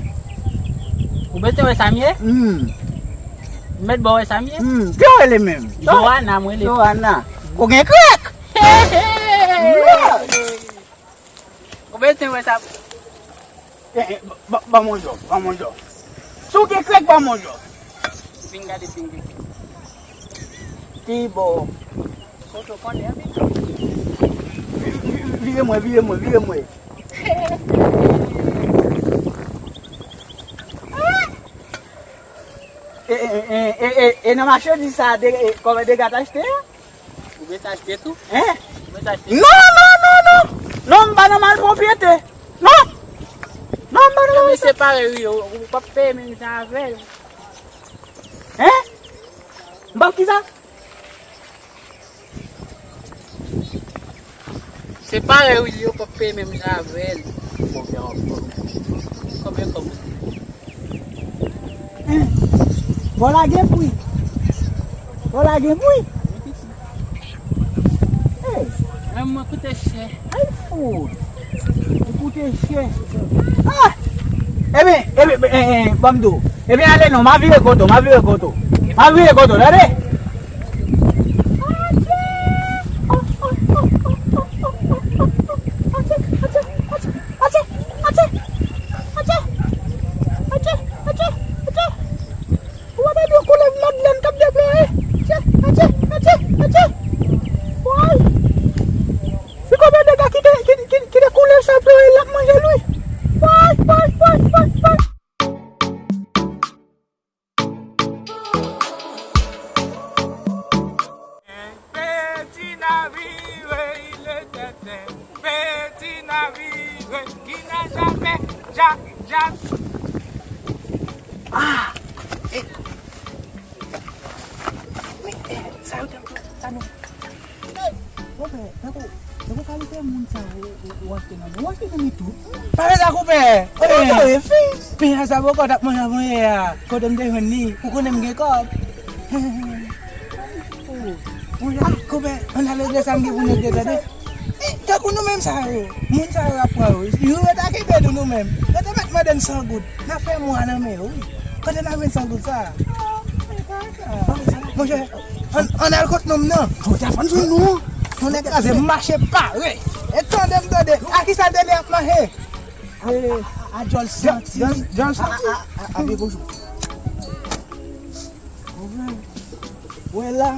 Ou bezwen wè sa m ye? Hmm. M mèt ba w wè sa m ye? Hmm, ki w rele menm? Joana, mwen rele. Joana. Ou gen krèk? Ou bezwen wè sa. Eh, eh, ba, ba mwen yon, ba mwen yon. Si w gen krèk, ba mwen yon. Vin gade si m gen krèk. Ki bò? Kote w konnen, wi. Vi-, vi-, vire mwen, vire mwen, vire mwen. E, e, e, e, e, e nan machandiz sa, de, e, kòman dega t achte a? Ou bezwen achte tou? Hein? Ou bezwen achte? Non, non, non, non. Non, m pa nan malpwopyete. Non. Non, m pa nan. Ebyen, se parèy, wi. Ou, ou p ap peye menm jan avè l. Hein? M p ap kisa? Se parèy, wi, yo p ap peye menm jan avè l. Konbyen, konbyen, konbyen? Hein? Vòlò gen pri. Vòlò gen pri. Hey. Menm mwen koute chè. Ay, fout. Ou koute chè. Ah! Ebyen, ebyen, eh, eh, ban m di w. Ebyen, ale non, m a vire kote w, m a vire kote w. M a vire kote w, tande? Ou pa tande yon koulèv Madlèn k ap deplore? Atye, atye, atye, atye. Woy! Si konbyen dega ki te, ki, ki, ki te koulèv sa plore, l ap manje l, wi. Woy, woy, woy, woy, woy. Petit navire, il était un petit navire qui n'a jamais, ja-, ja-, Ah! Eh! Men, eh, sa yo te ap sa nou. Konpè, tankou, tankou kalite moun sa yo, ou, ou achte nan men, ou achte nan men tou. Pa fè sa, konpè. Konpè, wi. Penya sa bòkò t ap manje avan yè a. Kote m te jwenn li? Ou konnen m gen kòb. Oh, konpè, ann ale de sa m gen pou nou de, tande. Eh, tankou nou menm sa yo. Moun sa yo ap pran yo. Yo, yo ta kenbe nou, nou menm. Yo te mèt mande n san goud. N a fè mwa nan men yo, wi. Kote n a jwenn san goud sa? Monchè, ann, ann al kot nonm nan. Ou ta fann sou nou. Yon nèg kraze mache pare. E tande m tande. A kisa Dele ap mache? A, a, a djòl santi. Djòl, djòl santi. A, a, a, a, a, bonjou. Wè la.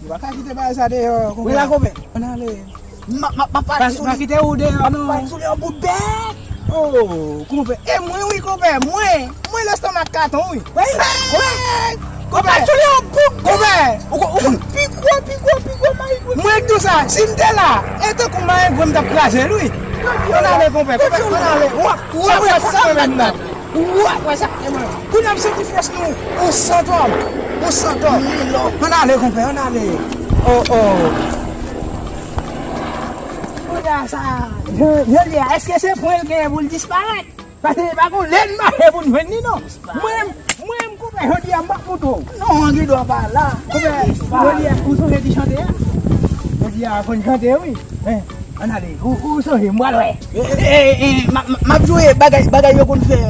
Nou pa ka kite bagay sa deyò, konpè. Wi la, konpè. Ann ale. M ap, m ap, m ap pale sou li. Pa kite ou deyò, non. M ap pale sou li yon bout bèk. Oh, konpè. E mwen, wi, konpè. Mwen, mwen lestomak katon, wi. Wi. Wi. Konpè. M ap pale sou li yon bout bèk. Konpè. Ou, ou, pi gwo, pi gwo, pi gwo, mayigwe. Mwen k di w sa, si m te la, e tankou mayigwe m t ap kraze l, wi. Ann ale, konpè. Konpè, ann ale. W ap, w ap wè sa m mèt la. Ou ap wè sa. Kounye a m santi fòs nou. Ou santòm. Ou santòm. Ann ale, konpè, ann ale. Oh, oh. Kounye a sa, jan, jan l ye a, èske se pwen l genyen pou l disparèt? Paske pa gon lè n mache pou n jwenn li, non. Mwen, mwen, konpè, jodi a, m p ap moute w. Non, Guido pa la. Konpè, jodi a, ou sonje ti chante a? Jodi a, fò n chante, wi. Ann ale, ou, ou sonje, m pral wè. E, e, e, e, m a, m a, m ap jwe bagay, bagay yo konn fè.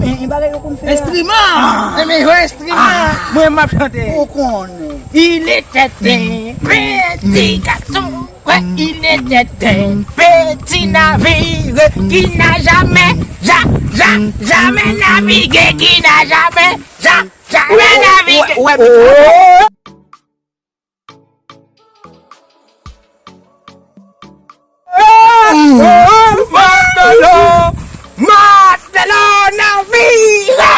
E, e, bagay yo konn fè. Enstriman! Ah! Enben, jwe enstriman! Ah! Mwen, m ap chante. Ou konnen. Il était un petit garçon, ouais, il était un petit navire qui n'a jamais, ja, ja, jamais navigué, qui n'a jamais, ja, jamais navigué. Wè, wè, wè. Matelot, matelot nan vire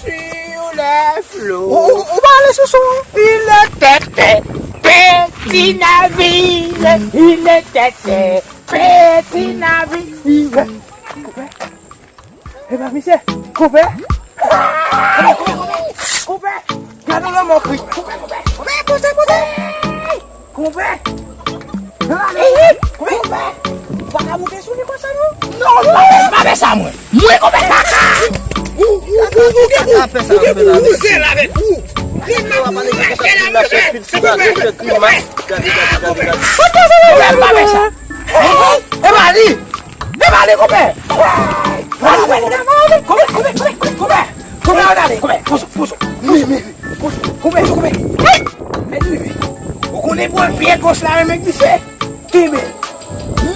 sur les flots. Ou, ou, ou pa ale sou son. Il était petit navire, il était petit navire. Epa misye, konpè. Konpè, konpè, konpè. Konpè, gade Lanmò kri. Konpè, konpè, konpè, poze, poze. Konpè. Konpè. Ou pa ka monte sou li konsa non. Non, non, pa fè sa mwen. Mwen konpè. Ou, ou, ou, ou gen pou, ou gen pou wouze la avèk ou. Mwen m ap mache la, mwen fè. Konpè. Konpè, pa fè sa. E pa li. E pa li, konpè. Konpè, konpè, konpè, konpè. Konpè, ann ale, konpè. Pozo, pozo. Wi, wi, wi. Pozo. Konpè, konpè. Hey! Mèt wi, wi. Ou konnen pou pye goch la renmen dife. Kenbe.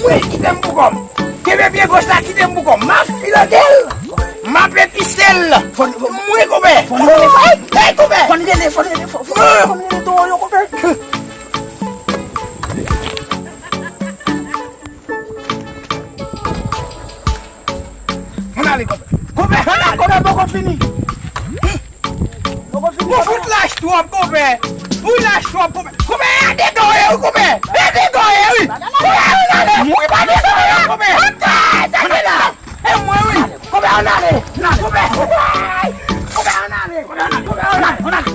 Mwen kite m pou kò m. Kenbe pye goch la, kite m pou kò m. M ap filote l. M ap epise l. Mwen konpè. Hey, konpè. Fò n rele, fò n rele, fò n rele, fò n rele toro yo, konpè. Ann ale, konpè. Konpè, ann ale. Konpè, poko fini. Poko fini. Ou fout lach twòp, konpè. Ou lach twòp, konpè. Konpè, e dedan w ye wi, konpè. E dedan w ye wi. Konpè, ann ale. Mwen pa desann la, konpè. Sa se la. E mwen wi. Konpè, ann ale. Konpè. Konpè, ann ale. Konpè, ann ale. Konpè, ann ale. Ann ale.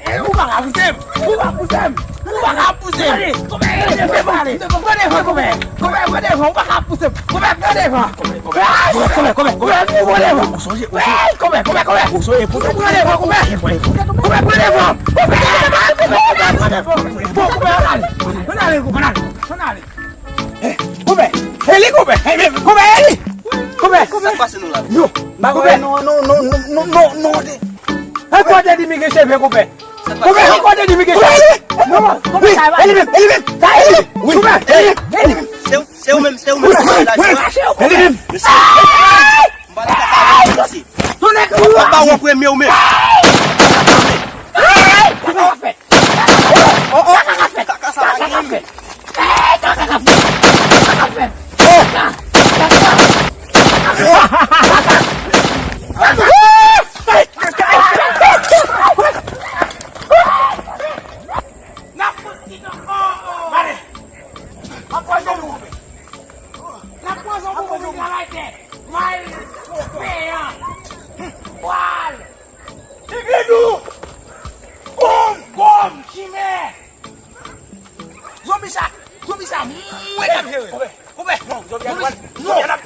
E, ou pa ka pouse m. Ou pa pouse m. Ou pa ka pouse m. Konpè, e, devan, ale. Pran devan, konpè. Konpè, pran devan. Ou pa ka pouse m. Konpè, pran devan. Konpè, konpè, konpè. Konpè, pran devan. Ou sonje, ou sonje. Ey, konpè, konpè, konpè. Ou sonje, konpè. Pran devan, konpè. Konpè, pran devan. Konpè, pran devan. Bon, konpè, ann ale. Ann ale, konpè, ann ale. Ann ale. Eh, konpè. E li, konpè. Eh, men, konpè, e li. Konpè. Sa k pase nou la menm? Yo, konpè. Non, non, non, non, non, non, non, de. Ankò te di mi gen cheve, konpè. Konpè, ankò te di mi gen cheve. Non, konpè, wi, sa va. E li menm, e li menm. Sa e li. Wi, konpè, e li, e li menm. Se ou, se ou menm, se ou menm. Wi, wi, wi. E li menm. Mesye. M pa nan kaka avè w, mesye. Tonè, w ap ba w an premye ou menm. Sa ka fèt. Oh, oh. Sa ka fèt. Kaka sa pa gen. Sa ka fèt. Sa ka fèt. N ap fout ti nan, oh, oh. Gade. M ap poze nou. N ap poze nou pou nou travay tè. May, peyan. Pwal. Tigridou! Konm, konm, chimè! Zonbi sa, zonbi sa, mwen k ap jere. Konpè, konpè, non, zonbi sa, non, mwen k ap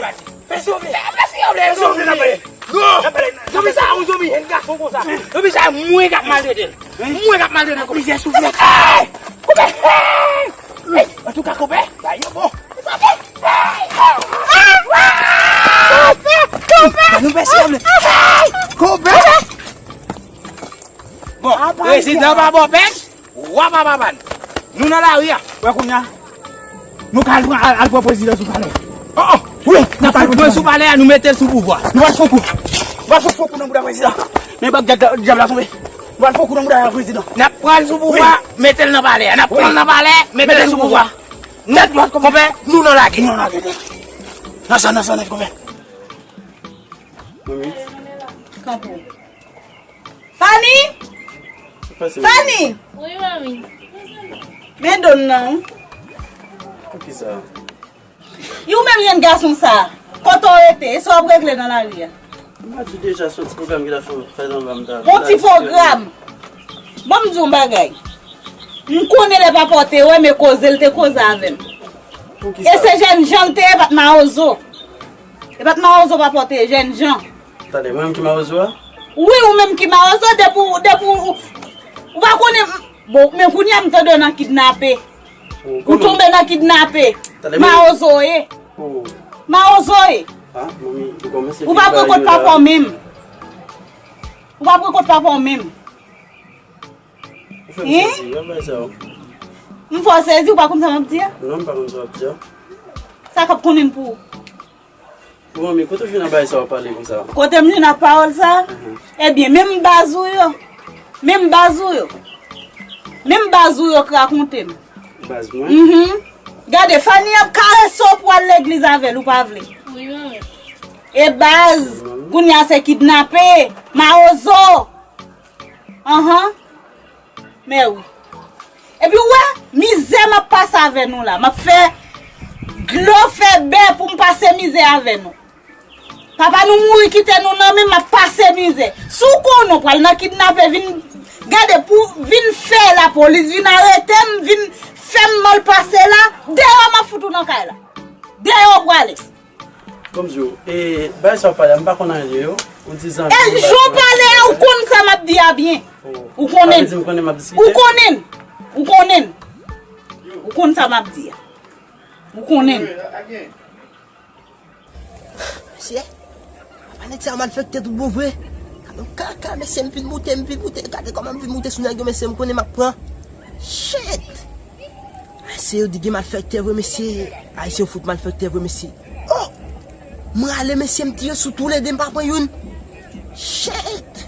bati. Pèsi yo vle. Pèsi yo vle, zonbi. Non! Zonbi sa, yon zonbi, yon gason konsa. Zonbi sa, mwen k ap maltrete l. Mwen k ap maltrete l, konpè. Plizyè souflèt. Hey! Konpè, hey! Hey! Antouka, konpè, sa yo bon. Konpè! Konpè! Konpè! Konpè! Bon, prezidan pa ba w pèch, wa pa ba bann. Nou nan lari a. Wè kounye a, nou ka al pran, al, al pran prezidan sou palè. Oh, oh! Wi, n ap fout mwen sou palè a, nou mete l sou pouvwa. Nou pral fon kou. Nou pral fon kou nan bouda prezidan. Men bak dyab la tonbe. Nou pral fon kou nan bouda prezidan. N ap pran l sou pouvwa, mete l nan palè a. N ap pran l nan palè, mete l sou pouvwa. Nèt, konpè, nou nan lagè. Nou nan lagè nèt. Nan sa, nan sa nèt, konpè. Manmi. Kanpe. Fanny! Sa k pase, manmi? Fanny! Wi, manmi. Men do n nan. Poukisa? E ou menm jèn gason sa, kote w rete? E sa w ap regle nan lari a? M pa di w deja, se yon ti pwogram ki ta fè, fèt anba m ta. Yon ti pwogram? Ban m di w yon bagay. M konnen lè papa w te wè, men koze l te koze avè m. Poukisa? E se jènjan l te ye, pa t mawozo. E pa t mawozo papa w te ye, jènjan. Tande, mwen menm ki mawozo a? Wi, ou menm ki mawozo, depi w, depi w, ou pa konnen, bon, men kounye a m tande w nan kidnape. Ou tonbe nan kidnape. Mawozo w ye. Mawozo w ye. Ou pa pran kot papa w menm. Ou pa pran kot papa w menm. Ou fè m sezi, wè bagay sa yo. M fè w sezi, ou pa konn sa m ap di a? Non, m pa konn sa w ap di a. Sa k ap konnen pou ou? Bon, manmi, kote w jwenn ak bagay sa w ap pale konsa? Kote m jwenn ak pawòl sa? Ebyen, menm baz ou yo, menm baz ou yo, menm baz ou yo k rakonte m. Baz mwen? Mhm. Gade, Fanny ap karese w pou w al legliz avè l, ou pa vle. Wi, manmi. E baz, kounye a se kidnape, mawozo. Anhan. Men wi. Epi w wè, mizè m ap pase avè nou la. M ap fè dlo fè bè pou m pase mizè avè nou. Papa nou mouri kite nou nan men m, m ap pase mizè. Si w konnen w pral nan kidnape, vin Gade, pou vin fè lapolis vin arete m, vin fè m mal pase la, deyò m ap fout ou nan kay la. Deyò w prale. Kòmsi w, e, bagay sa w pale a, m pa konn anyen de yo. Ou di zanmi. E jan w pale a, ou konn sa m ap di a byen. Ou konnen. Ou konnen. Ou konnen. Ou konn sa m ap di a. Ou konnen. Mesye, papa nèg sa yo malfektè tout bon vre. Gade yon kaka, mesye, m fin moute, m fin moute. Gade kòman m fin moute sou nèg yo, mesye, m konnen m ap pran. Shit! Ayisyen yo di gen malfektè vre, mesye. Ayisyen yo fout malfektè vre, mesye. Oh! M rale, mesye, m tire sou toulede, m pa pran youn. Shit!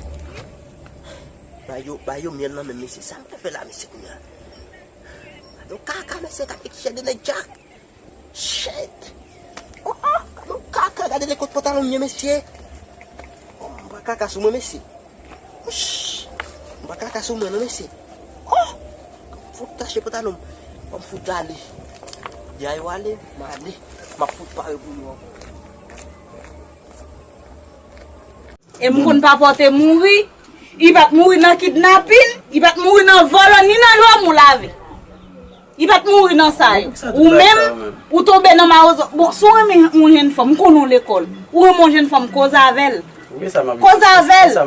Ba yo, ba yo myèl nan men, mesye. Sa m pral fè la, mesye, kounye a? Gade yon kaka, mesye, gade kichè de nèg Jack. Shit! Oh, oh, gade yon kaka, gade lekòt pantalon m ye, mesye. Oh, m pran kaka sou mwen, mesye. Ouch! M pran kaka sou mwen, non, mesye. Oh! Fout tache pantalon m. Fò m fout ale. Deja yo ale, m ale. M ap fout pare pou yo ankò. E m konn pa pote mouri. Li pa t mouri nan kidnapin, li pa t mouri nan vòlò, ni nan lòmou lave. Li pa t mouri nan sa yo. Ou menm, ou tonbe nan mawozo. Bon, si w renmen yon jenn fanm, m konnen w lekòl. Ou renmen yon jenn fanm, koze avè l. Koze avè l.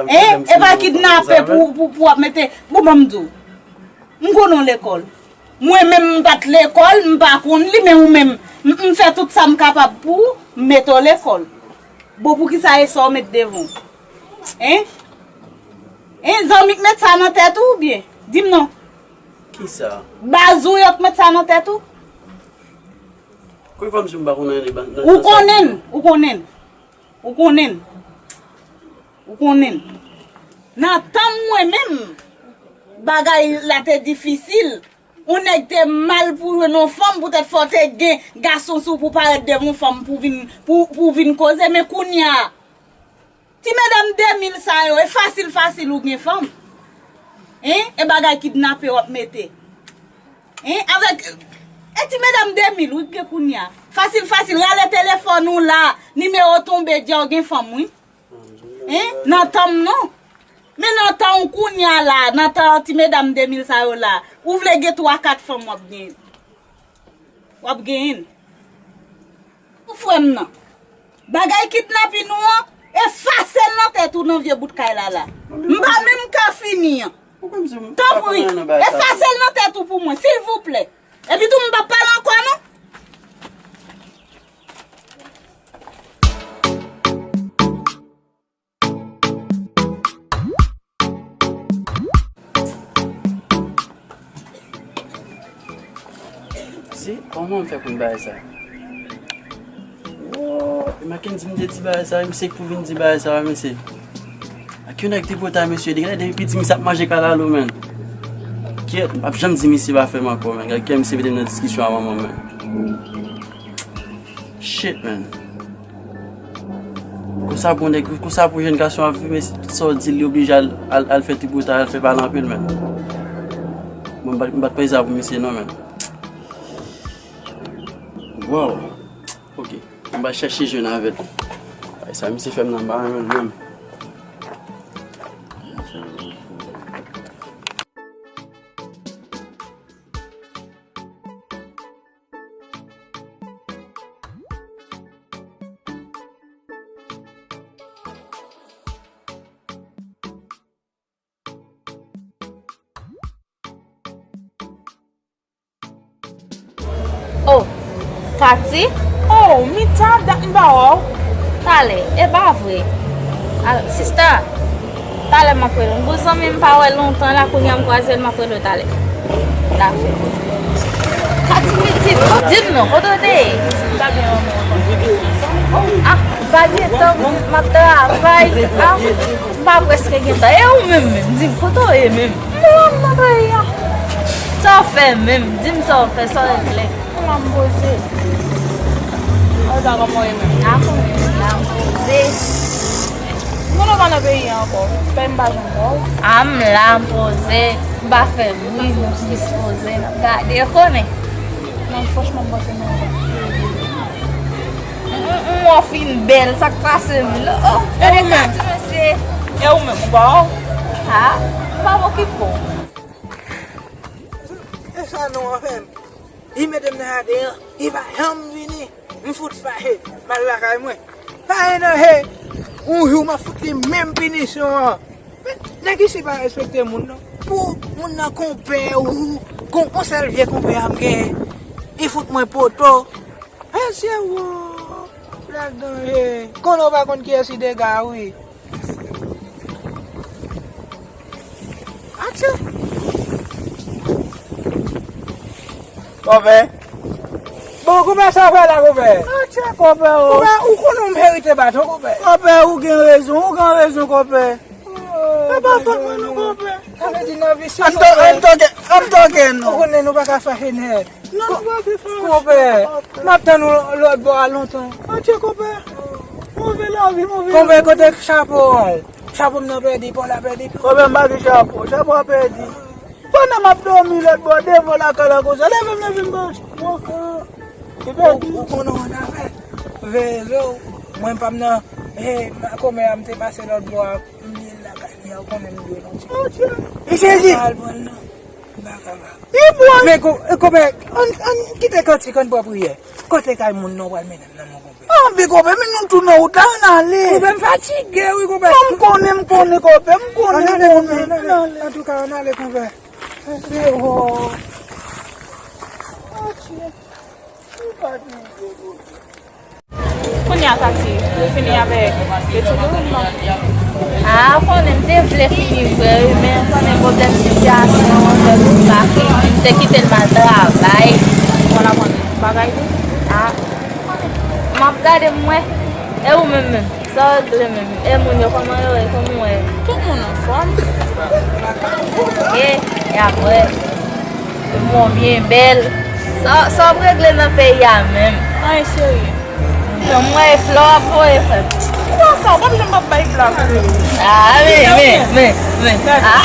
Hein? E pa kidnape pou, pou, pou w ap mete. Bon, ban m di w. M konnen w lekòl. Mwen menm m pa t lekòl, m pa konn li, men ou menm, m, m fè tout sa m kapab pou ou, m mete w lekòl. Bon, poukisa e sa w met devan w? Hein? Hein, zanmi k met sa nan tèt ou oubyen? Di m non. Kisa? Baz ou yo k met sa nan tèt ou? Kòman fè m si m pa konn anyen nan sa? Ou konnen l, ou konnen l. Ou konnen l. Ou konnen l. Nan tan m mwen menm, bagay la te difisil. Yon nèg te mal pou jwenn yon fanm, poutèt fò w te gen gason sou ou pou parèt devan yon fanm pou vin, pou, pou vin koze. Men kounye a, ti medam de mil sa yo, e fasil fasil ou gen fanm. Hein? E bagay kidnape w ap mete. Hein? Avèk, e ti medam de mil wi k gen kounye a. Fasil fasil, rale telefòn ou la, nimewo tonbe, di w gen fanm wi. Hein? Nan tan m non. Men nan tan w kounye a la, nan tan ti medam de mil sa yo la, ou vle gen twa kat fanm w ap gen. W ap genyen l. Ou frè m nan. Bagay kidnapin ou an, efase l nan tèt ou nan vye bout kay la la. M pa menm ka fini an. Tanpri, efase l nan tèt ou pou mwen, silvouplè. Epi tou m p ap pale ankò non. Se kòman m fè konn bagay sa? Woo, e Mackendy m te di bagay sa, misye k pou vin di bagay sa, mesye. Ak yon nèg tripotay, mesye, li genlè depi piti misye ap manje kalalou, menn. Kyèt, m p ap janm di misye pa fè m ankò, menn. Gade kè misye mete m nan diskisyon a manman m, menn. Shit, menn. Konsa pou nèg, konsa pou jèn gason ap viv, men tout sa w di l, li oblije al, al, al fè tripotay, al fè pale anpil, menn. Bon, m pa t, m pa t prese pou misye non, menn. Wow. Ok. M va chèche jwenn avè l. Ay, sa misye fè m nan, m pa renmen l menm. Oh, Katy? Oh, Mita, dat m pa wè w. Talè, e pa vre. Al, sista, talè m ap rele w. Bon zanmi m pa wè lontan la, kounye a m kwaze l, m ap rele w talè. Dafè. Katy pitit, di m non, kote w te ye? Ah, m pa gen tan, m ap travay. Ah, m pa prèske gen tan. E ou menm menm, di m, kote w ye menm? M la, m nan peyi a. Sa w fè menm? Di m sa w fè, sa w regle? M la m poze. Ou ta kòman w ye menm? M la, m la m poze. M konnen w pa nan peyi a ankò. Fè m pa janm wè w. A m la m poze. M pa fè bri, m jis poze, m ap gade, ou konnen. Non, franchman, m panse m renmen w. M, m, m wè w fin bèl, sa k pase menm? Oh, gade Katy, mesye. E ou menm, ou pa wè w? Ha? M pa wè w E sa non, anfen. Li mete m nan jaden an, li pa janm vini. M fout fache, m al lakay mwen. Fache nan, he, yon jou m ap fout li menm pinisyon an. Men, nèg isi pa respekte moun, non. Pou moun nan konpè ou, kon, yon sèl vye konpè a m genyen, li fout mwen poto. Mesye, wo, ladan, he. Konnen w pa konn kiyès ki dega, wi. Atye. Kòpè. Bon, kòpè, sa w fè la, kòpè? Atye, kòpè, o. Kòpè, ou konnen w merite baton, kòpè. Kòpè, ou gen rezon, ou gen rezon, kòpè. Oh, e pa fòt mwen, non, kòpè. Sa vle di nan visye, kòpè. An toke, an toke, non. Ou konnen nou pa ka fache nèt. Non, nou pa gen fòs. Konpè, m ap tann ou lòt bò a lontan. Atye, konpè. Move lavi, move lavi. Konpè, kote chapo an? Chapo m nan pèdi, pa w la pèdi. Konpè, m pa gen chapo. Chapo a pèdi. Pandan m ap dòmi lòt bò, devan lakay la konsa. Leve m, leve m, bò. Li pèdi. Ou, ou konnen w nan fè. Veye je w. Mwen pa m nan. He, kòmè a m te pase lòt bò a, m ye lakay li a, ou konnen m dwe nan ti. Atye. Li sezi. Al pran l non. M pa kapab. Li pran. Men ko-, e, konpè, ann, ann kite kantik, ann pran priyè. Kote kay moun nan w pral mennen m nan men w, konpè? Anben, konpè, men nou tou nan wout la, ann ale. Konpè, m fatige, wi, konpè. Non, m konnen, m konnen, konpè, m konnen, m konnen. Ann ale. Antouka, ann ale, konpè. Atye. Ou pa di m de konsa. Kounye a, Katy, ou fini avèk etid ou, non? A, konnen m te vle fini vre, wi, men konnen pwoblèm sitiyasyon an fè m pa fini. M te kite l m al travay. Bon, la konnen bagay tou? A, konnen. M ap gade m wè. E ou menm menm? Sa w regle menm? E moun yo, kòman yo ye? Kòman w ye? Tout moun anfòm. E, e apre? Mwen byen bèl. Sa, sa w ap regle nan peyi a menm? Anyen serye. Nan mwen e flè w ap voye, frè m. Kòman sa? Ou pa m janm ap bay flè a, frè m. A, men, men, men, men. A?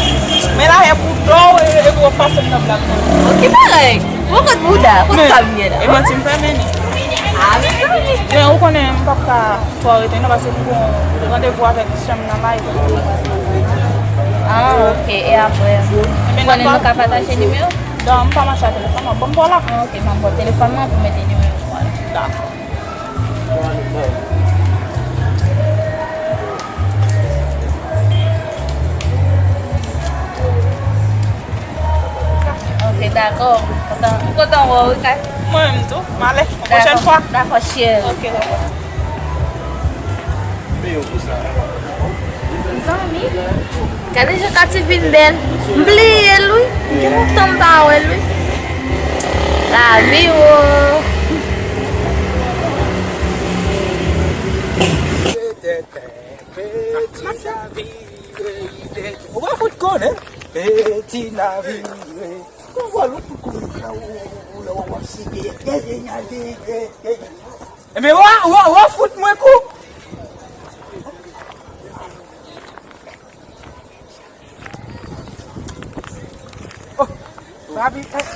Men la, e pou do w, e, e pou w pase m nan plat mwen. Bon, ki bagay? Bon, kot bouda? Kot sa m ye la? E manti m fè, men. A, men, men. Men ou konnen m p ap ka twò rete, non, paske m gon randevou avèk sè m nan Mayot. A, oke. E apre? Ou konnen nou ka pataje nimewo? Non, m pa mache ak telefòn nan. Ban m ba w la. A, oke, ban m ba w telefòn nan pou mete nimewo a. Dakò. Oke, dakò. M kontan, m kontan wè w, wi, Kay. Mwen menm tou. M ale. Yon pwochèn fwa. Dakò, cheri. Oke, dakò. Zanmi, gade jan Katy vin bèl. M bliye l, wi. M gen lontan m pa wè l, wi. Lavi, o. Ou pa fout konnen. Peti lavi. Ou pa fout konnen. Ebyen, wa, wa, wa fout mwen kou. Oh, papi, eh.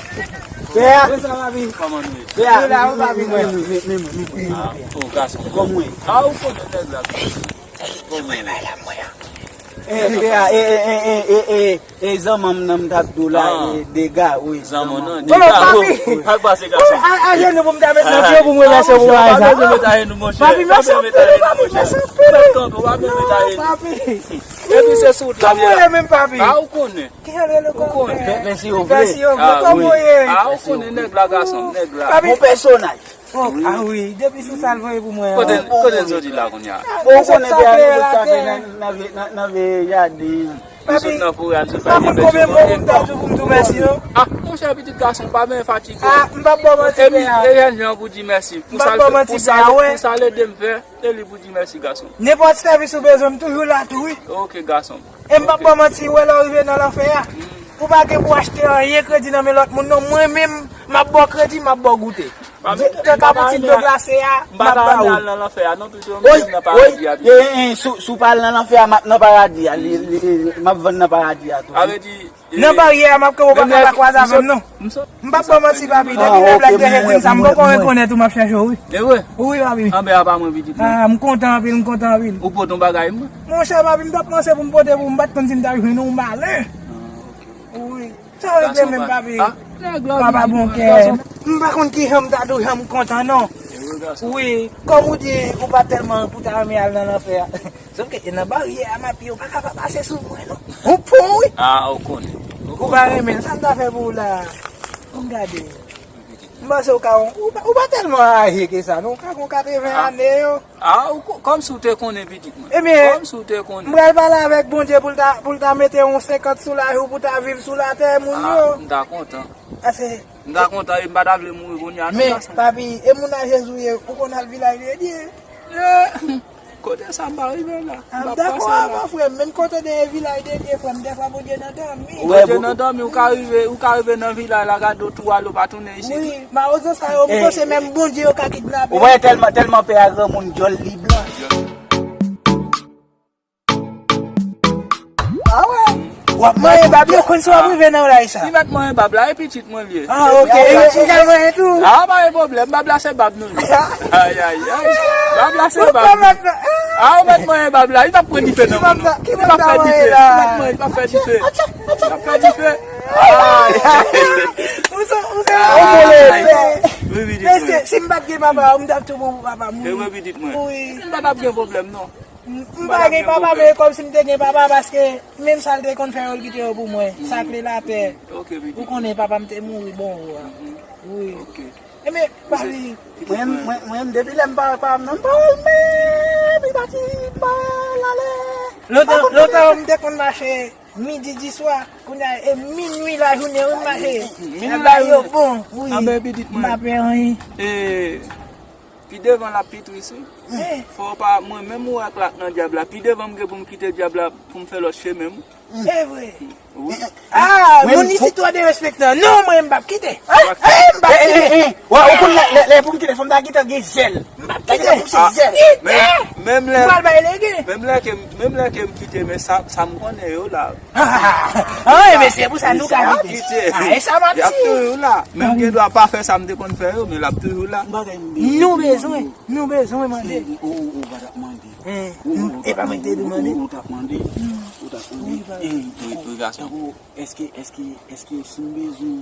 Bea. Kòman sa, papi? Kòman nou ye? Bea, nou la, wi, papi, mwen. Men, men, men, men, men, men, men, men. Ah, oh, gason. Kòman w ye? Ah, ou konnen nèg la. Kòman w ye? Eh, Bea, eh, eh, eh, eh, eh, eh. E zanmanm nan m t ap di w la, e, dega, wi. Zanmanm nan, dega, wi. Al pase gason. A, ajenou pou m ta met nan pye w pou m remèsye w pou bagay sa. Pa bezwen met ajenou, monchè. Papi, mèsi anpil, papi, mèsi anpil. Mèt kanpe, w pa bezwen met ajenou. Papi. Epi se sou wout la, kòman w ye menm, papi? A, ou konnen. Ki jan l rele kò? Ou konnen. Pèsi yo vle. Pèsi yo vle, kòman w ye? A, ou konnen nèg la, gason, nèg la. Papi. Bon pèsonaj. Oh, a wi, depi sou sa l voye pou mwen an. Kote, kote n soti la kounye a? Bon, ou konnen Bea, nou sot chape nan, nan, nan, nan vye jaden an. Nou sot nan forè a, nou sot pa gen bèt yo. Papi, m pa konn konbyen mo pou m ta di w pou m di w mèsi, non. Ah, monchè, pitit gason, pa bezwen fatige. Ah, m p ap ba w manti, Bea. E jèn jan pou di mèsi. M p ap ba w manti, Bea, wè. Pou sa l ede m fè, se li pou di mèsi, gason. Nenpòt sèvis ou bezwen, m toujou la tou, wi. Ok, gason. E m p ap ba w manti, wè lè w rive nan lanfè a, ou pa gen pou w achte anyen kredi nan men lòt moun, non. Mwen menm, m ap ba w kredi, m ap ba w goute. Tan ka pou ti dlo glase a, m ap ba ou. M pa ka al nan lanfè a, non, pito, m nan paradi a, pito. Si w pa al nan lanfè a, m ap nan paradi a. M ap vann nan paradi a tou. Sa vle di, nan baryè a, m ap kanpe, ou pa ka pa kwaze avè m, non. M p ap ba w manti, papi. Depi lè Black Dre di m sa, m poko rekonèt ou, m ap chèche w, wi. E vre? Wi, papi. Anben, apa mwen pitit mwen. Ah, m kontan anpil, m kontan anpil. Ou pote yon bagay mwen? Monchè, papi, m t ap panse pou m pote pou ou, m pa t konn si m t ap jwenn ou, m ale. Wi. Sa regle menm, papi. Papa bon kè. M pa konn kijan m ta dwe jan m kontan non. Wi, kòm ou di, ou pa tèlman pou ta renmen al nan lanfè a. Sòf ke e nan baryè a m apiye, ou pa ka pa pase sou mwen non. Ou pon wi. Ah, ou konnen. Ou pa renmen l, sa m ta fè pou ou la? Bon, gade. M panse ou ka, ou pa, ou pa tèlman aje ke sa non. Ou ka gon katreven ane yo. Ah, ou ko-, kòmsi ou te konnen pitit mwen. Ebyen, kòmsi ou te konnen. M pral pale avèk Bondye pou l ta, pou l ta mete yon senkant sou lavi w, pou w ta viv sou latè moun yo. Ah, m ta kontan. Ase. M ta kontan e m pa ta vle mouri kounye a non, gason. Men, papi, e moun a Jezi w ye, ou konn al vilaj de Dye? Eh, kote sa m pa rive la? Ah, m dakò avè w, frè m. Menm kote de vilaj de Dye, frè m, dèfwa Bondye nan dòmi. Bondye nan dòmi, ou ka rive, ou ka rive nan vilaj la, gade w tou ale, ou pa tounen isit. Wi, mawozo sa yo, m panse menm Bondye yo ka kidnape. Ou wè tèlman, tèlman pè a granmoun, djòl li blan. Ah wè. W ap manyen bab yo, konn si w ap rive nan w la, sa. Li mèt manyen bab la, e pitit mwen li ye. Ah, ok. E pitit mwen tou. Ah, pa gen pwoblèm, bab la se bab nou ye. Ay, ay, ay. Bab la se bab nou. Ah, ou mèt manyen bab la, li p ap pran dife nan men nou. Li p ap fè dife. Li p ap manyen, li p ap fè dife. Li p ap fè dife. Ay, ay. Ou se, ou se. Ay. Wi, wi, wi. Mesye, si m pa t gen papa, m t ap tou bon pou papa m. E wi, pitit mwen. Wi. M pa t ap gen pwoblèm, non. M, m pa gen papa, men kòmsi m te gen papa, paske menm sa l te konn fè yo, l kite yo pou mwen. Sakle lapè. Ok, pitit. Ou konnen papa m te mouri bon ou a. Wi. Ok. Ebyen, papi. Mwen, mwen, mwen, depi lè m pa wè papa m nan, m pa wè l, men, pita ti, m pa wè l ale. Lontan, lontan, m te konn mache midi, di swa, kounye a, e minwi lajounen, wi, m mache. Minwi lajounen. Bagay yo bon, wi. Anben, pitit mwen. M pa pè anyen. E, Pi devan l ap pi tris wi. Eh. Fò w pa, mwen menm ou wè ak lak nan dyab la. Pi devan m gen pou m kite dyab la pou m fè lòt chemen m. E vre. Wi. Ah, moun isit twò derespektan. Non, mwen m p ap kite. Eh, m p ap kite. Wè, ou konn lè, lè, lè pou m kite, fò m ta gentan gen zèl. M p ap kite. Pou se zèl. Men, menm lè, m pral bay lege. Menm lè ke, menm lè ke m kite, men sa, sa m konnen yo la. Ah, e mesye, pou sa nou ka kite. Ah, e sa m ap di. Y ap toujou la. Men m gen dwa pa fè sa m te konn fè yo, men l ap toujou la. Nou bezwen, nou bezwen mande. Ou, ou, ou pa t ap mande. E pa mwen ki te di mande. Ou, ou t ap mande. Ou t ap mande. Wi, gason. Tankou, èske, èske, èske si m bezwen,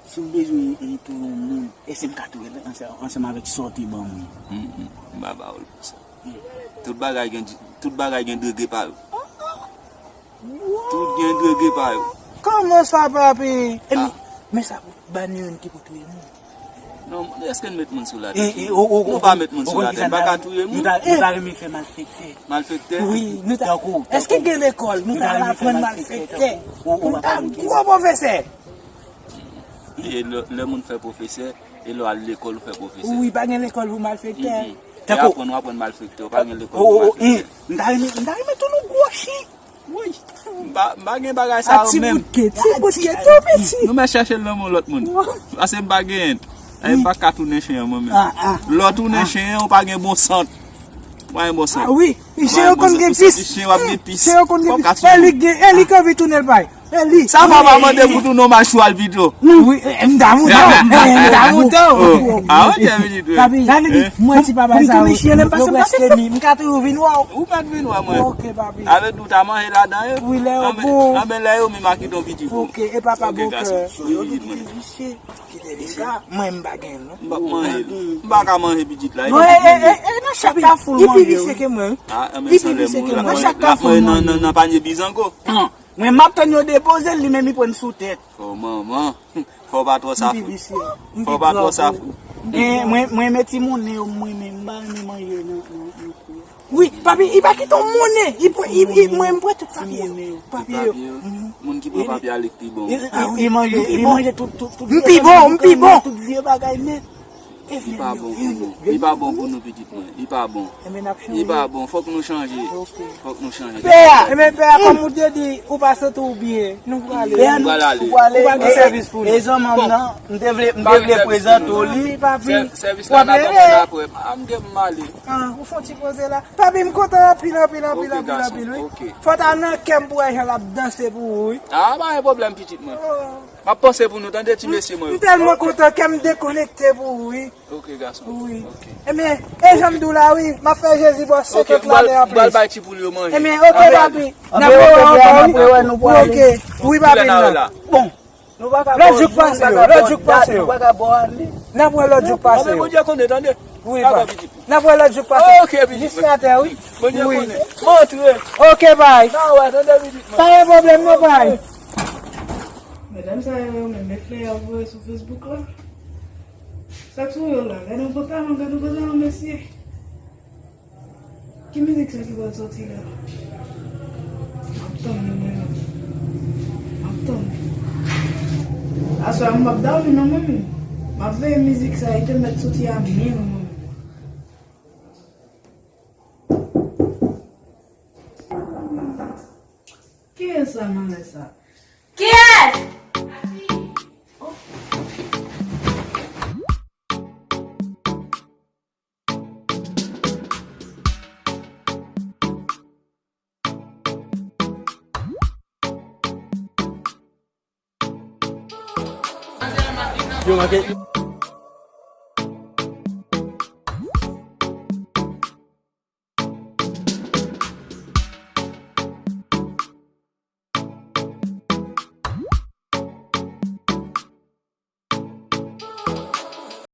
si m bezwen, e, touye yon moun, èske m ka touye l ansanm, ansanm avèk sa w te ban mwen? M pa ba w l pou sa. Tout bagay gen, tout bagay gen degre pa yo. Tout gen degre pa yo. Kòman sa, papi? E men, men sa, ba nou youn ki pou touye moun. Non, èske n met moun sou latè? Nou pa met moun sou latè, n pa ka touye moun. Nou ta, nou ta renmen fè malfektè. Malfektè? Wi, nou ta. Èske gen lekòl? Nou ta al aprann malfektè. Pou n ta gwo pwofesè. E lè, lè moun fè pwofesè, e lè w al lekòl, ou fè pwofesè. Wi, pa gen lekòl pou malfektè. Tankou aprann, w aprann malfektè, w pa gen lekòl pou malfektè. M ta renmen, m ta renmen tou nou gwo chi. Wi. M pa, m pa gen bagay sa yo menm. Ti bout ke, ti bout ke tou piti. Nou mèt chèche l nan men lòt moun. Paske m pa genyen. E m pa ka tounen chen an mwen menm. Lè w tounen chen an, ou pa gen bon sant. Ou pa gen bon sant. Ah wi. Chen yo konn gen pis. Chen yo ap gen pis. Chen yo konn gen pis. E li gen, e li k anvi tounen l bay. E li. Sa papa mande pou tounen w machwa l pito. Wi, e, m damou tou. M damou tou. Ah, ok, vini tou. Papi, sa vle di, mwen ti papa sa yo, yo prèske mi. M ka toujou vin wè w. Ou mèt vin wè mwen. Ok, papi. Avèk nou ta manje ladan yo. Wi, lè yo bon. Anben lè yo mi ma kite yon piti pou. Ok, e papa bon kè. Wi, vini mwen. Kite li sa. Mwen m pa gen non. M p ap manje l. M pa ka manje pitit la. Non, e, e, e, e, nan chak kafou l manje wi. Li pi visye ke mwen. Ah, men li pi visye ke mwen. Nan chak kafou l manje. Nan, nan, nan panye bizango. Mwen m ap tann yo depoze l, li menm li pran l sou tèt. Oh, manman. Fò w pa twò safou. Fò w pa twò safou. E, mwen, mwen men timoun yo, mwen menm, m pa renmen manje nan, nan, nan kou. Wi, papi, li pa kite yon monnen. Li pran, li, li, mwen, m pran tout papye yo. Papye yo. Moun ki pran papye a, li k pi bon. Li, li, li manje, li manje tout, tout, tout. M pi bon, m pi bon. Tout vye bagay nèt. Li pa bon pou nou. Li pa bon pou nou, pitit mwen. Li pa bon. Li pa bon. Fòk nou chanje. Fòk nou chanje. Pè a, ebyen, pè a, kòm ou te di, ou pa santi w byen, nou prale. Nou prale. Ou pa gen sèvis pou nou. E zanmi m nan, m te vle, m te vle prezante w li. Sèvis la n ap ban mwen apre. A, m gen m ale. Ah, ou fè yon ti poze la. Papi, m kontan anpil, anpil, anpil, anpil, anpil, wi. Fò ta nan kè m pou wè jan l ap danse pou ou, wi. Ah, pa gen pwoblèm, pitit mwen. M ap panse pou nou, tande, ti mesye mwen yo. M tèlman kontan, kè m dekonekte pou ou, wi. Ok, gason. Wi. Ok. Ebyen, e jan m di w la, wi, m ap fè Jezi bò senkant lane anplis. Ok, m pral bay ti poul yo manje. Ebyen, ok, papi. N ap rewè ankò, wi. Ok. Wi, papi m nan. Bon. Lòt jou k pase yo, lòt jou k pase yo. N ap wè lòt jou k pase yo. Bondye konnen, tande. Wi, pa. N ap wè lòt jou k pase yo. Ok, pitit mwen. Jis atè, wi. Bondye konnen. Montre. Ok, bay. N a wè, tande, pitit mwen. Pa gen pwoblèm, non, bay. Medam sa yo, yo menm, men flè y ap voye sou Facebook la. Sa k sou yo la? Gade yon pantalon, gade yon pantalon, mesye. Ki mizik sa ki pral sòti la? M ap tann li, mwen menm. M ap tann li. Aswè a, m p ap dòmi non, mwen menm. M ap veye mizik sa, li te mèt soti a minuit, mwen menm. Kiyès sa nan lè sa? Kiyès? Yo, manke.